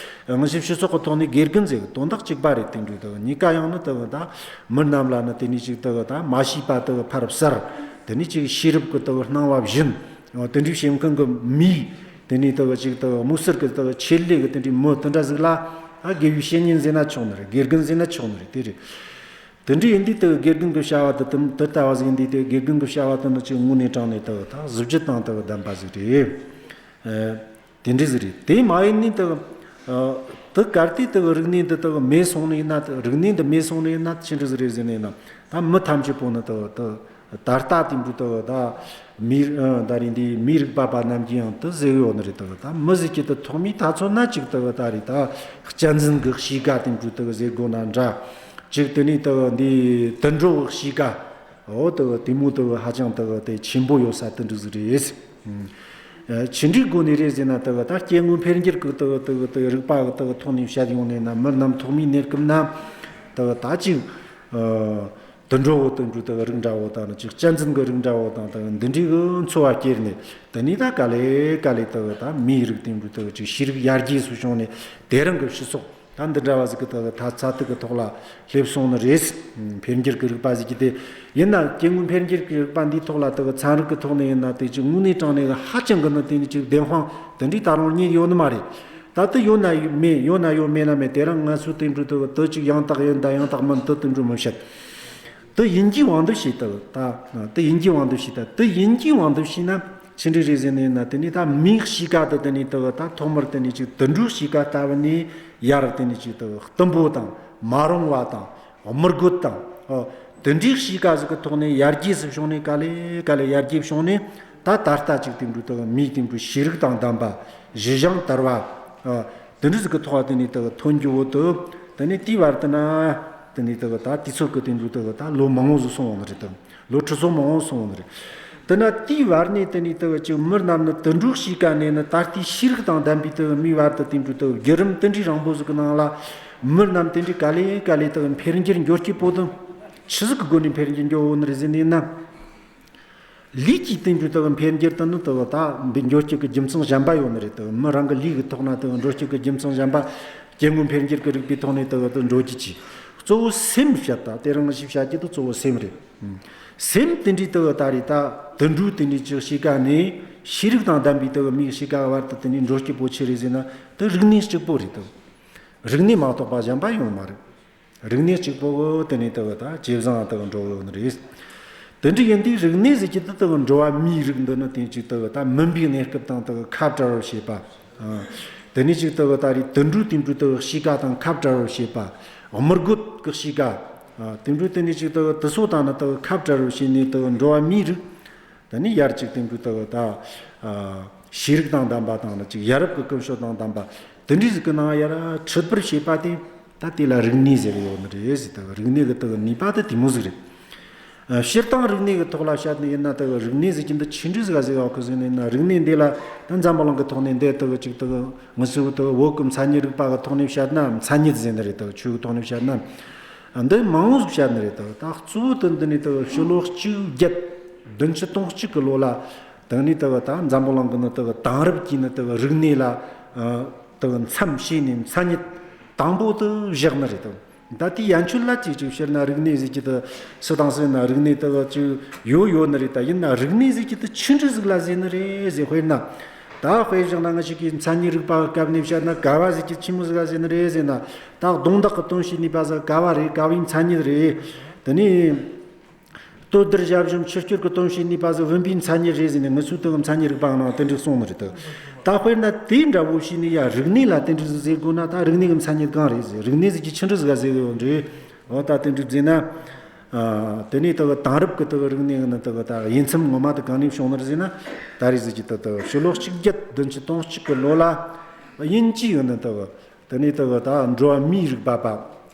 གི། ང་ཚོའི་སྤྱི་ཚོགས་ཀྱི་ཐོག་ནས་དགེ་རྒན་ཟེར་གི་དོན་དག་གཅིག་པ་རེད། དེ་འདྲའི་དེ་གི་གཉིས་ཀ་ཡང་ནི་དེ་གི་ད་མི་རྣམས་ལ་ནི་དེ་ནས་ཅིག་དེ་གི་ད་མ་ཤེས་པ་དེ་གི་ཕར་བསལ། དེ་ནས་ཅིག་ཤེས་རབ་ཀྱི་དེ་གི་སྣང་བ་སྦྱིན། དེ་འདྲའི་བྱེད་མཁན་གྱི་མིའི་དེ་ནས་དེ་གི་ཅིག་དེ་གི་མུ་གསེར་གྱི་དེ་གི་ཆེད་ལས་གི་དེ་འདྲའི་མི་དེ་འདྲ་ཟིག་ལ་ད་དགེ་བའི་བཤེས་གཉེན་ཟེར་ན་ཆོག་ནི་རེད། དགེ་རྒན་ཟེར་ན་ཆོག་ནི་རེད། དེ་རེད། དེ་འདྲ་ཡིན་དུས་དེ་གི་དགེ་རྒན་གྱི་བྱ་བ་དེ་དེ་དེ་ལྟ་བ་ཟིག་ཡིན་དུས། དེ་དགེ་རྒན་གྱི་བྱ་བ་དེ་ནི་ཅིག་དངོས་གནས་དྲང་ནས་དེ་གི་ད་གཟི་བརྗིད་དང་དེ་གི་ལྡན་པ་ཟིག་རེད། ཨ་དེ་འདྲ་ཟིག་རེད། དེ་མ་ཡིན་ནི་དེ་གི་ཨ་དེ་གལ་ཏེ་དེ་གི་རིག་གནས་འདི་དེ་གི་མེད་སོང་ནི་ཡིན་ན། རིག་གནས་འདི་མེད་སོང་ནི་ཡིན་ན་ཆི་འདྲ་ཟིག་རེད་ཟེར་ནི་ཡིན་ན། ད་མི་ཐམས་ཅད་པོ་ནི་དེ་གི་དེ་ད་ལྟ་དེ་འདྲ་དེ་གི་ད་མིའི་ཨ་ད་རེད། འདི་མིའི་རིག་པ་པ་རྣམས་ཀྱིས་ཡང་དེ་ཟེར་གི་ཡོད་ནི་རེད། དེ་གི་ད་མི་ཟེར་རྒྱུ་དེ་ཐོག་མའི་དུས་ཚོད་ན་ཅིག་དེ་གི་ད་རེད། ད་གཅན་གཟན་གྱི་གཤིས་ཀ་དེ་འདྲ་དེ་གི་ཟེར་དགོས་ན་འདྲ། ཅིག་དེ་ནས་དེ་གི་འདི་དུད་འགྲོ་གི་གཤིས་ཀ། འོ་དེ་གི་དེ་མོ་དེ་གི་ཧ་ཅང་དེ་གི་དེ་ཆེན་པོ་ཡོད་ས་དེ་འདྲ་ཟིག་རེད། ཨ་ཆི་འདྲའི་སྒོ་ནས་རེད་ཟེར་ན། དེ་གི་ད་སྐྱེ་དངོས་འཕེལ་འགྱུར་གྱི་དེ་གི་དེ་གི་དེ་གི་རིག་པ་གི་དེ་གི་ཐོག་ནས་བཤད་ཡོང་ནས་ན། མི་རྣམས་ཐོག་མའི་གནས་སྐབས་ན་དེ་གི་ད་ཅིག་ཨ་དུད་འགྲོ་བོ་དེ་འདྲ་དེ་གི་རིགས་འདྲ་བོ་དང་ནི། ཅིག་གཅན་གཟན་གྱི་རིགས་འདྲ་བོ་དང་དེ་གི་འདི་འདྲའི་གི་འཚོ་བ་སྐྱེལ་ནས། དེ་ནས་ད་ག་ལེ་ག་ལེ་དེ་གི་ད་མིའི་རིགས་དེ་འདྲ་དེ་གི་ཅིག་ཤེས་རིག་ཡར་རྒྱས་སུ་བྱུང་ནས། དེ་རིང་གི་སྤྱི་ཚོགས་ད་འདི་འདྲ་བ་ཟིག་གི་དེ་གི་ད་ཚད་ཐིག་གི་ཐོག་ལ་སླེབས་སོང་ནི་རེད། འཕེལ་འགྱུར་གྱི་རིག་པ་ཟིག་གི་དེ་ཡིན་ན། སྐྱེ་དངོས་འཕེལ་འགྱུར་གྱི་རིག་པ་འདིའི་ཐོག་ལ་དེ་གི་ཚན་རིག་གི་ཐོག་ནས་ཡིན་ན། དེ་ཅིག་དངོས་གནས་དྲང་གནས་གི་ཧ་ཅང་གི་ནི་དེ་ནི་ཅིག་བདེན་དཔང་དེ་འདྲའི་ད་རུང་རྙེད་ཡོད་ནི་མ་རེད། ད་དེ་ཡོད་ན་ཡོད་མེད། ཡོད་ན་ཡོད། མེད་ན་མེད། དེ་རིང་ང་ཚོས་དེ་འདྲ་དེ་གི་དེ་ཅིག་ཡང་དག་ཡིན་ད་ཡང་དག་མིན་དེ་དེ་འདྲ་མི་བཤད། དེ་ཡིན་གྱི་དབང་དུ་བྱས། ད་ད་དེ་ཡིན་གྱི་དབང་དུ་བྱས། ད་དེ་ཡིན་གྱི་དབང་དུ་བྱས་ན་ཆི་འདྲ་རེད་ཟེར་ནས་ན། དེ་ནས་ད་མིའི་གཤིས་ཀ་དེ་དེ་ནས་དེ་གི་ད་ཐོག་མར་དེ་ནས་ཅིག་དུད་འགྲོའི་གཤིས་ཀ་ལྟ་བུ་ནས་ཡར་དེ་ནས་ཅིག་དེ་གི་གཏུམ་པོ་དང་མ་རུངས་པ་དང་དམུ་རྒོད་དང་། ཨོ་དེ་འདྲའི་གཤིས་ཀ་ཟིག་གི་ཐོག་ནས་ཡར་རྒྱས་སུ་བྱུང་ནས། ག་ལེ་ག་ལེ་ཡར་རྒྱས་བྱུང་ནས། ད་ད་ལྟ་ཅིག་དེ་འདྲ་དེ་གི་མིའི་དེ་འདྲ་ཤེས་རིག་དང་ལྡན་པ། གཞི་བཞེངས་དར་བ། ཨོ་ དེ་འདྲ་ཟིག་གི་ཐོག་དེ་ནས་དེ་གི་ཐོན་རྒྱུ་བོ་དེ། དེ་ནས་དེའི་བར་དུ་ན་དེ་ནས་དེ་གི་ད་དུས་ཚོད་གི་དེ་འདྲ་དེ་གི་ད་ལོ་མང་བོ་ཟིག་སོང་བ་ནི་རེད་དམ། ལོ་ཁྲི་ཚོ་མང་བོ་སོང་བ་ནི་རེད། དེ་ན་དེའི་བར་ནས་དེ་ནས་དེ་གི་ཅིག་མི་རྣམས་ནི་དུད་འགྲོའི་གཤིས་ཀ་ནས་ནི་ད་ལྟའི་ཤེས་རིག་དང་ལྡན་པའི་དེ་གི་མིའི་བར་དུ་དེ་འདྲ་དེ་གི་བརྒྱུད་རིམ་དེ་འདྲའི་རིང་པོ་ཟིག་གི་ནང་ལ། མི་རྣམས་དེ་འདྲའི་ག་ལེ་ག་ལེ་དེ་གི་འཕེལ་འགྱུར་འགྲོ་སྐྱེ་པོ་དེ་ཆི་ཟིག་གི་སྒོ་ནས་འཕེལ་འགྱུར་འགྲོ་བོ་ནི་རེད་ཟེར་ནས་ན། ལུས་ཀྱི་དེ་འདྲ་དེ་གི་འཕེལ་འགྱུར་དེ་ནི་དེ་གི་ད་འབུ་འགྲོ་སྐྱེ་གི་རྒྱུ་མཚན་གཞན་པ་ཡོད་ནི་རེད། དེ་གི་མི་རང་གི་ལུས་ཀྱི་ཐོག་ན་དེ་གི་འགྲོ་སྐྱེ་གི་རྒྱུ་མཚན་གཞན་པ། སྐྱེ་དངོས་འཕེལ་འགྱུར་གི་རིག་པའི་ཐོག་ནས་དེ་གི་དེ་འགྲོ་རྒྱུ་ཅི། གཙོ་བོ་སེམས་བཤད་ད་དེ་རིང་ཞིག་བཤད་རྒྱུ་དེ་གཙོ་བོ་སེམས་རེད། སེམས་དེ་འདྲའི་དེ་གི་ད་རེད་ད། དུད་འགྲོའི་དེ་འདྲའི་ཅིག་གཤིས་ཀ་ནས་ཤེས་རིག་དང་ལྡན་པའི་དེ་གི་མིའི་གཤིས་ཀ་བར་དུ་དེ་འདྲའི་འགྲོ་སྐྱེ་པོ་ཆི་རེད་ཟེར་ན། དེ་རིག་གནས་གཅིག་པོ་རེད་དེ། རིག་གནས་མ་གཏོགས་པ་གཞན་པ་ཡོད་མ་རེད། རིག་གནས་གཅིག་པོ་གི་དེ་ནས་དེ་གི་ད་ཇེ་བཟང་དེ་གི་འགྲོ་ཡོད་ནི་རེད། དེ་འདྲ་ཡིན་དུས་རིག་གནས་ཟེར་གྱི་དེ་དེ་གི་འགྲོ་བ་མིའི་རིགས་འདི་ནི་དེ་ཅིག་དེ་གི་ད་མུན་པའི་གནས་སྐབས་དང་དེ་གི་ཁ་བྲལ་བར་བྱེད་པ། ཨ། དེ་ནས་ཅིག་དེ་གི་ད་རེད་དུད་འགྲོའི་དེ་འདྲ་དེ་གི་གཤིས་ཀ་དང་ཁ་བྲལ་བར་བྱེད་པ། དམུ་རྒོད་ཀྱི་གཤིས་ཀ། ཨ། དེ་འདྲ་དེ་ནས་ཅིག་དེ་གི་དེ་ཚོ་དང་ནི་དེ་གི་ཁ་བྲལ་བར་བྱས་ནས་དེ་གི་འགྲོ་བ་མིའི་རིགས། དེ་ནས་ཡར་ཅིག་དེ་འདྲ་དེ་གི་ད། ཨ། ཤེས་རིག་དང་ལྡན་པ་དང་ནི་ཅིག་ཡ་རབས་ཀྱི་ཀུན་སྤྱོད་དང་ལྡན་པ། དེ་འདྲའི་ཟིག་གི་ནང་ཡར་ཁྲིད་པར་བྱེད་པ་དེ། ད་དེ་ལ་རིག་གནས་ཟེར་གི་ཡོད་ནི་རེད་ཟེར། དེ་གི་རིག་གནས་གི་དེ་གི་ནུས་པ་དེ་དེ་མོ་ཟིག་རེད། ཨ། སྤྱིར་བཏང་རིག་གནས་གི་ཐོག་ལ་བཤད་ནི་ཡིན་ན་དེ་གི་རིག་གནས་ཟེར་གྱི་འདི་ཆི་འདྲ་ཟིག་ག་ཟེར་ཡོད་གི་ཟེར་ནི་ཡིན་ན། རིག་གནས་འདི་ལ་ད་འཛམ་བུ་གླིང་གི་ཐོག་ནས་འདི་དེ་གི་ཅིག་དེ་གི་ངེད་ཚོ་དེ་གི་བོད་གི་མཚན་ཉིད་རིག་པ་གི་ཐོག་ནས་བཤད་ན། མཚན་ཉིད་ཟེར་ནི་རེད། དེ་གི་ཆོས་གི་ཐོག་ནས་བཤད་ན། འདི་མང་བོ་ཟིག་བཤད་ནི་རེད་དོ། ད་གཙོ་བོ་དོན་འདི་ནི་དེ་གི་ཕྱི་ལོ་གཅིག་བརྒྱད་བདུན་ཅུ་དོན་གཅིག་གི་ལོ་ལ་དེ་ནི་དེ་གི་ད་འཛམ་བུ་གླིང་གི་ནི་དེ་གི་དེང་རབས་ཀྱི་ནི་དེ་གི་རིག་གནས་ལ། ཨ། དེ་གི་མཚམས་བྱས་ནས་མཚན་ཉིད་དང་པོ་དེ་བཞག་ནི་རེད་དོ། ད་དེའི་ཡན་ཆོད་ལ་ཅིག་ཅིག་བཤད་ན། རིག་གནས་ཟེར་གྱི་དེ་སུ་དང་སུ་ཡིན་ན་རིག་གནས་དེ་གི་ཅིག་ཡོད་ཡོད་ནི་རེད། ད་ཡིན་ན་རིག་གནས་ཟེར་གྱི་དེ་ཆི་འདྲ་ཟིག་ལ་ཟེར་ནི་རེད་ཟེར། དཔེར་ན། ད་དཔེ་བཞག་ན་ང་ཞིག་གིས་མཚན་ཉིད་རིག་པ་གི་སྐབས་ནས་བཤད་ན་ཀ་བ་ཟེར་གྱི་ཆི་མོ་ཟིག་ག་ཟེར་ནི་རེད་ཟེར་ན། ད་རྡུང་རྡེག་གི་དོན་བྱེད་ནུས་པ་ཟིག་ཀ་བ་རེད། ཀ་བའི་མཚན་ཉིད་རེད། དེ་ནས་ལྟོ་ལྡིར་ཞབས་ཞུམ་ཆུ་སྐྱོར་གི་དོན་བྱེད་ནུས་པ་ཟིག་བུམ་པའི་མཚན་ཉིད་རེད་ཟེར་ནས། ངེད་ཚོའི་དེ་གི་མཚན་ཉིད་རིག་པ་ནང་དེ་འདྲ་གསུངས་ནི་རེད་དོ། ད་དཔེར་ན་དེ་འདྲ་བོ་བྱས་ནས་ཡ་རིག་གནས་ལ་དེ་འདྲ་ཟིག་ཟེར་དགོས་ན། ད་རིག་གནས་གི་མཚན་ཉིད་གང་རེད་ཟེར། རིག་གནས་ཟེར་གྱི་ཆི་འདྲ་ཟིག་ག་ཟེར་གི་ཡོད་རེད། འོ་ད་དེ་འདྲ་བཟླས་ན། ཨ། དེ་ནས་དེ་གི་དེང་རབས་ཀྱི་དེ་གི་རིག་གནས་ཀྱི་ནི་དེ་གི་ད་དབྱེ་མཚམས་ངོ་མ་དེ་གང་ནས་བྱུང་ནི་རེད་ཟེར་ན། ད་རེས་ཟེར་གྱི་དེ་དེ་ཕྱི་ལོ་གཅིག་བརྒྱད་བདུན་ཅུ་དོན་གཅིག་གི་ལོ་ལ་དབྱིན་ཇི་ཡི་ནི་དེ་གི་དེ་ནས་དེ་གི་ད་འགྲོ་བ་མིའི་རིག་པ་པ།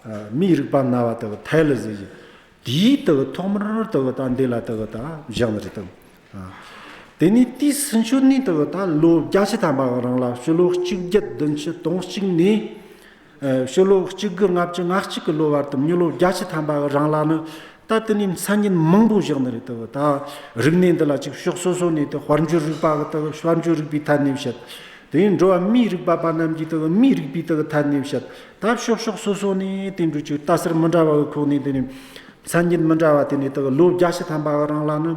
ཨ། མིའི་རིག་པ་སྨྲ་བ་དེ་གི་ཐའེ་ལི་ཟེར་གྱི། དེས་དེ་གི་ཐོག་མར་དེ་གི་ད་འདི་ལ་དེ་གི་ད་བཞག་ནི་རེད་དམ། ཨ། དེ་ནས་དེའི་ཚུན་ཆོད་ནས་དེ་གི་ད་ལོ་བརྒྱད་ཅུ་ཐམ་པ་གི་རིང་ལ། ཕྱི་ལོ་གཅིག་བརྒྱད་བདུན་ཅུ་དོན་གཅིག་ནས། ཨ། ཕྱི་ལོ་གཅིག་དགུ་ལྔ་བཅུ་ང་གཅིག་གི་ལོ་བར་དུ། མི་ལོ་བརྒྱད་ཅུ་ཐམ་པ་གི་རིང་ལ་ནི། ད་དེ་ནས་མཚན་ཉིད་མང་པོ་བཞག་ནི་རེད་དོ། ད་རིག་གནས་འདི་ལ་ཅིག་ཕྱོགས་སོ་སོ་ནས་དེ་དཔལ་འབྱོར་རིག་པ་གི་དེ་དཔལ་འབྱོར་རིག་པའི་ཐད་ནས་བཤད། དེ་ཡང་འགྲོ་བ་མིའི་རིག་པ་པ་རྣམས་ཀྱིས་དེ་མིའི་རིག་པའི་དེ་ཐད་ནས་བཤད། ད་ཕྱོགས་ཕྱོགས་སོ་སོ་ནས་དེ་འདྲ་ཅིག་ལྟ་ཚུལ་མི་འདྲ་བ་གི་ཁོག་ནས། དེ་ནས་མཚན་ཉིད་མི་འདྲ་བ་དེ་ནས་དེ་ལོ་བརྒྱད་ཅུ་ཐམ་པ་གི་རིང་ལ་ནི།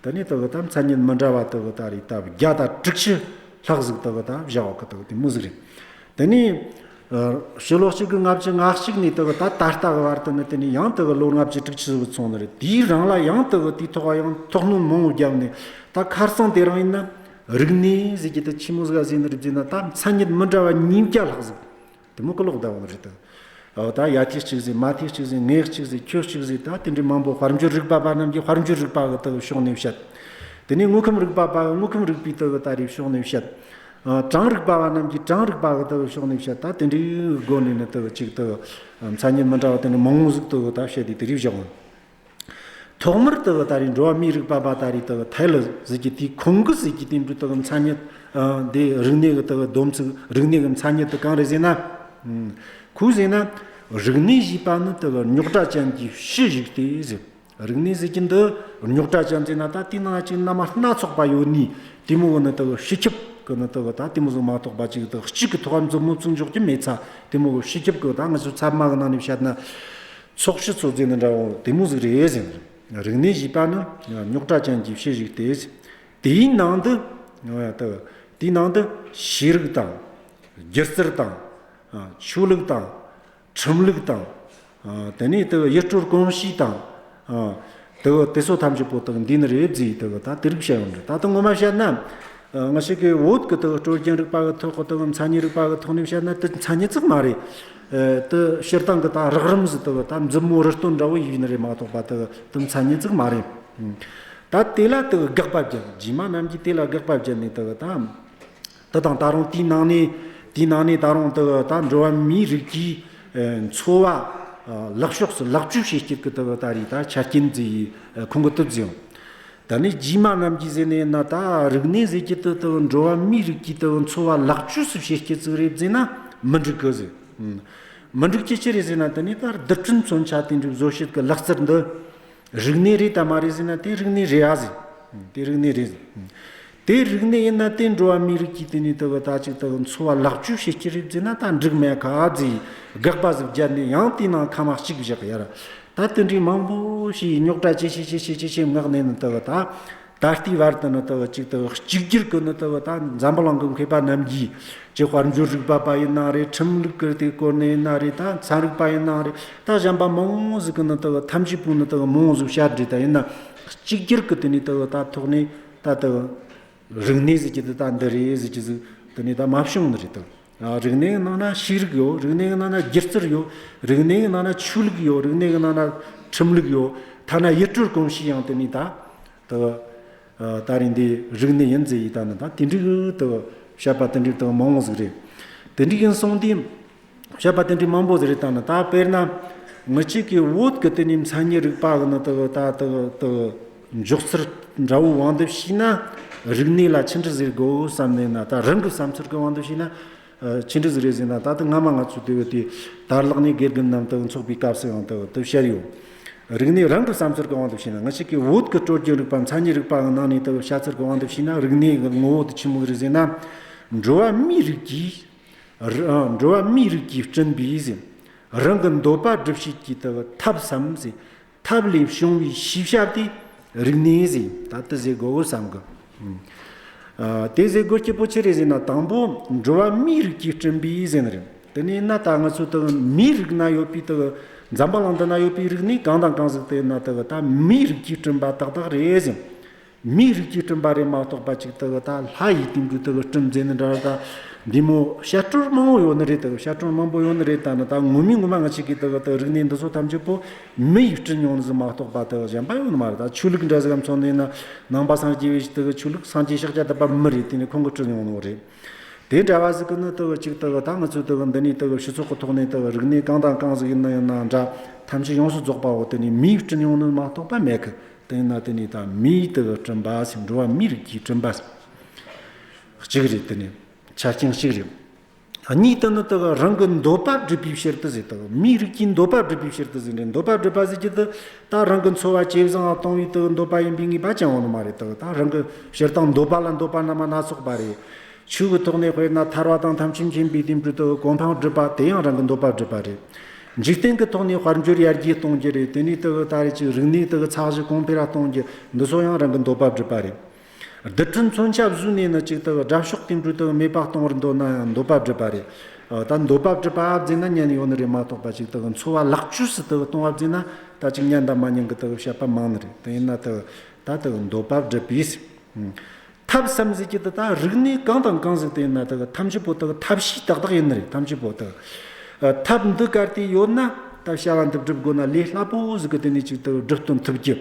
དེ་ནས་དེ་གི་ད་མཚན་ཉིད་མི་འདྲ་བ་དེ་གི་ད་རེས་ད་བརྒྱ་དང་དྲུག་ཅུ་ལྷག་ཟིག་དེ་གི་ད་བཞག་ཡོད་གི། དེ་གི་དེ་མོ་ཟིག་རེད། དེ་ནས། ཨ། ཕྱི་ལོ་གཅིག་དགུ་ལྔ་བཅུ་ང་གཅིག་ནས་དེ་གི་ད་ད་ལྟ་གི་བར་དུ་ནི། དེ་ནས་ཡང་དེ་གི་ལོ་ལྔ་བཅུ་དྲུག་ཅུ་ཟིག་སོང་ནི་རེད། དེའི་རིང་ལ་ཡང་དེ་གི་དེའི་ཐོག་ཡང་ཐོག་སྣོན་མང་བོ་བརྒྱབ་ནས། ད་ཁ་སང་དེ་རིང་ཡིན་ན་རིག་གནས་ཟེར་གྱི་དེ་ཆི་མོ་ཟིག་ག་ཟེར་ནི་རེད་ཟེར་ན། ད་མཚན་ཉིད་མི་འདྲ་བ་ཉིས་བརྒྱ་ལྷག་ཟིག་དེ་མོ་གི་ལོག་བསྡད་ཡོད་ནི་རེད་དོ། འོ་ད་ཡ་དེ་གཅིག་ཟེར། མ་དེ་གཅིག་ཟེར། ངས་གཅིག་ཟེར། ཁྱོད་གཅིག་ཟེར། ད་དེ་འདྲའི་མང་པོ། དཔལ་འབྱོར་རིག་པ་པ་རྣམས་ཀྱིས་དཔལ་འབྱོར་རིག་པ་གི་དེ་གི་ཕྱོགས་ནས་བཤད། དེ་ནས་དངོས་ཁམས་རིག་པ་པ་གིས་དངོས་ཁམས་རིག་པའི་དེ་གི་ད་རེས་ཕྱོགས་ནས་བཤད། ཨ། གྲངས་རིག་པ་བ་རྣམས་ཀྱིས་གྲངས་རིག་པ་གི་དེ་གི་ཕྱོགས་ནས་བཤད། ད་དེ་འདྲའི་སྒོ་ནས་ནི་དེ་གི་ཅིག་དེ་གི་མཚན་ཉིད་མི་འདྲ་བ་དེ་འདྲ་མང་བོ་ཟིག་དེ་གི་ད་བཤད་དེ་དེ་རིགས་བཞག་ཡོད། ཐོག་མར་དེ་གི་ད་རེས་འགྲོ་བ་མིའི་རིག་པ་པ་ད་རེས་དེ་གི་ཐའེ་ལི་ཟེར་གྱི་དེའི་ཁོང་གིས་ཟེར་གྱི་དེ་འདྲ་དེ་གི་མཚན་ཉིད། ཨ། འདི་རིག་གནས་གི་དེ་གི་སྡོམ་ཚིག་རིག་གནས་གི་མཚན་ཉིད་དེ་གང་རེད་ཟེར་ན། ཨུམ། ཁོས་ཟེར་ན། རིག་གནས་ཞེས་པ་ནི་དེ་གི་རྙོག་དྲ་ཅན་གྱི་ཕྱི་བཞག་སྟེ་ཟེར། རིག་གནས་ཟེར་གྱི་འདི་རྙོག་དྲ་ཅན་ཟེར་ན། ད་དེའི་ནང་ཅིག་རྣམ་པ་སྣ་ཚོགས་པ་ཡོད་ནི། དེ་མོ་གི་ནི་དེ་གི་སྤྱི་ཁྱབ་གི་ནི་དེ་གི་ད་དེ་མོ་ཟིག་མ་གཏོགས་པ། ཅིག་དེ་གི་གཅིག་གི་ཐོག་མཛུབ་མོ་བཙུགས་འཇོག་རྒྱུ་མེད་ས། དེ་མོ་གི་སྤྱི་ཁྱབ་གི། ད་ང་ཚོ་ཚད་མ་གི་ནང་ནས་བཤད་ན། ཚོགས་སྤྱི་ཚོ་ཟེར་ནི་འདྲ་བོ་དེ་མོ་ཟིག་རེད་ཟེར། རིག་གནས་ཞེས་པ་ནི་རྙོག་དྲ་ཅན་གྱི་ཕྱི་བཞག་སྟེ། དེའི་ནང་དུ། དེའི་ནང་དུ་ཤེས་རིག་དང་། སྒྱུ་རྩལ་དང་། ཆོས་ལུགས་དང་། ཁྲིམས་ལུགས་དང་། དེ་ནས་དེ་ཡུལ་སྲོལ་གོམས་གཤིས་དང་། དེ་དེ་ཚོ་ཐམས་ཅད་པོ་དག་འདུས་ནི་རེད་ཟེར། དེ་ད་དེ་རིགས་བཤད་ཡོང་རེད། ད་དེ་ངོ་མ་བཤད་ན། ང་ཞིག་གིས་བོད་ཀྱི་དེ་སྲོལ་རྒྱུན་རིག་པ་གི་ཐོག་གི་དེ་མཚན་ཉིད་རིག་པ་གི་ཐོག་ནས་བཤད་ན། དེ་མཚན་ཉིད་ཙིག་མ་རེད། དེ་སྤྱིར་བཏང་གི་ད་རགས་རིམ་ཟིག་དེ་ད་མཛུབ་མོ་རི་སྟོན་འདྲ་བོ་ཡིན་ནི་རེད་མ་གཏོགས་པ། དེ་དེ་མཚན་ཉིད་ཙིག་མ་རེད། ད་དེ་ལ་དེ་དགག་པ་བརྒྱབ། རྗེས་མ་རྣམས་ཀྱིས་དེ་ལ་དགག་པ་བརྒྱབ་ནས་དེ་ད། དེ་དང་ད་རུང་དེའི་ནང་ནས་ དེའི་ནང་ནས་ད་རུང་དེ་གི་ད་འགྲོ་བ་མིའི་རིགས་ཀྱི་ཨ་འཚོ་བ་ཨ་ལེགས་ཕྱོགས་སུ་ལེགས་བཅོས་བྱེད་སྤྱད་ཀྱི་དེ་གི་ད་རེས་ད་ཆ་རྐྱེན་ཟིག་ཨ་ཁོང་གིས་བཏོད་ཟིག་ཡོད། ད་ནི་རྗེས་མ་རྣམས་ཀྱིས་ཟེར་ནས་ན། ད་རིག་གནས་ཟེར་རྒྱུ་དེ་དེ་གི་འགྲོ་བ་མིའི་རིགས་ཀྱི་དེ་གི་འཚོ་བ་ལེགས་བཅོས་སུ་བྱེད་སྤྱད་ཟིག་རེད་ཟེར་ན་མི་འགྲིག་གི་ཟེར། ཨང་། མི་འགྲིག་རྒྱུ་ཅི་རེད་ཟེར་ན། དེ་ནི་ད་རྡུལ་ཕྲན་མཚོན་ཆ་དེ་འདྲའི་བཟོ་བྱེད་ཀྱི་ལག་རྩལ་འདི་རིག་གནས་རེད་དམ་མ་རེད་ཟེར་ན། དེ་རིག་གནས་རེད་ཨ་ཟེར། དེ་རིག་གནས་རེད་ཟེར། དེ་རིག་གནས་ཡིན་ན་དེ་འགྲོ་བ་མིའི་རིགས་ཀྱི་དེ་ནས་དེ་གི་ད་ཅིག་དེ་གི་འཚོ་བ་ལེགས་བཅོས་བྱེད་རྒྱུ་རེད་ཟེར་ན་ད་འགྲིག་མེད་ཁ་ཟེར། དགག་པ་ཟིག་བརྒྱབ་ནས། ཡང་དེའི་ནང་ཁ་མ་གཅིག་བཞག་ཡ་ར། ད་དེ་འདྲའི་མང་པོ་ཞིག་རྙོག་དྲ་ཆེ་ཆེ་ཆེ་ཆེ་ཆེ་ཆེ་མངགས་ནས་ནི་དེ་གི་ད། ད་ལྟའི་བར་དུ་ནི་དེ་གི་ཅིག་དེ་གི་གཅིག་གྱུར་གྱི་ནི་དེ་གི་ད་འཛམ་བུ་གླིང་གི་མཁས་པ་རྣམས་ཀྱིས། ཅིག་དཔལ་འབྱོར་རིག་པ་པ་ཡིན་ན་རེད། ཁྲིམས་ལུགས་ཀྱི་དེ་སྐོར་ནས་ཡིན་ན་རེད། ད་ཚན་རིག་པ་ཡིན་ན་རེད། ད་གཞན་པ་མང་བོ་ཟིག་གིས་ནི་དེ་གི་ཐམས་ཅད་པོས་ནི་དེ་གི་མང་བོ་ཟིག་བཤད་རེད། ད་ཡིན་ན་གཅིག་གྱུར་གྱི་དེ་ནས་དེ་གི་ད་ཐོག་ནས་ད་དེ་གི་རིག་གནས་ཟེར་རྒྱུ་དེ་ད་འདི་རེད་ཟེར་རྒྱུ་ཟིག་དེ་ནས་ད་མ་བྱུང་ནི་རེད། དེ་གི་ཨ་རིག་གནས་ཀྱི་ནང་ན་ཤེས་རིག་ཡོད། རིག་གནས་ཀྱི་ནང་ན་སྒྱུ་རྩལ་ཡོད། རིག་གནས་ཀྱི་ནང་ན་ཆོས་ལུགས་ཡོད། རིག་གནས་ཀྱི་ནང་ན་ཁྲིམས་ལུགས་ཡོད། ཐ་ན་ཡུལ་གྲུ་གོམས་གཤིས་ཡང་དེ་ནས་ད་དེ་གི་ཨ་ད་རེས་འདི་རིག་གནས་ཡིན་ཟེར་ཡི་ད་ནི། ད་དེ་འདྲའི་དེ་གི་བཤད་པ་དེ་འདྲའི་དེ་གི་མང་བོ་ཟིག་རེད། དེ་འདྲའི་ཡིན་སོང་དུས་བཤད་པ་དེ་འདྲའི་མང་པོ་ཟིག་རེད། ད་ནི་ད་དཔེར་ན་ང་ཅག་གི་བོད་ཀྱི་དེ་ནས་མཚན་ཉིད་རིག་པ་གི་ནི་དེ་གི་ད་དེ་གི་དེ་གི་འཇོག་ཚུལ་འདྲ་བོའི་དབང་དུ་བྱས་ན། རིག་གནས་ལ་ཆི་འདྲ་ཟེར་དགོས་བསམ་ནས་ན། ད་རང་གི་བསམ་ཚུལ་གྱི་དབང་དུ་བྱས་ན། ཨ་ཆི་འདྲ་ཟིག་རེད་ཟེར་ན། ད་ལྟ་སྔ་མ་ང་ཚོས་དེ་བས་དེ་དར་ལག་ནས་དགེ་རྒན་རྣམས་དང་ཚོགས་པའི་སྐབས་སུ་ཡང་དེ་དེ་བཤད་ཡོད། རིག་གནས་རང་གི་བསམ་ཚུལ་གྱི་དབང་དུ་བྱས་ན། ང་ཅག་གི་བོད་ཀྱི་སྲོལ་རྒྱུན་རིག་པ་མཚན་ཉིད་རིག་པ་གི་ནང་ནས་དེ་བཤད་ཚུལ་གྱི་དབང་དུ་བྱས་ན། རིག་གནས་ཀྱི་ངོ་བོ་དེ་ཆི་མོ་རེད་ཟེར་ན། འགྲོ་བ་མིའི་རིགས་ཀྱིས་ར་འགྲོ་བ་མིའི་རིགས་ཀྱིས་བསྐྲུན་པའི་ཟེར། རང་གི་འདོད་པ་སྒྲུབ་བྱེད་ཀྱི་དེ་ཐབས་སམ་ཟེར། ཐབས་ལས་བྱུང་བའི་ཤེས་བྱ་དེ་རིག་གནས་ཟེར། ད་དེ་ཟེར་དགོས་བསམ་གི། ཨ་དེ་ཟེར་དགོས་རྒྱུ་བོ་ཆི་རེད་ཟེར་ན། དང་པོ་འགྲོ་བ་མིའི་རིགས་ཀྱིས་བསྐྲུན་པའི་ཟེར་ནི་རེད། དེ་ནས་ན་ད་ང་ཚོ་དེ་མིའི་རིགས་ན་ཡོད་པའི་དེ་འཛམ་བུ་གླིང་འདི་ན་ཡོད་པའི་རིག་གནས་གང་དང་གང་ཟིག་དེ་ན་དེ་ད་མིའི་རིགས་ཀྱིས་བསྐྲུན་པ་ཏག་ཏག་རེད་ཟེར། མིའི་རིགས་ཀྱིས་བསྐྲུན་པ་རེད་མ་གཏོགས་པ། ཅིག་དེ་ད་ལྷ་ཡིས་དེ་འདྲ་དེ་བསྐྲུན་ཟེར་ནི་འདྲ། ད་འདི་མོ་བཤད་སྲོལ་མང་བོ་ཡོད་ནི་རེད། དེ་བཤད་སྲོལ་མང་པོ་ཡོད་ནི་རེད། ད་ནི་ད་ངོ་མའི་ངོ་མ་ང་ཅག་གི་དེ་དེ་རིག་གནས་འདི་ཚོ་ཐམས་ཅད་པོ་མི་ཡིས་བསྐྲུན་ཡོང་ནི་ཟིག་མ་གཏོགས་པ་དེ་གཞན་པ་ཡོད་ནི་མ་རེད། ད་ཆོས་ལུགས་འདྲ་ཟིག་ག་མཚོན་ནས་ན། ནང་པ་སངས་རྒྱས་པའི་དེ་ཆོས་ལུགས་སངས་རྒྱས་ཤཱཀྱ་ཐུབ་པ་མི་རེད། དེ་ནི་ཁོང་གིས་བསྐྲུན་ཡོང་ནི་རེད། དེ་འདྲ་བ་ཟིག་གི་ནི་དེ་ཅིག་དེ་ད་ང་ཚོ་དེ་འདི་ནས་དེ་སྤྱི་ཚོགས་ཀྱི་ཐོག་ནས་དེ་རིག་གནས་གང་དང་གང་ཟིག་ཡིན་ན་ཡིན་ན་འདྲ། ཐམས་ཅད་ཡོངས་སུ་རྫོགས་པ་བོ་དེ་ནི་མིས་བསྐྲུན་ཡོང་ནི་མ་གཏོགས་པ་མེད་གི། དེ་ཡིན་ན་དེ་ནི་ད་མིས་དེ་བསྐྲུན་པ་ཟེར། འགྲོ་བ་མིའི་རིགས་ཀྱིས་བསྐྲུན་པ་གཅིག་རེད། དེ་ནི་ཆ་རྐྱེན་གཅིག་རེད། གཉིས་དེ་ནི་དེ་རང་གི་འདོད་པ་སྒྲུབ་པའི་ཕྱིར་དུ་ཟེར། དེ་མིའི་རིགས་ཀྱི་འདོད་པ་སྒྲུབ་པའི་ཕྱིར་དུ་ཟེར་ནས། འདོད་པ་སྒྲུབ་པ་ཟེར་རྒྱུ་དེ་ད་རང་གི་འཚོ་བ་ཇེ་བཟང་ང་གཏོང་བའི་དེ་འདོད་པ་ཡིན་པའི་ངེས་པ་ཅང་ཡོད་ནི་མ་རེད། དེ་ད་རང་གི་སྤྱིར་བཏང་འདོད་པ་ལ་འདོད་པ་རྣམ་པ་སྣ་ཚོགས་པ་རེད། ཆོས་ཀྱི་ཐོག་ནས་དཔེར་ན་ཐར་པ་དང་ཐམས་ཅད་མཁྱེན་པའི་དེ་འདྲ་དེ་གོ་འཕང་སྒྲུབ་པ་དེ་ཡང་རང་གི་འདོད་པ་སྒྲུབ་པ་རེད། འཇིག་རྟེན་གྱི་ཐོག་ནས་དཔལ་འབྱོར་ཡར་རྒྱས་གཏོང་རྒྱུ་རེད། དེ་ནས་དེ་ད་རེས་ཀྱི་རིག་གནས་དེ་ཚགས་གཞི་གོང་འཕེལ་ར་གཏོང་རྒྱུ། འདི་ཚོ་ཡང་རང་གི་འདོད་པ་སྒྲུབ་པ་རེད། རྡུལ་ཕྲན་མཚོན་ཆ་བཟོས་ནས་ནི་ཅིག་དེ་དགྲ་ཕྱོགས་དེ་འདྲ་དེ་མེད་པ་གཏོང་བར་འདོད་ན་ཡང་འདོད་པ་སྒྲུབ་པ་རེད། ཨ་ད་འདོད་པ་སྒྲུབ་པ་ཟེར་ན་ཉན་ཡོད་ནི་རེད་མ་གཏོགས་པ། ཅིག་དེ་འཚོ་བ་ལེགས་བཅོས་སུ་དེ་གཏོང་བ་ཟེར་ན་ད་ཅིག་ཉན་དང་མ་ཉན་གི་དེ་བཤད་པ་མང་ནི་རེད། དེ་ཡིན་ན་དེ་ད་དེ་འདོད་པ་སྒྲུབ་པས། ཐབས་སམ་ཟེར་རྒྱུ་དེ་ད་རིག་གནས་གང་དང་གང་ཟིག་དེ་ཡིན་ན་དེ་ཐམས་ཅད་པོ་དེ་ཐབས་ཤེས་ཏག་ཏག་ཡིན་ནི་རེད། ཐམས་ཅད་པོ་དེ། ཨ་ཐབས་འདི་གལ་ཏེ་ཡོད་ན་ད་བྱ་བ་འདི་སྒྲུབ་དགོས་ན་ལས་སླ་པོ་ཟིག་གི་དེ་ནས་ཅིག་དེ་སྒྲུབ་སྟོན་ཐུབ་རྒྱུ།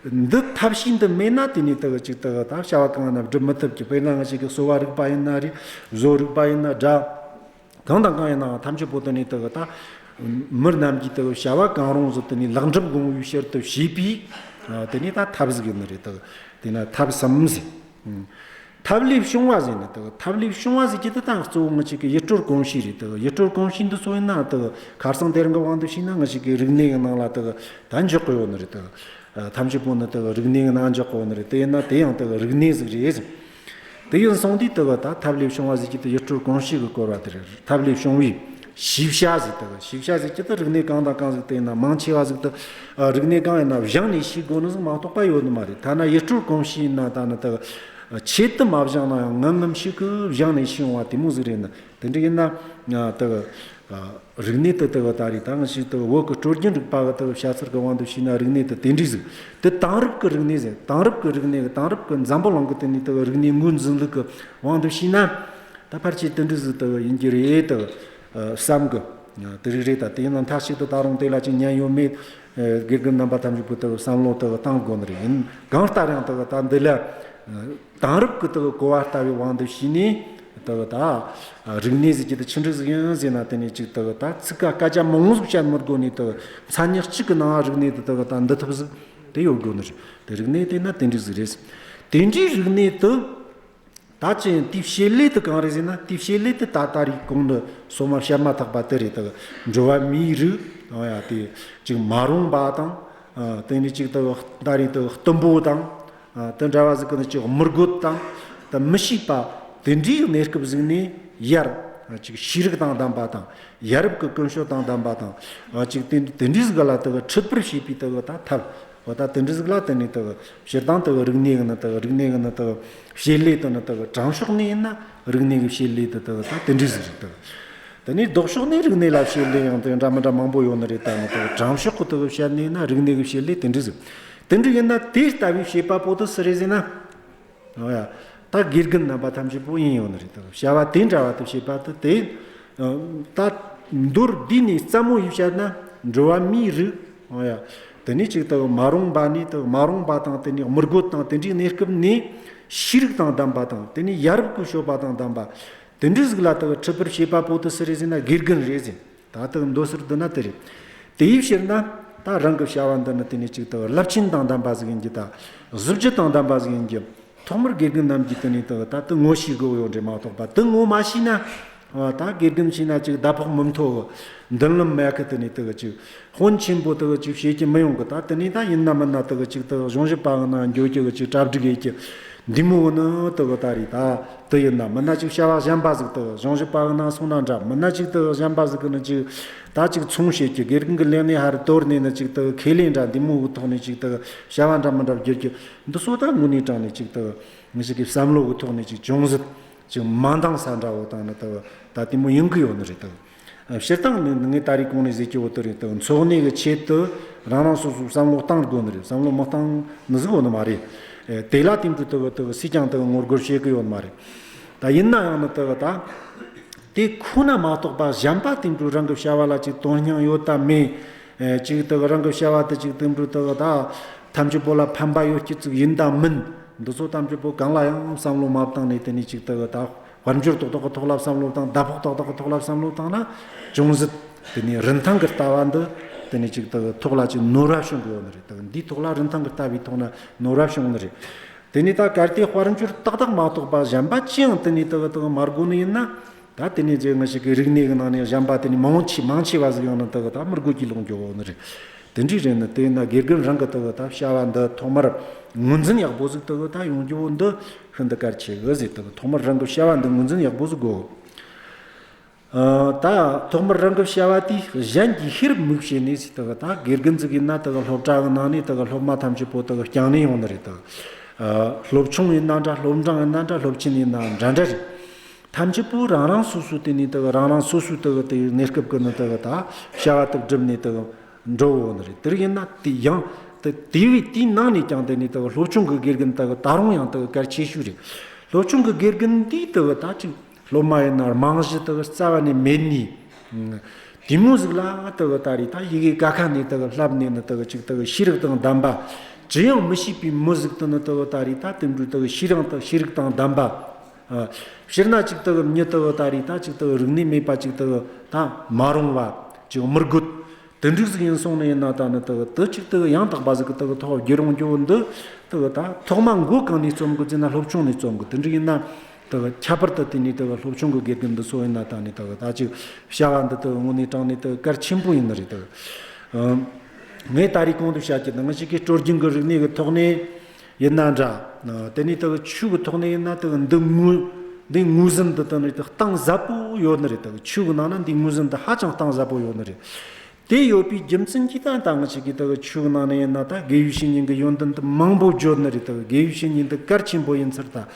འདི་ཐབས་ཤེས་འདི་མེད་ན་དེ་ནས་དེ་ཅིག་དེ་ད་བྱ་བ་གང་ན་སྒྲུབ་མི་ཐུབ་རྒྱུ། དཔེར་ན་ང་ཅག་གི་གསོ་བ་རིག་པ་ཡིན་ན་རེད། བཟོ་རིག་པ་ཡིན་ན་འདྲ། གང་དང་གང་ཡིན་ནའང་ཐམས་ཅད་པོ་དེ་ནས་དེ་ད་མི་རྣམས་ཀྱིས་དེ་བྱ་བ་གང་རུང་ཟིག་དེ་ནས་ལེགས་འགྲུབ་འོང་བའི་ཕྱིར་དུ་བྱས་པའི་ཨ་དེ་ནས་ད་ཐབས་ཟིག་ཡིན་ནི་རེད། དེ་དེ་ན་ཐབས་སམ་ཟེར། ཐབས་ལས་བྱུང་བ་ཟེར་ནི་དེ། ཐབས་ལས་བྱུང་བ་ཟེར་རྒྱུ་དེ་ད་གཙོ་བོ་ང་ཅག་གི་ཡུལ་སྲོལ་གོམས་གཤིས་རེད། དེ་ཡུལ་སྲོལ་གོམས་གཤིས་འདི་ཚོ་ཡིན་ན་དེ་ཁ་སང་དེ་རིང་གི་དབང་དུ་བྱས་ན་ང་ཅག་གི་རིག་གནས་ཀྱི་ནང་ལ་དེ་ད་འཇོག་གི་ཡོད་ནི་རེད། དེ་ཐམས་ཅད་པོ་ནི་དེ་རིག་གནས་ཀྱི་ནང་འཇོག་གི་ཡོད་ནི་རེད། དེ་ཡིན་ན་དེ་ཡང་དེ་རིག་གནས་ཟིག་རེད། དེ་ཡིན་སོང་དུས་དེ་ད་ཐབས་ལས་བྱུང་བ་ཟེར་རྒྱུ་དེ་ཡུལ་སྲོལ་གོམས་གཤིས་ཀྱི་སྐོར་བ་དེ་རེད། ཐབས་ལས་བྱུང་བའི་ཤེས་བྱ་ཟེར། དེ་ཤེས་བྱ་ཟེར་རྒྱུ་དེ་རིག་གནས་གང་དང་གང་ཟིག་དེ་ཡིན་ན་མང་ཆེ་བ་ཟིག་དེ་རིག་གནས་གང་ཡིན་ན་སྦྱངས་ནས་ཤེས་དགོས་ནི་ཟིག་མ་གཏོགས་པ་ཡོད་ནི་མ་རེད། ཐ་ན་ཡུལ་སྲོལ་གོམས་གཤིས་ཡིན་ན་ད་ནི་དེ་ཆེད་དུ་མ་སྦྱངས་ན་ཡང་ངམ་ངམ་ཤུགས་ཀྱིས་སྦྱངས་ནས་ཤེས་འོང་བ་དེ་མོ་ཟིག་རེད་ནི། དེ་འདྲ་ཡིན་ན་དེ་རིག་གནས་དེ་དེ་ད་རེས་ད་ང་ཅག་དེ་བོད་ཀྱི་སྲོལ་རྒྱུན་རིག་པ་གི་དེ་བྱ་ཚུལ་གྱི་དབང་དུ་བྱས་ན་རིག་གནས་དེ་དེ་འདྲ་ཟིག་དེ་དེང་རབས་ཀྱི་རིག་གནས་ཟེར། དེང་རབས་ཀྱི་རིག་གནས་གི་དེང་རབས་ཀྱི་འཛམ་བུ་གླིང་གི་དེ་ནས་དེ་རིག་གནས་ངོས་འཛིན་ལུགས་ཀྱི་དབང་དུ་བྱས་ན། ད་ཕལ་ཆེར་དེ་འདྲ་ཟིག་དེ་ཡིན་རྒྱུ་རེད་དེ་བསམ་གི། དེ་རིགས་རེད། ད་དེ་ཡིན་ན་མཐའ་གཅིག་ཏུ་ད་རུང་དེ་ལ་ཅིག་ཉན་ཡོད་མེད། དགེ་རྒན་རྣམ་པ་ཐམས་ཅད་པོས་དེ་བསམ་བློ་དེ་བཏང་དགོས་ནི་རེད། ཡིན་གང་ལྟར་ཡང་དེ་ད་འདི་ལ་དེང་རབས་ཀྱི་དེ་གོ་བ་ལྟ་བུའི་དབང་དུ་བྱས་ནས་ དེ་གི་ད་རིག་གནས་ཟེར་གྱི་དེ་ཆི་འདྲ་ཟིག་ཡིན་ཟེར་ན། དེ་ནས་ཅིག་དེ་གི་ད་ཚིག་ཀ་སྐད་ཆ་མང་ཟིག་བཤད་མི་དགོས་ནས། དེ་གི་མཚན་ཉིད་གཅིག་གི་ནང་རིག་གནས་དེ་དེ་གི་ད་འདུ་ཐུབ་ཟིག་དེ་ཡོད་དགོས་ནི་རེད། དེ་རིག་གནས་དེ་ན་དེ་འདྲ་ཟིག་རེད། དེ་འདྲའི་རིག་གནས་དེ་ད་ཅི་ཡིན། དེའི་བྱེད་ལས་དེ་གང་རེད་ཟེར་ན། དེའི་བྱེད་ལས་དེ་ད་ད་རེས་གོང་དུ་སོ་མ་བཤད་མ་ཐག་པ་དེ་རེད། དེ་གི་འགྲོ་བ་མིའི་རིགས། ཨ་ཡ། དེ་ཅིག་མ་རུངས་པ་དང་། ཨ། དེ་ནས་ཅིག་དེ་གི་ད་རེས་དེ་གི་གཏུམ་པོ་དང་། ཨ། དེ་འདྲ་བ་ཟིག་གི་ནི་ཅིག་དམུ་རྒོད་དང་། དེ་མི་ཤེས་པ་དེ་འདྲའི་གནས་སྐབས་ཟིག་ནས་ཡར། ཨ། ཅིག་ཤེས་རིག་དང་ལྡན་པ་དང་། ཡ་རབས་ཀྱི་ཀུན་སྤྱོད་དང་ལྡན་པ་དང་། ཨ། ཅིག་དེ་དེ་འདྲའི་ཟིག་ལ་དེ་གི་ཁྲིད་པར་བྱེད་པའི་དེ་གི་ད་ཐབས། འོ་ད་དེ་འདྲའི་ཟིག་ལ་དེ་ནས་དེ་གི་སྤྱིར་བཏང་དེ་གི་རིག་གནས་གི་ནི་དེ་གི་རིག་གནས་གི་ནི་དེ་གི་བྱེད་ལས་དེ་ནི། དེ་གི་དྲང་ཕྱོགས་ནས་ཡིན་ན་རིག་གནས་གི་བྱེད་ལས་དེ་དེ་གི་ད་དེ་འདྲའི་ཟིག་རེད། དེ་གི་དེ་ནས་ལྡོག་ཕྱོགས་ནས་རིག་གནས་ལ་བྱེད་ལས་ཡང་དེ་འདྲ་མི་འདྲ་མང་པོ་ཡོད་ནི་རེད། ད་ནི་དེ་གི་དྲང་ཕྱོགས་གི་དེ་གི་བཤད་ནས་ཡིན་ན་རིག་གནས་གི་བྱེད་ལས་དེ་འདྲའི་ཟིག་དེ་འདྲ་ཡིན་ན་དེ་ལྟ་བུའི་བྱེད་པ་པོ་དེ་སུ་རེད་ཟེར་ན། ཨོ་ཡ། ད་དགེ་རྒན་རྣམ་པ་ཐམས་ཅད་པོ་ཡིན་ཡོད་ནི་རེད། ད་བྱ་བ་དེ་འདྲ་བ་དེ་བྱེད་པ་དེ་དེ། ཨ། ད་མདོར་བསྡུས་ནས་སླ་མོ་ཡིས་བཤད་ན། འགྲོ་བ་མིའི་རིགས། ཨོ་ཡ། དེ་ནས་ཅིག་ད་མ་རུངས་པ་ནས། ད་མ་རུངས་པ་དང་། དེ་ནས་དམུ་རྒོད་དང་། དེ་འདྲའི་གནས་སྐབས་ནས་ཤེས་རིག་དང་ལྡན་པ་དང་། དེ་ནས་ཡ་རབས་ཀྱི་སྤྱོད་པ་དང་ལྡན་པ། དེ་འདྲའི་ཟིག་ལ་ད་ཁྲིད་པར་བྱེད་པ་པོ་དེ་སུ་རེད་ཟེར་ན། དགེ་རྒན་རེད་ཟེར། ད་ལྟ་མདོར་བསྡུས་བསྡུ་ན་དེ་རེད། དེའི་ཕྱིར་ན་ད་རང་གི་བྱ་བ་འདི་ནི་དེ་ནས་ཅིག་ད་རླབས་ཆེན་དང་ལྡན་པ་ཟིག་ཡིན་རྒྱུ་དང་། གཟི་བརྗིད་དང་ལྡན་པ་ཟིག་ཡིན་རྒྱུ། ཐོག་མར་དགེ་རྒན་རྣམས་ཀྱིས་དེ་ནས་ད་ད་ད་ངོ་ཤེས་དགོས་ཡོད་རེད་མ་གཏོགས་པ། དེ་ངོ་མ་ཤེས་ན། ཨ། ད་དགེ་རྒན་བྱས་ན་ཅིག་ཟླ་ཕོགས་མི་མཐོ་གི། མདུན་ལམ་མེད་གི། དེ་ནས་ད་ཅིག་ཕོན་ཆེན་པོ་ད་ཅིག་བྱེད་ཀྱི་མི་ཡོང་གི། ད་དེ་ནས་ད་ཡིན་ན་མིན་ན་ད་ཅིག་ད་གཞུང་ཞབས་པ་གི་ནང་འགྱོ་རྒྱུ་གི་ཅིག་གྲ་སྒྲིག་ཡེད་རྒྱུ། འདི་མོ་ནི་དེ་གི་ད་རེད། ད་དེ་ཡིན་ན་མིན་ན་ཅིག་བྱ་བ་གཞན་པ་ཟིག་དེ་གཞུང་ཞབས་པ་གི་ནང་སོང་ན་འདྲ། མིན་ན་ཅིག་དེ་གཞན་པ་ཟིག་གི་ནི་ཅིག་ད་ཅིག་ཚོང་བྱེད་རྒྱུ། དགེ་རྒན་གི་ལས་གནས་ཧར་དོར་ནས་ནི་ཅིག་དེ་ཁེ་ལས་འདྲ་འདི་མོ་གི་ཐོག་ནས་ཅིག་དེ་བྱ་བ་འདྲ་མི་འདྲ་བསྒྱུར་རྒྱུ། འདི་ཚོ་ད་དངོས་གནས་དྲང་ནས་ཅིག་དེ་ངེད་ཅག་གི་བསམ་བློ་གི་ཐོག་ནས་ཅིག་ཅུང་ཟད་ཅིག་མ་འདང་ས་འདྲ་བོ་དང་ནི་དེ་ད་དེ་མོ་ཡོང་གི་ཡོད་ནི་རེད་དེ། ཨ། སྤྱིར་བཏང་ནི་ངས་ད་རེས་གོང་ནས་ཟེར་གྱི་བོ་དེ་རེད། དེ་འཚོ་གནས་ཀྱི་ཆེད་དུ་རང་རང་སོ་སོས་བསམ་བློ་བཏང་དགོས་ནི་རེད། བསམ་བློ་མི་བཏང་ནི་ཟིག་ཡོད་ནི་མ་རེད། ཨེ། དེ་ལ་དེ་འདྲ་དེ་གི་དེ་གི་སུས་ཀྱང་དེ་གི་ངོ་རྒོལ་བྱེད་གི་ཡོད་མ་རེད། ད་ཡིན་ན་ཡང་ནི་དེ་གི་ད་དེ་ཁོ་ན་མ་གཏོགས་པ་གཞན་པ་དེ་འདྲ་རང་གི་བྱ་བ་ལ་ཅིག་དོན་སྙིང་ཡོད་དམ་མེད། ཨེ། ཅིག་དེ་གི་རང་གི་བྱ་བ་དེ་ཅིག་དེ་འདྲ་དེ་གི་ད་ཐམས་ཅད་པོ་ལ་ཕན་པ་ཡོད་རྒྱུ་ཅིག་ཡིན་དམ་མིན། འདི་ཚོ་ཐམས་ཅད་པོ་གང་ལ་ཡང་བསམ་བློ་མ་བཏང་ནས། དེ་ནས་ཅིག་དེ་གི་ད་དཔལ་འབྱོར་ཏག་ཏག་གི་ཐོག་ལ་བསམ་བློ་བཏང་། ཟླ་ཕོགས་ཏག་ཏག་གི་ཐོག་ལ་བསམ་བློ་བཏང་ན་ཅུང་ཟད་དེ་ནས་རིན་ཐང་གི་ལྟ་བ་འདི་དེ་ནས་ཅིག་ད་ཐོག་ལ་ཅིག་ནོར་བ་བྱུང་གི་ཡོད་ནི་རེད། ད་འདིའི་ཐོག་ལ་རིན་ཐང་གི་ལྟ་བའི་ཐོག་ན་ནོར་བ་བྱུང་ནི་རེད། དེ་ནས་ད་གལ་ཏེ་དཔལ་འབྱོར་ཏག་ཏག་མ་གཏོགས་པ་གཞན་པ་ཅི་ཡང་དེ་ནས་ད་ད་མ་དགོས་ནི་ཡིན་ན། ད་དེ་ནས་ཅིག་ང་ཅག་གི་རིག་གནས་ཀྱི་ནང་ནས་གཞན་པ་དེ་ནས་མང་ཆེ་མང་ཆེ་བ་ཟིག་ཡང་ནི་ད་ད་མི་དགོས་ཀྱི་ལོང་རྒྱུ་བོ་ནི་རེད། དེ་འདྲ་རེད་ནི། དེས་ན་དགེ་རྒན་རང་གི་ད་ད་བྱ་བ་འདི་ཐོག་མར་ངོས་འཛིན་ཡག་པོ་ཟིག་ད་ད་ཡོང་རྒྱུ་བོ་འདི་ཤིན་ཏུ་གལ་ཆེ་གི་ཟེར། ད་ཐོག་མར་རང་གི་བྱ་བ་འདི་ངོས་འཛིན་ཡག་པོ་ཟིག་དགོས། ཨ། ད་ཐོག་མར་རང་གི་བྱ་བ་དེ་གཞན་གྱིས་ཤེས་རབ་མི་བྱེད་ནས་ཟེར། ད་ད་དགེ་རྒན་ཟིག་ཡིན་ན་ད་སློབ་གྲྭ་གི་ནང་ནས་ད་སློབ་མ་ཐམས་ཅད་པོ་ད་སྐྱོང་ནས་ཡོང་ནི་རེད། ད་ཨ། སློབ་ཆུང་ཡིན་ན་འདྲ། སློབ་འབྲིང་ཡིན་ན་འདྲ། སློབ་ཆེན་ཡིན་ན་འདྲ་འདྲ་རེད། ཐམས་ཅད་པོ་རང་རང་སོ་སོའི་དེ་ནས་ད་རང་རང་སོ་སོའི་ད་དེ་གནས་སྐབས་ཀྱི་ནི་ད་ད་བྱ་བ་དེ་བསྒྲུབས་ནས་ད་འགྲོ་འོང་ནི་རེད། དེར་ཡིན་ན་དེ་ཡང་ད་དེ་བས་དེའི་ནང་ནས་ཀྱང་དེ་ནས་ད་སློབ་ཆུང་གི་དགེ་རྒན་ད་ད་རུང་ཡང་ད་གལ་ཆེ་ཤོས་རེད། སློབ་ཆུང་གི་དགེ་རྒན་འདིས་ད་ད་ཅིག་སློབ་མ་ཡིན་ན་རྨང་གཞི་ད་རྩ་བ་ནས་མེད་ནི། དེ་མོ་ཟིག་ལ་ད་ད་རེས་ད་ཡི་གེ་ཀ་ཁ་ནས་ད་བསླབས་ནས་ནི་ད་ཅིག་ད་ཤེས་རིག་དང་ལྡན་པ། ཅི་ཡང་མི་ཤེས་པའི་མི་ཟིག་ད་ནི་ད་ད་རེས་ད་དེ་འདྲ་ད་ཤེས་རིག་དང་ཤེས་རིག་དང་ལྡན་པ། ཨ། སྤྱིར་ན་ཅིག་ད་མྱི་ད་ད་རེས་ད་ཅིག་ད་རིག་གནས་མེད་པ། ཅིག་ད་ད་མ་རུངས་པ། ཅིག་དམུ་རྒོད། དེ་འདྲ་ཟིག་ཡིན་སོང་ནི་ཡིན་ན། ད་ནི་ད་ད་ཅིག་ད་ཡང་དག་པ་ཟིག་གི་ད་ཐོག་བསྒྱུར་འོང་རྒྱུ་འདི་ད་ད་ཐོག་མ་འགོ་གང་ནས་རྩོམ་དགོས་ཟེར་ན་སློབ་ཆུང་ནས་རྩོམ་དགོས། དེ་འདྲ་ཡིན་ན་ད་ཁྱད་པར་དུ་དེ་ནས་ད་སློབ་ཆུང་གི་དགེ་རྒན་འདི་ཚོ་ཡིན་ན། ད་ནི་ད་ད་ཅིག་བྱ་བ་འདི་ད་དངོས་གནས་དྲང་ནས་ད་གལ་ཆེན་པོ་ཡིན་ནི་རེད། ད་ངས་ད་རེས་གོང་དུ་བཤད་ཀྱི་ད་ང་ཅག་གི་སྲོལ་རྒྱུན་གྱི་རིག་གནས་ཀྱི་ཐོག་ནས་ཡིན་ན་འདྲ། དེ་ནས་ད་ཆོས་ཀྱི་ཐོག་ནས་ཡིན་ན་ད་འདི་ངོས་འདི་ངོས་ཟིན་འདི་ད་ནི་ད་གཏིང་ཟབ་པོ་ཡོད་ནི་རེད། ད་ཆོས་ཀྱི་ནང་ན་འདི་ངོས་ཟིན་འདི་ཧ་ཅང་གཏིང་ཟབ་པོ་ཡོད་ནི་རེད། དེ་ཡོད་པའི་རྒྱུ་མཚན་གྱིས་ད་ད་ང་ཅག་གི་ད་ཆོས་ནང་ནས་ཡིན་ན་ད་དགེ་བའི་བཤེས་གཉེན་གྱི་ཡོན་ཏན་དེ་མང་པོ་བརྗོད་ནི་རེད། ད་དགེ་བའི་བཤེས་གཉེན་དེ་གལ་ཆེན་པོ་ཡིན་ཚུལ་དང་།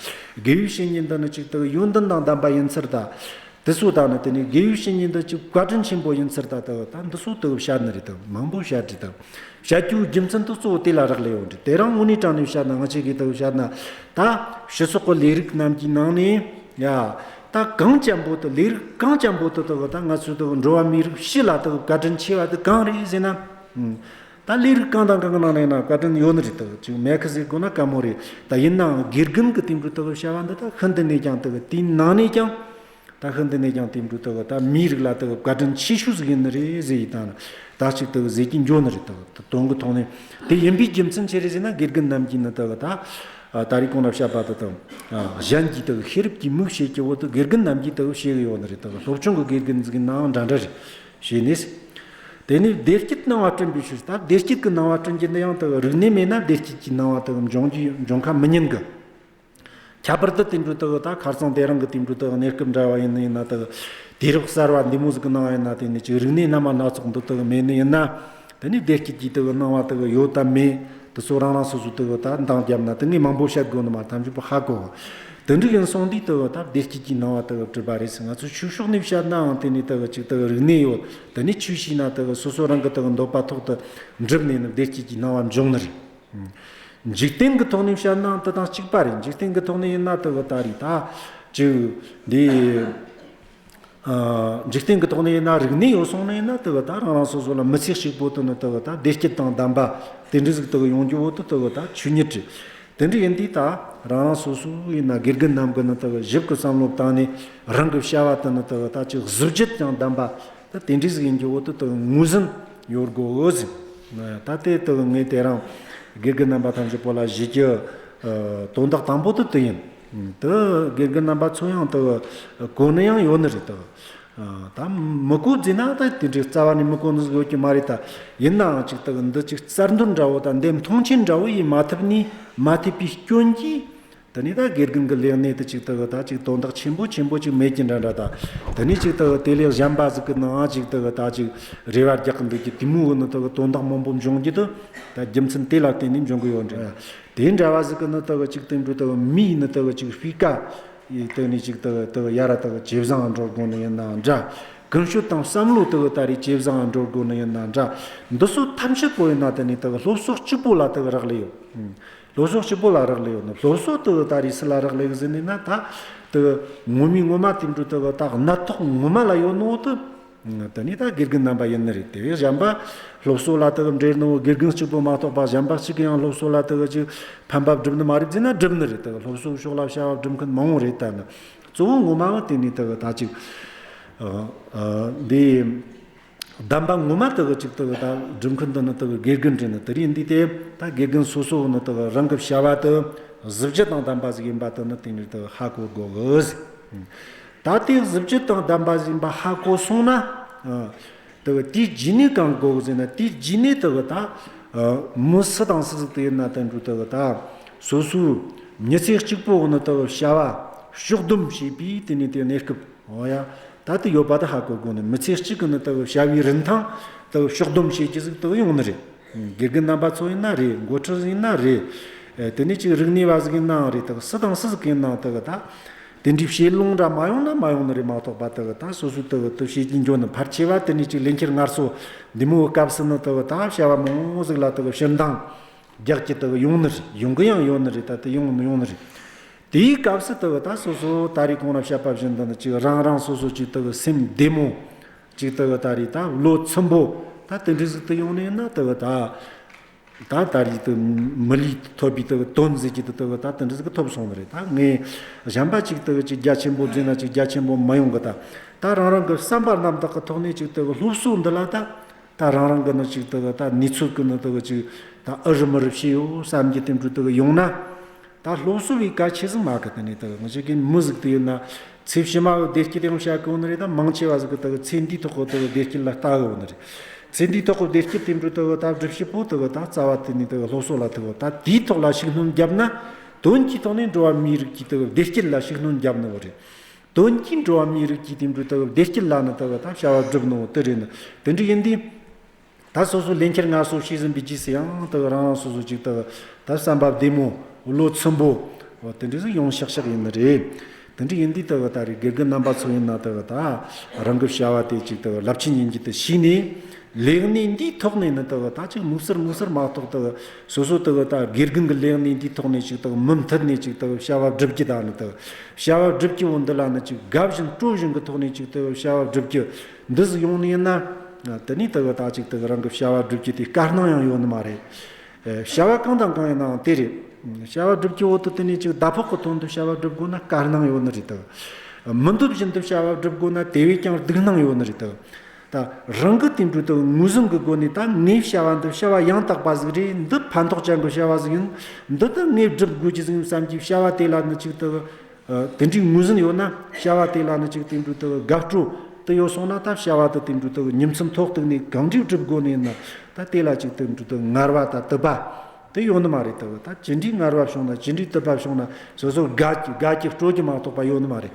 དགེ་བའི་བཤེས་གཉེན་དེ་ནི་ཅིག་ད་ཡོན་ཏན་དང་ལྡན་པ་ཡིན་ཚུལ་དང་། དེ་ཚོ་དང་ནི་དེ་ནི་དགེ་བའི་བཤེས་གཉེན་དེ་ཅིག་བཀའ་དྲིན་ཆེན་པོ་ཡིན་ཚུལ་དང་། ད་ད་འདི་ཚོ་ད་བཤད་ནི་རེད། ད་མང་པོ་བཤད་རེད། ད་བཤད་རྒྱུའི་རྒྱུ་མཚན་དེ་གཙོ་བོ་དེ་ལ་རག་ལས་ཡོད་རེད། དེ་རང་དངོས་གནས་དྲང་ནས་བཤད་ན། ང་ཅག་གི་ད་བཤད་ན་ད་སྤྱི་ཚོགས་ཀྱི་ལས་རིགས་རྣམས་ཀྱི་ནང་ནས། ཡ། ད་གང་ཅན་པོ་དེ། ལས་རིགས་གང་ཅན་པོ་དེ་ད་ད་ང་ཚོའི་ད་འགྲོ་བ་མིའི་རིགས་སྤྱི་ལ་ད་བཀའ་དྲིན་ཆེ་བ་དེ་གང་རེད་ཟེར་ན། ཨང་། ད་ལས་རིགས་གང་དང་གང་གི་ནང་ནས་ན་བཀའ་དྲིན་ཡོད་ནི་རེད། ད་ཅིག་མེད་གི་ཟེར་དགོས་ན་དཀའ་མོ་རེད། ད་ཡིན་ནའང་དགེ་རྒན་གི་དེ་འདྲ་ད་བྱ་བ་འདི་ད་ཤིན་ཏུ་ནས་ཀྱང་ད་དེའི་ནང་ནས་ཀྱང་ད་ཤིན་ཏུ་ནས་ཀྱང་དེ་འདྲ་ད་ད་མིའི་རིགས་ལ་ད་བཀའ་དྲིན་ཆེ་ཤོས་ཟིག་ཡིན་ནི་རེད་ཟེར་ཡི་ད་ད་ཅིག་ད་ཟེར་གྱི་འགྱོ་ནི་རེད། ད་དོན་གི་ཐོག་ནས་དེ་ཡིན་པའི་རྒྱུ་མཚན་ཆི་རེད་ཟེར་ན། དགེ་རྒན་རྣམས་ཀྱིས་ནི་ད་ད་ད་རེས་གོང་ན་བཤད་པ་ད་ད་གཞན་གྱིས་ད་ཤེས་རབ་ཀྱི་མིག་བྱེད་ཀྱི་བོ་ད་དགེ་རྒན་རྣམས་ཀྱིས་ད་བྱེད་གི་ཡོད་ནི་རེད། ད་སློབ་ཆུང་གི་དགེ་རྒན་ཟིག་ཡིན་ནའང་འདྲ་འདྲ་རེད། བྱས་ནས། དེ་ནས་བདེ་སྐྱིད་སྣང་བ་བསྐྲུན་པའི་ཕྱིར། ད་བདེ་སྐྱིད་ཀྱི་སྣང་བ་བསྐྲུན་རྒྱུ་འདི་ཡང་དེ་རིག་གནས་མེད་ན་བདེ་སྐྱིད་ཀྱི་སྣང་བ་དེ་འབྱུང་རྒྱུ་འབྱུང་ཁ་མི་ཉན་གི། ཁྱད་པར་དུ་དེ་འདྲ་དེ་ད་ཁ་རྩང་དེ་རིང་གི་དེ་འདྲ་དེ་གནས་སྐབས་འདྲ་བ་ཡིན་ན་ཡིན་ན་དེ་དུས་རབས་གསར་བ་འདི་མོ་ཟིག་གི་ནང་ཡིན་ན། དེ་ནས་ཅིག་རིག་གནས་སྣ་མ་སྣ་ཚོགས་འདི་དེ་མེད་ནི་ཡིན་ན། དེ་ནས་བདེ་སྐྱིད་ཀྱི་དེ་སྣང་བ་དེ་ཡོད་དམ་མེད་དེ་ཚོ་རང་རང་སོ་སོ་དེ་ད་འདང་བརྒྱབ་ན། དེ་ངས་མང་པོ་བཤད་དགོས་ནི་མ་རེད། ཐམས་ཅད་པོ་ཧ་གོ། དེ་འདྲ་ཡིན་སོང་དུས་དེ་ད་བདེ་སྐྱིད་ཀྱི་སྣང་བ་དེ་གྲུབ་པ་རེད་ཟེར། ང་ཚོ་ཆོས་ཕྱོགས་ནས་བཤད་ནའང་དེ་ནས་དེ་ཅིག་དེ་རིག་གནས་ཡོད། དེ་ནས་ཆོས་བྱས་ན་དེ་སོ་སོ་རང་གི་དེ་འདོད་པ་ཐོག་ཏུ་འགྲུབ་ནས་ནི་བདེ་སྐྱིད་ཀྱི་སྣང་བ་འབྱུང་ནི་རེད། འཇིག་རྟེན་གྱི་ཐོག་ནས་བཤད་ནའང་དེ་དང་གཅིག་པ་རེད། འཇིག་རྟེན་གྱི་ཐོག་ནས་ཡིན་ན་དེ་ད་རེད། ད་ཅིག་འདི། ཨ། འཇིག་རྟེན་གྱི་ཐོག་ནས་ཡིན་ན། རིག་གནས་ཡོད་སོང་ནས་ཡིན་ན། དེ་གི་ད་རང་རང་སོ་སོ་ལ་མི་ཚེ་གཅིག་པོ་དེ་ནི་དེ་གི་ད་བདེ་སྐྱིད་དང་ལྡན་པ་དེ་འདྲ་ཟིག་དེ་གི་ཡོང་རྒྱུ་བོ་དེ་དེ་གི་ད་ཆོས་ཉིད་རེད། དེ་འདྲ་ཡིན་དུས་ད་རང་རང་སོ་སོ་ཡིན་ན། དགེ་རྒན་རྣམས་ཀྱིས་ནི་དེ་གི་ཞིབ་ཀྱི་བསམ་བློ་བཏང་ནས། རང་གི་བྱ་བ་དེ་ནི་དེ་གི་ད་ཅིག་གཟི་བརྗིད་དང་ལྡན་པ་ད་དེ་འདྲ་ཟིག་ཡིན་རྒྱུ་བོ་དེ་དེ་གི་ངོས་ཟིན་ཡོད་དགོས་ཟིག། ད་དེ་དེ་གི་ངས་དེ་རིང་དགེ་རྒན་རྣམ་པ་ཐམས་ཅད་པོ་ལ་ཞུ་རྒྱུ་དོན་དག་དང་པོ་དེ་དེ་ཡིན། དེ་དགེ་རྒན་རྣམ་པ་ཚོ་ཡང་དེ་གི་གོ་ནི་ཡང་ཡོད་ནི་རེད། དེ་ཨ། ད་མི་གོ་ཟེར་ན་ད་དེ་འདྲའི་རྩ་བ་ནས་མི་གོ་ནི་ཟིག་ཡོད་ཀྱི་མ་རེད། ད་ཡིན་ནའང་ཅིག་ད་འདི་ཅིག་རྩལ་འདོན་འདྲ་བོ་དང་འདི་མཐོང་ཆེན་འདྲ་བོ་ཡེ་མ་ཐུབ་ནས། མ་ཐུབ་པའི་སྐྱོན་གྱིས་དེ་ནས་ད་དགེ་རྒན་གྱི་ལས་གནས་དེ་ཅིག་ད་ད་ཅིག་དོན་དག་ཆེན་པོ་ཆེན་པོ་ཅིག་མེད་ཀྱི་འདྲ་འདྲ། ད་དེ་ནས་ཅིག་ད་དེ་ལས་གཞན་པ་ཟིག་གི་ནང་ཅིག་ད་ད་ཅིག་རེ་བ་རྒྱག་གི་འདུག་གི། དེ་མོ་གི་ནི་ད་དོན་དག་མང་པོ་འབྱུང་རྒྱུ་དེ་ད་རྒྱུ་མཚན་དེ་ལ་བརྟེན་ནས་འབྱུང་གི་ཡོད་འདྲ། དེ་འདྲ་བ་ཟིག་གི་ནི་ད་ཅིག་དེ་འདྲ་ད་མིའི་ནི་ད་ཅིག་སྤུས་ཀ་ཡི་སྟེང་ནས་ཅིག་ད་ད་ཡར་ད་ཇེ་བཟང་འགྲོ་དགོས་ནི་ཡིན་ན་འདྲ། ཀུན་སྤྱོད་དང་བསམ་བློ་ད་ད་རེས་ཇེ་བཟང་འགྲོ་དགོས་ནི་ཡིན་ན་འདྲ། འདི་ཚོ་ཐམས་ཅད་པོ་ཡིན་ན་དེ་ནས་ད་སློབ་གསོ་གཅིག་པོ་ལ་ད་རག་ལས་ཡོད། སློབ་གསོ་གཅིག་པོ་ལ་རག་ལས་ཡོད་ནི། སློབ་གསོ་ད་ད་རེས་སུ་ལ་རག་ལས་ཟེར་ནི་ན། ད་ད་ངོ་མའི་ངོ་མ་དེ་འདྲ་ད་ད་གནད་ཐོག་ངོ་མ་ལ་ཡོད་ནོ་དེ། དེ་ནས་ད་དགེ་རྒན་རྣམ་པ་ཡིན་ནི་རེད། དེ་བས་གཞན་པ་སློབ་གསོ་ལ་དེ་འབྲེལ་ནོ་དགེ་རྒན་གཅིག་པོ་མ་གཏོགས་པ་གཞན་པ་གཅིག་གིས་ཡང་སློབ་གསོ་ལ་དེ་ཅིག་ཕན་པ་སྒྲུབ་ནི་མ་རེད་ཟེར་ན་སྒྲུབ་ནི་རེད། དེ་སློབ་གསོའི་ཕྱོགས་ལ་བྱ་བ་སྒྲུབ་མཁན་མང་བོ་རེད། ད་ནི་གཙོ་བོ་ངོ་མ་བ་དེ་ནས་དེ་ད་ཅིག་ཨ་ཨ་འདི་གདམས་པ་ངོ་མ་དེ་ཅིག་དེ་ད་སྒྲུབ་མཁན་དེ་ནི་དེ་དགེ་རྒན་རེད་ནི། དེ་རེད། འདི་དེ་ད་དགེ་རྒན་སོ་སོ་ནི་དེ་རང་གི་བྱ་བ་དེ་གཟི་བརྗིད་དང་ལྡན་པ་ཟིག་ཡིན་པ་དེ་ནི་དེ་ནས་དེ་ཧ་གོ་དགོས་གི། ད་དེ་གཟི་བརྗིད་དང་ལྡན་པ་ཟིག་ཡིན་པ་ཧ་གོ་སོང་ན། ཨ། དེ་གི་དེའི་རྗེས་ནས་གང་དགོས་གི་ཟེར་ན། དེའི་རྗེས་ནས་དེ་གི་ད་ཨ་མི་སུ་དང་སུ་ཟིག་དེ་ཡིན་ན་དེ་འདྲ་དེ་གི་ད་སོ་སོའི་མི་ཚེ་གཅིག་པོ་གི་ནི་དེ་གི་བྱ་བ་ཕྱོགས་བསྡོམས་བྱས་པའི་དེ་ནས་དེ་གནས་སྐབས། འོ་ཡ། ད་དེ་ཡོད་པ་དེ་ཧ་གོ་དགོས་ནི། མི་ཚེ་གཅིག་གི་ནི་དེ་གི་བྱ་བའི་རིན་ཐང་དེ་གི་ཕྱོགས་བསྡོམས་བྱེད་རྒྱུ་ཟིག་དེ་གི་ཡོང་ནི་རེད། དགེ་རྒན་རྣམ་པ་ཚོ་ཡིན་ན་རེད། འགོ་ཁྲིད་ཡིན་ན་རེད། ཨེ་དེ་ནས་ཅིག་རིག་གནས་པ་ཟིག་ཡིན་ནའང་རེད། དེ་གི་སུ་དང་སུ་ཟིག་ཡིན་ནའང་དེ་གི་ད་དེ་འདྲའི་བྱེད་ལོང་འདྲ་མ་ཡོང་ན་མ་ཡོང་ནི་རེད་མ་གཏོགས་པ། དེ་གི་ད་སོ་སོའི་དེ་གི་དེ་བྱེད་ཀྱི་འགྱོ་ནི། ཕལ་ཆེ་བ་དེ་ནས་ཅིག་ལས་འཁྱུར་ངལ་གསོ་འདི་མོའི་སྐབས་སུ་ནི་དེ་གི་ད་བྱ་བ་མང་བོ་ཟིག་ལ་དེ་གི་ཕྱིར་འདང་རྒྱག་རྒྱུ་དེ་གི་ཡོང་ནི་རེད། ཡོང་གི་ཡང་ཡོད་ནི་རེད། ད་དེ་ཡོང་ནི་ཡོང་ནི་རེད། དེའི་སྐབས་སུ་དེ་གི་ད་སོ་སོ་ད་རེས་གོང་ལ་བཤད་པ་བཞིན་དུ་ནི་ཅིག་རང་རང་སོ་སོ་ཅིག་དེ་གི་སེམས་བདེ་མོ། ཅིག་དེ་གི་ད་རེས་ད་བློ་ཚིམ་པོ་ད་དེ་འདྲ་ཟིག་དེ་ཡོང་ནས་ན། དེ་གི་ད་ད་ད་རེས་དེ་མི་ལུས་ཐོབ་པའི་དེ་གི་དོན་ཟེར་གྱི་དེ་དེ་གི་ད་དེ་འདྲ་ཟིག་གི་ཐོབ་སོང་ནི་རེད། ད་ངས་གཞན་པ་ཅིག་དེ་གི་ཅིག་རྒྱ་ཆེན་པོ་བརྫིས་ན་ཅིག་རྒྱ་ཆེན་པོ་མ་ཡོང་གི། ད་ད་རང་རང་གི་བསམ་པ་རྣམ་དག་གི་ཐོག་ནས་ཅིག་དེ་གི་སློབ་གསོ་འདི་ལ་ད་ད་རང་རང་གི་ནི་ཅིག་དེ་གི་ད་གནས་ཚུལ་གི་ནི་དེ་གི་ཅིག་ད་ཨུ་རུ་མུ་རུ་བྱས་ཡོད་བསམ་གྱི་དེ་འདྲ་དེ་གི་ཡོང་ན། ད་སློབ་གསོ་བའི་གལ་ཆེ་ཟིག་མ་གི། དེ་ནས་ད་ང་ཅག་གི་མི་ཟིག་དེ་ཡིན་ན་ཚེ་ཕྱི་མ་བའི་བདེ་སྐྱིད་ཡང་བྱ་གོ་ནི་རེད། ད་མང་ཆེ་བ་ཟིག་གི་ད་ཚེ་འདིའི་ཐོག་གི་ད་བདེ་སྐྱིད་ལ་ལྟ་གི་ཡོད་ནི་རེད། ཚེ་འདིའི་ཐོག་གི་བདེ་སྐྱིད་དེ་འདྲ་ད་ད་སྒྲུབ་བྱེད་པོ་ད་ད་རྩ་བ་དེ་ནས་ད་སློབ་གསོ་ལ་ཐུག་གི། ད་དེའི་ཐོག་ལ་ཤུགས་སྣོན་བརྒྱབ་ན། དོན་གྱི་ཐོག་ནས་འགྲོ་བ་མིའི་རིགས་ཀྱི་ད་བདེ་སྐྱིད་ལ་ཤུགས་སྣོན་བརྒྱབ་ནི་བོ་རེད། དོན་གྱིས་འགྲོ་བ་མིའི་རིགས་ཀྱི་དེ་འདྲ་ད་བདེ་སྐྱིད་ལ་ནི་ད་ད་བྱ་བ་སྒྲུབ་ནི་བོ་དེ་རེད་ནི། དེ་འདྲ་ཡིན་དུས། ད་སོ་སོ་ལས་འཁྱུར་ངལ་གསོ་བྱས་ཟིན་པའི་རྗེས་སུ་ཡང་དེ་གི་རང་རང་སོ་སོ་ཅིག་དེ་གི་ད་བསམ་པ་བདེ་མོ། བློ་ཚིམ་པོ། འོ་དེ་འདྲ་ཟིག་ཡོང་ཤག་ཤག་ཡིན་ནི་རེད། དེ་འདྲ་ཡིན་དུས་དེ་གི་ད་རེས་དགེ་རྒན་རྣམ་པ་ཚོ་ཡིན་ན་དེ་གི་ད་རང་གི་བྱ་བ་དེ་ཅིག་དེ་གི་རླབས་ཆེན་ཡིན་རྒྱུ་དེ་ཤེས་ནས། ལས་གནས་འདིའི་ཐོག་ནས་ནི་དེ་གི་ད་ཅིག་དམིགས་བསལ་དམིགས་བསལ་མ་གཏོགས། དེ་གི་སོ་སོ་དེ་གི་ད་དགེ་རྒན་གི་ལས་གནས་འདིའི་ཐོག་ནས་ཅིག་དེ་གི་མུ་མཐུད་ནས་ཅིག་དེ་གི་བྱ་བ་སྒྲུབ་རྒྱུ་དང་ནི། དེ་གི་བྱ་བ་སྒྲུབ་རྒྱུ་བོ་འདི་ལ་ནི་ཅིག་དགའ་བཞིན་སྤྲོ་བཞིན་གི་ཐོག་ནས་ཅིག་དེ་གི་བྱ་བ་སྒྲུབ་རྒྱུ་འདི་ཟིག་ཡོང་ནི་ཡིན་ན། དེ་ནས་དེ་གི་ད་ཅིག་དེ་གི་རང་གི་བྱ་བ་སྒྲུབ་རྒྱུ་དེ་དཀའ་སྣང་ཡང་ཡོད་ནི་མ་རེད། ཨེ། བྱ་བ་གང་དང་གང་ཡིན་ནའང་དེ་རེད། བྱ་བ་སྒྲུབ་རྒྱུ་བོ་དེ་དེ་ནས་ཅིག་ཟླ་ཕོགས་ཀྱི་དོན་དུ་བྱ་བ་སྒྲུབ་དགོས་ན་དཀའ་སྣང་ཡོད་ནི་རེད་དོ། མི་འདོད་བཞིན་དུ་བྱ་བ་སྒྲུབ་དགོས་ན་དེ་བས་ཀྱང་སྡུག་སྣང་ཡོད་ནི་རེད་དོ། ད་རང་གི་དེ་འདྲ་དེ་ངོས་ཟིན་གི་སྒོ་ནས་ད་ངའི་བྱ་བ་འདི་བྱ་བ་ཡང་དག་པ་ཟིག་རེད། འདི་ཕན་ཐོགས་ཅན་གི་བྱ་བ་ཟིག་ཡིན། འདི་ད་ངས་སྒྲུབ་དགོས་རྒྱུ་ཟིག་ཡིན་བསམ་གྱི་བྱ་བ་དེ་ལ་ནི་ཅིག་དེ། ཨ། དེ་འདྲའི་ངོས་ཟིན་ཡོད་ན། བྱ་བ་དེ་ལ་ནི་ཅིག་དེ་འདྲ་དེ་དགའ་སྤྲོ་དེ་ཡོད་སོང་ན། ད་བྱ་བ་དེ་དེ་འདྲ་དེ་ཉིན་མཚན་ཐོག་ཐུག་ནས་གང་འདྲའི་སྒྲུབ་དགོས་ནས་ན། ད་དེ་ལ་ཅིག་དེ་འདྲ་དེ་ངལ་བ་ད་དུབ་པ་དེ་ཡོད་ནི་མ་རེད་དོ། ད་ཅི་འདྲའི་ངལ་བ་བྱུང་ན། ཅི་འདྲའི་དུབ་པ་བྱུང་ན། སོ་སོ་དགའ་གི་དགའ་གི་སྤྲོ་གི་མ་གཏོགས་པ་ཡོད་ནི་མ་རེད།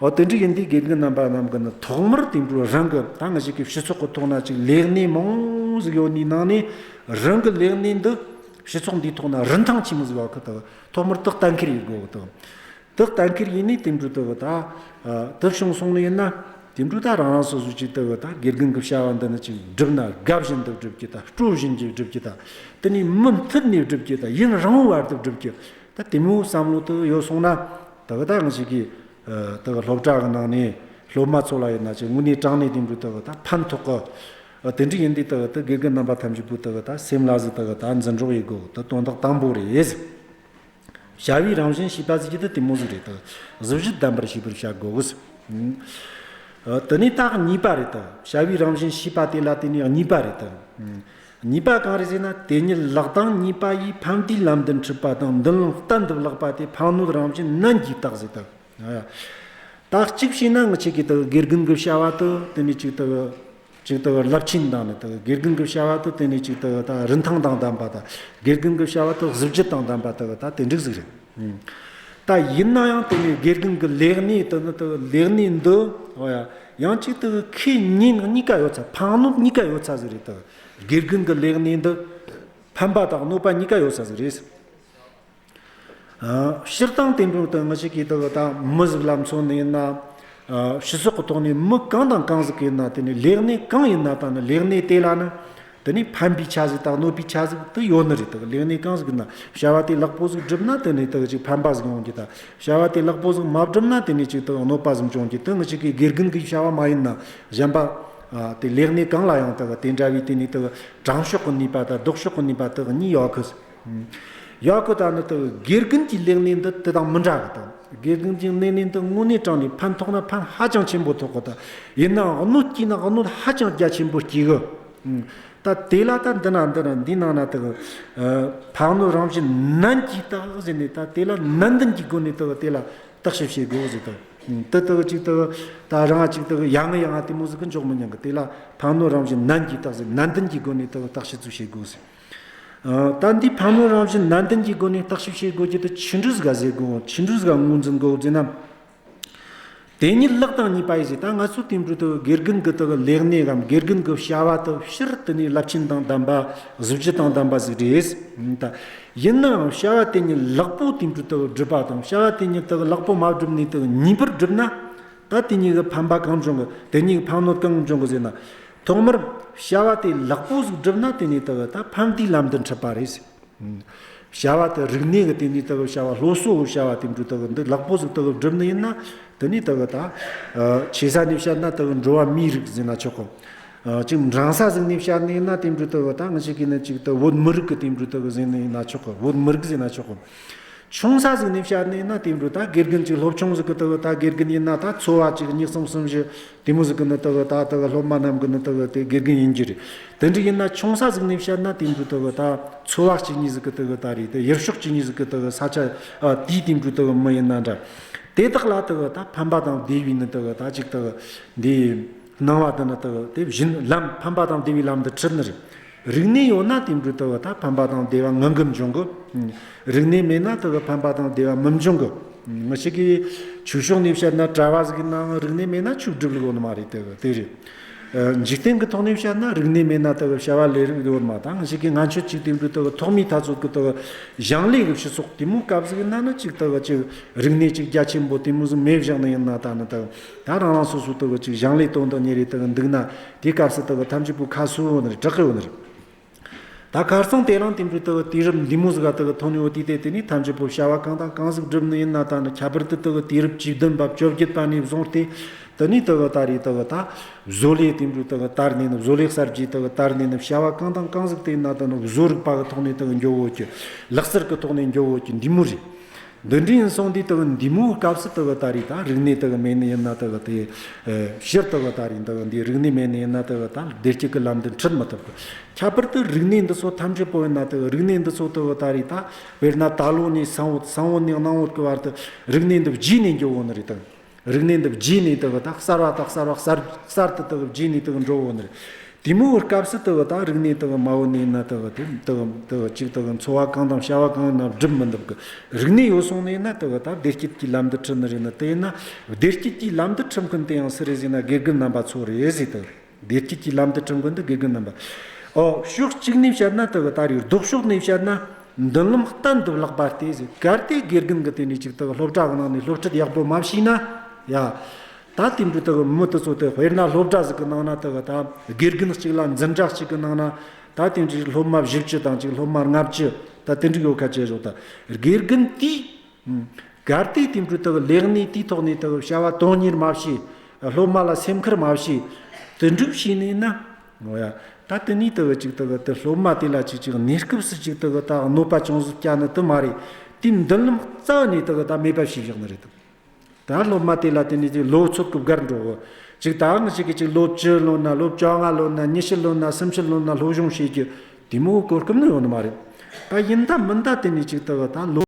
འོ། དེ་འདྲ་ཡིན་དུས་དགེ་རྒན་རྣམ་པ་རྣམས་ཀྱིས་ནི་ཐོག་མར་དེ་འདྲ་རང་གི་ད་ང་ཞིག་གི་སྤྱི་ཚོགས་ཀྱི་ཐོག་ན་ཅིག་ལས་གནས་མང་ཟིག་ཡོད་ནི་ནང་ནས། རང་གི་ལས་གནས་འདི་སྤྱི་ཚོགས་འདིའི་ཐོག་ན་རིན་ཐང་ཆེན་མོ་ཟིག་ཡོད་གི་དོ། ཐོག་མར་དེ་གཏན་འཁེལ་ཡེད་དགོས་གི་དོ། དེ་གཏན་འཁེལ་ཡེད་ནས་དེ་འདྲ་དེ་གི་ད། ཨ། དེ་བྱུང་སོང་ནི་ཡིན་ན། དེ་འདྲ་ད་རང་རང་སོ་སོ་ཅིག་དེ་གི་ད་དགེ་རྒན་གི་བྱ་བ་འདི་ནི་ཅིག་སྒྲུབ་ན་དགའ་བཞིན་དུ་སྒྲུབ་རྒྱུ་ད། སྤྲོ་བཞིན་གྱིས་སྒྲུབ་རྒྱུ་ད། དེ་ནས་མུ་མཐུད་ནས་སྒྲུབ་རྒྱུ་ད། ཡུན་རིང་བོའི་བར་དུ་སྒྲུབ་རྒྱུ་ད། དེ་མོའི་བསམ་བློ་དེ་ཡོད་སོང་ན། དེ་གི་ད་ང་ཞིག་གི། ཨ། དེ་གི་སློབ་གྲྭ་གི་ནང་ནས་སློབ་མ་ཚོ་ལ་ཡིན་ན་ཅིག་དངོས་གནས་དྲང་གནས་དེ་འདྲ་དེ་གི་ད་ཕན་ཐོགས་གི། ཨ། དེ་འདྲ་ཡིན་དུས་དེ་གི་ད་དགེ་རྒན་རྣམ་པ་ཐམས་ཅད་པོ་དེ་གི་ད་སེམས་ལ་ཟིག་དེ་གི་ད་འཛིན་རོགས་ཡེད་དགོས་གི། དེ་དོན་དག་དང་པོ་རེད། བྱ་བའི་རང་བཞིན་ཤེས་པ་ཟེར་རྒྱུ་དེ་དེ་མོ་ཟིག་རེད་དོ། གཟི་བརྗིད་ལྡན་པར་ཤེས་པར་བྱ་དགོས་གི། ཨ། དེ་ནས་ད་གཉིས་པ་རེད་དོ། བྱ་བའི་རང་བཞིན་ཤེས་པ་དེ་ལ་དེ་ནས་གཉིས་པ་རེད་དོ། གཉིས་པ་གང་རེད་ཟེར་ན། དེ་ཉིད་ལེགས་དང་ཉེས་པ་ཡིས། ཕན་བདེའི་ལམ་དུ་འཁྲིད་པ་དང་། མདུན་ལམ་གཏན་དུ་བརླག་པ་དེ། ཕན་གནོད་རང་བཞིན་ནན་གྱིས་བརྟག་ཟེར་དོ། ད་གཅིག་བྱས་ན་ང་ཅིག་གི་དེ་དགེ་རྒན་གི་བྱ་བ་དེ་དེ་ནས་ཅིག་དེ་ཅིག་དེ་རླབས་ཆེན་དང་ནི་དེ། དགེ་རྒན་གི་བྱ་བ་དེ་དེ་ནས་ཅིག་དེ་ད་རིན་ཐང་དང་ལྡན་པ་དང་། དགེ་རྒན་གི་བྱ་བ་དེ་གཟི་བརྗིད་དང་ལྡན་པ་དེ་ད་དེ་འགྲིག་ཟིག་རེད། ད་ཡིན་ན་ཡང་དེ་ནས་དགེ་རྒན་གི་ལས་གནས་དེ་ནི་དེ་ལས་གནས་འདི། འོ་ཡ། ཡང་ཅིག་དེ་ཁེ་ཉེན་གཉིས་ཀ་ཡོད་ཚ། ཕན་གནོད་གཉིས་ཀ་ཡོད་ཚ་ཟིག་རེད་དེ། དགེ་རྒན་གི་ལས་གནས་འདི་ཕན་པ་དང་གནོད་པ་གཉིས་ཀ་ཡོད་ཚ་ཟིག་རེད། ཨ། སྤྱིར་བཏང་དེ་འདྲ་དེ་ང་ཅིག་གི་དེ་གི་ད་མི་ཟིག་ལ་མཚོན་ནི་ཡིན་ན། ཨ། སྤྱི་ཚོགས་གི་ཐོག་ནས་མི་གང་དང་གང་ཟིག་ཡིན་ན། དེ་ནས་ལས་གནས་གང་ཡིན་ན། ད་ནི་ལས་གནས་དེ་ལ་ནི་དེ་ནས་ཕན་པའི་ཆ་ཟིག་དང་གནོད་པའི་ཆ་ཟིག་དེ་ཡོད་ནི་རེད། དེ་གི་ལས་གནས་གང་ཟིག་ཡིན་ན། བྱ་བ་དེ་ལེགས་པོ་ཟིག་བསྒྲུབས་ན་དེ་ནས་དེ་གི་ཅིག་ཕན་པ་ཟིག་ཡོང་རྒྱུ་ད། བྱ་བ་དེ་ལེགས་པོ་ཟིག་མ་བསྒྲུབས་ན་དེ་ནས་ཅིག་དེ་གི་གནོད་པ་ཟིག་འབྱུང་རྒྱུ། དེ་ང་ཅིག་གི་དགེ་རྒན་གི་བྱ་བ་མ་ཡིན་ན་གཞན་པ། ཨ། དེ་ལས་གནས་གང་ལ་ཡང་དེ་གི་དེ་འདྲ་བའི་དེ་ནས་དེ་གི་དྲང་ཕྱོགས་གི་ནུས་པ་དང་ལྡོག་ཕྱོགས་གི་ནུས་པ་དེ་གི་གཉིས་ཡོད་གི། ཡོད་གི། ད་ནི་དེ་དགེ་རྒན་གྱི་ལས་གནས་འདི་དེ་དང་མི་འདྲ་གི། དེ་དགེ་རྒན་གྱི་ལས་གནས་འདི་དངོས་གནས་དྲང་ནས་ཕན་ཐོགས་ན་ཕན་ཧ་ཅང་ཆེན་པོ་ཐོགས་གི། ད་ཡིན་ནའང་གནོད་སྐྱེལ་ན་གནོད་ཧ་ཅང་རྒྱ་ཆེན་པོ་སྐྱེལ་གི། ད་དེ་ལ་ད་འདི་ན་འདི་ན་འདི་ནང་ན་དེ་གི། ཨ། ཕན་གནོད་རང་བཞིན་ནན་གྱིས་བརྟག་ཟེར་ནས། ད་དེ་ལ་ནན་ཏན་གྱི་སྒོ་ནས་དེ་གི་དེ་ལ་བརྟག་ཞིབ་བྱེད་དགོས་ཟེར་དོ། དེ་དེ་གི་ཅིག་དེ་གི་ད་རང་ཅིག་དེ་གི་ཡང་ང་ཡང་ང་དེ་མོ་ཟིག་གི་འཇོག་མི་ཉན་གི། དེ་ལ་ཕན་གནོད་རང་བཞིན་ནན་གྱིས་བརྟག་ཟེར། ནན་ཏན་གྱི་སྒོ་ནས་དེ་གི་བརྟག་ཞིབ་ཚུལ་བྱེད་དགོས་ཟེར། ཨ། ད་འདི་ཕན་གནོད་རང་བཞིན་ནན་ཏན་གྱི་སྒོ་ནས་བརྟག་ཞིབ་བྱེད་དགོས་རྒྱུ་དེ་ཆི་འདྲ་ཟིག་ག་ཟེར་དགོས། ཆི་འདྲ་ཟིག་ག་ངོས་འཛིན་དགོས་ཟེར་ན། དེ་ཉིད་ལེགས་དང་ཉེས་པ་ཡིས་ཟེར། ད་ང་ཚོ་དེ་འདྲ་དེ་དགེ་རྒན་གི་དེ་གི་ལས་གནས་གམ་དགེ་རྒན་གི་བྱ་བ་དེ་སྤྱིར་དེ་ནས་རླབས་ཆེན་དང་ལྡན་པ། གཟི་བརྗིད་དང་ལྡན་པ་ཟིག་རེད། ད་ཡིན་ནའང་བྱ་བ་དེ་ཉིད་ལེགས་པོ་དེ་འདྲ་དེ་གི་བསྒྲུབས་པ་དང་། བྱ་བ་དེ་ཉིད་དེ་གི་ལེགས་པོ་མ་བསྒྲུབས་ནས་དེ་གི་ཉེས་པར་བསྒྲུབས་ན། ད་དེ་གཉིས་ཀྱི་ཕན་པ་གང་འབྱུང་གི། དེ་གཉིས་ཀྱི་ཕན་གནོད་གང་འབྱུང་གི་ཟེར་ན། ཐོག་མར་བྱ་བ་དེ་ལེགས་པོ་ཟིག་བསྒྲུབས་ན་དེ་ནས་དེ་གི་ད་ཕན་བདེའི་ལམ་དུ་འཁྲིད་པ་རེད། བྱ་བ་དེ་རིག་གནས་ཀྱི་དེ་ནས་དེ་གི་བྱ་བ། སློབ་གསོ་གི་བྱ་བ་དེ་འདྲ་དེ་གི་འདི་ལེགས་པོ་ཟིག་དེ་གི་བསྒྲུབས་ནི་ཡིན་ན། དེ་ནས་དེ་གི་ད། ཨ། ཆེ་ས་ནས་བཤད་ན་དེ་གི་འགྲོ་བ་མིའི་རིགས་ཟེར་ན་ཆོག་གི། ཨ། ཅིག་འབྲིང་ས་ཟིག་ནས་བཤད་ནི་ཡིན་ན་དེ་འདྲ་དེ་གི་ད་ང་ཅིག་གི་ནི་ཅིག་དེ་བོད་མི་རིགས་ཀྱི་དེ་འདྲ་དེ་གི་ཟེར་ནི་ཡིན་ན་ཆོག་གི། བོད་མི་རིགས་ཟེར་ན་ཆོག་གི། ཆུང་ས་ཟིག་ནས་བཤད་ནས་ན་དེ་འདྲ་ད་དགེ་རྒན་ཅིག་སློབ་ཆུང་ཟིག་གི་དེ་གི་ད་དགེ་རྒན་ཡིན་ན། ད་ཚོ་བ་ཅིག་གཉིས་གསུམ་གསུམ་བཞི་དེ་མོ་ཟིག་གི་ནི་དེ་གི་ད་དེ་གི་སློབ་མ་རྣམས་གི་ནི་དེ་གི་དེ་དགེ་རྒན་ཡིན་རྒྱུ་རེད། དེ་འདྲ་ཡིན་ན་ཆུང་ས་ཟིག་ནས་བཤད་ན་དེ་འདྲ་དེ་གི་ད་ཚོ་བ་གཅིག་གཉིས་ཟིག་གི་དེ་གི་ད་རེད། དེ་ཡུལ་ཕྱོགས་གཅིག་གཉིས་ཟིག་གི་དེ་གི་ས་ཆ། ཨ། དེའི་དེ་འདྲ་དེ་གི་མི་ཡིན་ན་འདྲ། དེ་དག་ལ་དེ་གི་ད་ཕན་པ་དང་བདེ་བའི་ནི་དེ་གི་ད་ཅིག་དེ་གི་འདི། སྣང་བ་དེ་ནི་དེ་གི་དེ་བཞིན་ལམ། ཕན་པ་དང་བདེ་བའི་ལམ་དུ་ཁྲིད་ནི་རེད། རིག་གནས་ཡོད་ན་དེ་འདྲ་དེ་གི་ད་ཕན་པ་དང་བདེ་བ་ངང་གིས་འབྱུང་གི། རིག་གནས་མེད་ན་དེ་གི་ཕན་པ་དང་བདེ་བ་མི་འབྱུང་གི། ང་ཅིག་གི་ཆོས་ཕྱོགས་ནས་བཤད་ན་གྲྭ་བ་ཟིག་ཡིན་ནའང་རིག་གནས་མེད་ན་ཆོས་སྒྲུབ་ལུགས་ཡོད་ནི་མ་རེད། དེ་གི་དེ་རེད། ཨ། འཇིག་རྟེན་གི་ཐོག་ནས་བཤད་ན་རིག་གནས་མེད་ན་དེ་གི་བྱ་བ་ལས་རིགས་ཡོད་མ། ད་ང་ཅིག་གི་ང་ཆོས་ཅིག་དེ་འདྲ་དེ་གི་ཐོག་མའི་དུས་ཚོད་གི་དེ་གི་ཞིང་ལས་གི་སྤྱི་ཚོགས་དེ་མོ་སྐབས་ཟིག་ཡིན་ན་ནི་ཅིག་དེ་གི་ཅིག་རིག་གནས་ཅིག་རྒྱ་ཆེན་པོ་དེ་མོ་ཟིག་མེད་བཞག་ནི་ཡིན་ན། ད་ནི་དེ་གི་ད་རང་རང་སོ་སོ་དེ་གི་ཅིག་ཞིང་ལས་དོན་དུ་གཉེར་རེ་དེ་གི་འདུག་ན། དེའི་སྐབས་སུ་དེ་གི་ཐམས་ཅད་པོ་ཁ་གསོ་ཡོད་ནི་རེད། དྲག་གི་ཡོད་ནི་རེད། ད་ཁ་སང་དེ་རིང་དེ་འདྲ་དེ་གི་དུས་རབས་འདི་མོ་ཟིག་ག་དེ་གི་ཐོན་ཡོད་དུས། དེ་དེ་ནས་ཐམས་ཅད་པོ་བྱ་བ་གང་དང་གང་ཟིག་སྒྲུབ་ནི་ཡིན་ན། ད་ནི་ཁྱད་པར་དུ་དེ་གི་དུས་རབས་བཅུ་བདུན་པ་བཅོ་བརྒྱད་པ་ནས་བཟུང་སྟེ། དེ་ནས་དེ་གི་ད་རེད། དེ་གི་ད་བཟོ་ལས་དེ་འདྲ་དེ་གི་དར་ནས་ནི། བཟོ་ལས་གསར་བརྗེ་དེ་གི་དར་ནས་ནི། བྱ་བ་གང་དང་གང་ཟིག་དེ་ན་དེ་ནི་བཟོ་རིག་པ་གི་ཐོག་ནས་དེ་གི་འགྱོ་བོ་གི། ལག་རྩལ་གི་ཐོག་ནས་འགྱོ་བོ་གི། འདི་མོ་རེད། འདི་འདྲ་ཡིན་སོང་དུས་དེ་གི་འདི་མོའི་སྐབས་སུ་དེ་གི་ད་རེད། ད་རིག་གནས་དེ་གི་མེད་ནི་ཡིན་ན་དེ་གི་དེ། ཨེ། སྤྱིར་དེ་གི་ད་རེད། དེ་གི་འདི་རིག་གནས་མེད་ནི་ཡིན་ན་དེ་གི་ད་བདེ་སྐྱིད་ཀྱི་ལམ་དུ་ཁྲིད་མི་ཐུབ་གི། ཁྱད་པར་དུ་རིག་གནས་འདི་ཚོ་ཐམས་ཅད་པོ་ཡིན་ན་དེ་གི་རིག་གནས་འདི་ཚོ་དེ་གི་ད་རེད། ད་དཔེར་ན་ད་ལོ་ནས་སང་བོ། སང་བོ་ནས་གནངས་བོ་གི་བར་དུ་རིག་གནས་འདི་བརྗེས་ནས་འགྱོ་བོ་ནི་རེད་དང་། རིག་གནས་འདི་བརྗེས་ནས་དེ་གི་ད་གསར་བ་དང་གསར་བ་གསར་གསར་དུ་དེ་གི་བརྗེས་ནས་དེ་གི་འགྲོ་བོ་ནི་རེད། དེ་མོའི་སྐབས་སུ་དེ་གི་ད་རིག་གནས་དེ་གི་མ་བོ་ནས་ན་དེ་གི་དེ་དེ་གི་དེ་གི་ཅིག་དེ་གི་འཚོ་བ་གང་དང་བྱ་བ་གང་ན་སྒྲུབ་མི་འདུག་གི། རིག་གནས་ཡོད་སོང་ནས་ན་དེ་གི་ད་བདེ་སྐྱིད་ཀྱི་ལམ་དུ་ཁྲིད་ནི་རེད་ན། དེ་ཡིན་ན་བདེ་སྐྱིད་ཀྱི་ལམ་དུ་ཁྲིད་མཁན་དེ་ཡང་སུ་རེད་ཟེར་ན། དགེ་རྒན་རྣམ་པ་ཚོ་རེད་ཟེར། དེ་གི་བདེ་སྐྱིད་ཀྱི་ལམ་དུ་ཁྲིད་མཁན་དེ་དགེ་རྒན་རྣམ་པ། ཨོ། ཕྱོགས་གཅིག་ནས་བཤད་ན་དེ་གི་ད་རེད། ལྡོག་ཕྱོགས་ནས་བཤད་ན། མདུན་ལམ་གཏན་དུ་བརླག་པ་སྟེ་ཟེར། གལ་ཏེ་དགེ་རྒན་གི་དེ་ནས་ཅིག་དེ་གི་སློབ་གྲྭ་གི་ནང་ནས་སློབ་ཁྲིད་ཡག་པོ་མ་བྱས་ན་ཡ། ད་དེ་འདྲ་དེ་གི་མི་དེ་ཚོ་དེ། དཔེར་ན་སློབ་གྲྭ་ཟིག་གི་ནང་ན་དེ་གི་ད་དགེ་རྒན་གཅིག་ལ་འཛིན་གྲྭ་གཅིག་གི་ནང་ན་ད་དེ་འདྲའི་སློབ་མ་བཞི་བཅུ་དང་ཅིག་སློབ་མ་ལྔ་བཅུ་ད་དེ་འདྲ་ཡོད་ཁ་ཆེ་བཞག་ད་དགེ་རྒན་དེས། ཨུམ། གལ་ཏེ་དེ་འདྲ་དེ་གི་ལས་གནས་དེའི་ཐོག་ནས་དེ་གི་བྱ་བ་དོན་གཉེར་མ་བྱས། སློབ་མ་ལ་སེམས་ཁུར་མ་བྱས། དེ་འདྲ་བྱས་ནས་ན། འོ་ཡ། ད་དེ་ནས་དེ་གི་ཅིག་དེ་གི་དེ་སློབ་མ་དེ་ལ་ཅིག་ཅིག་གནས་སྐབས་སུ་ཅིག་དེ་གི་ད་གནོད་པ་ཅུང་ཟད་བསྐྱལ་ནི་དེ་མ་རེད། དེའི་མདུན་ལམ་རྩ་བ་ནས་དེ་གི་ད་མེད་པ་བྱས་བཞག་ནི་རེད་དམ། ད་སློབ་མ་དེ་ལ་དེ་ནས་ཅིག་ལོ་ཚོད་གི་བརྒལ་འགྲོ་གི། ཅིག་ད་ང་ཞིག་གིས་ཅིག་ལོ་བཅུ་ལོན་ན། ལོ་བཅོ་ལྔ་ལོན་ན། ཉི་ཤུ་ལོན་ན། སུམ་ཅུ་ལོན་ན་སློབ་སྦྱོང་བྱེད་རྒྱུ་དེ་མོ་གོ་སྐབས་ནི་ཡོད་ནི་མ་རེད། ད་ཡིན་ད་མིན་ད་དེ་ནས་ཅིག་དེ་གི་ད་ལོ།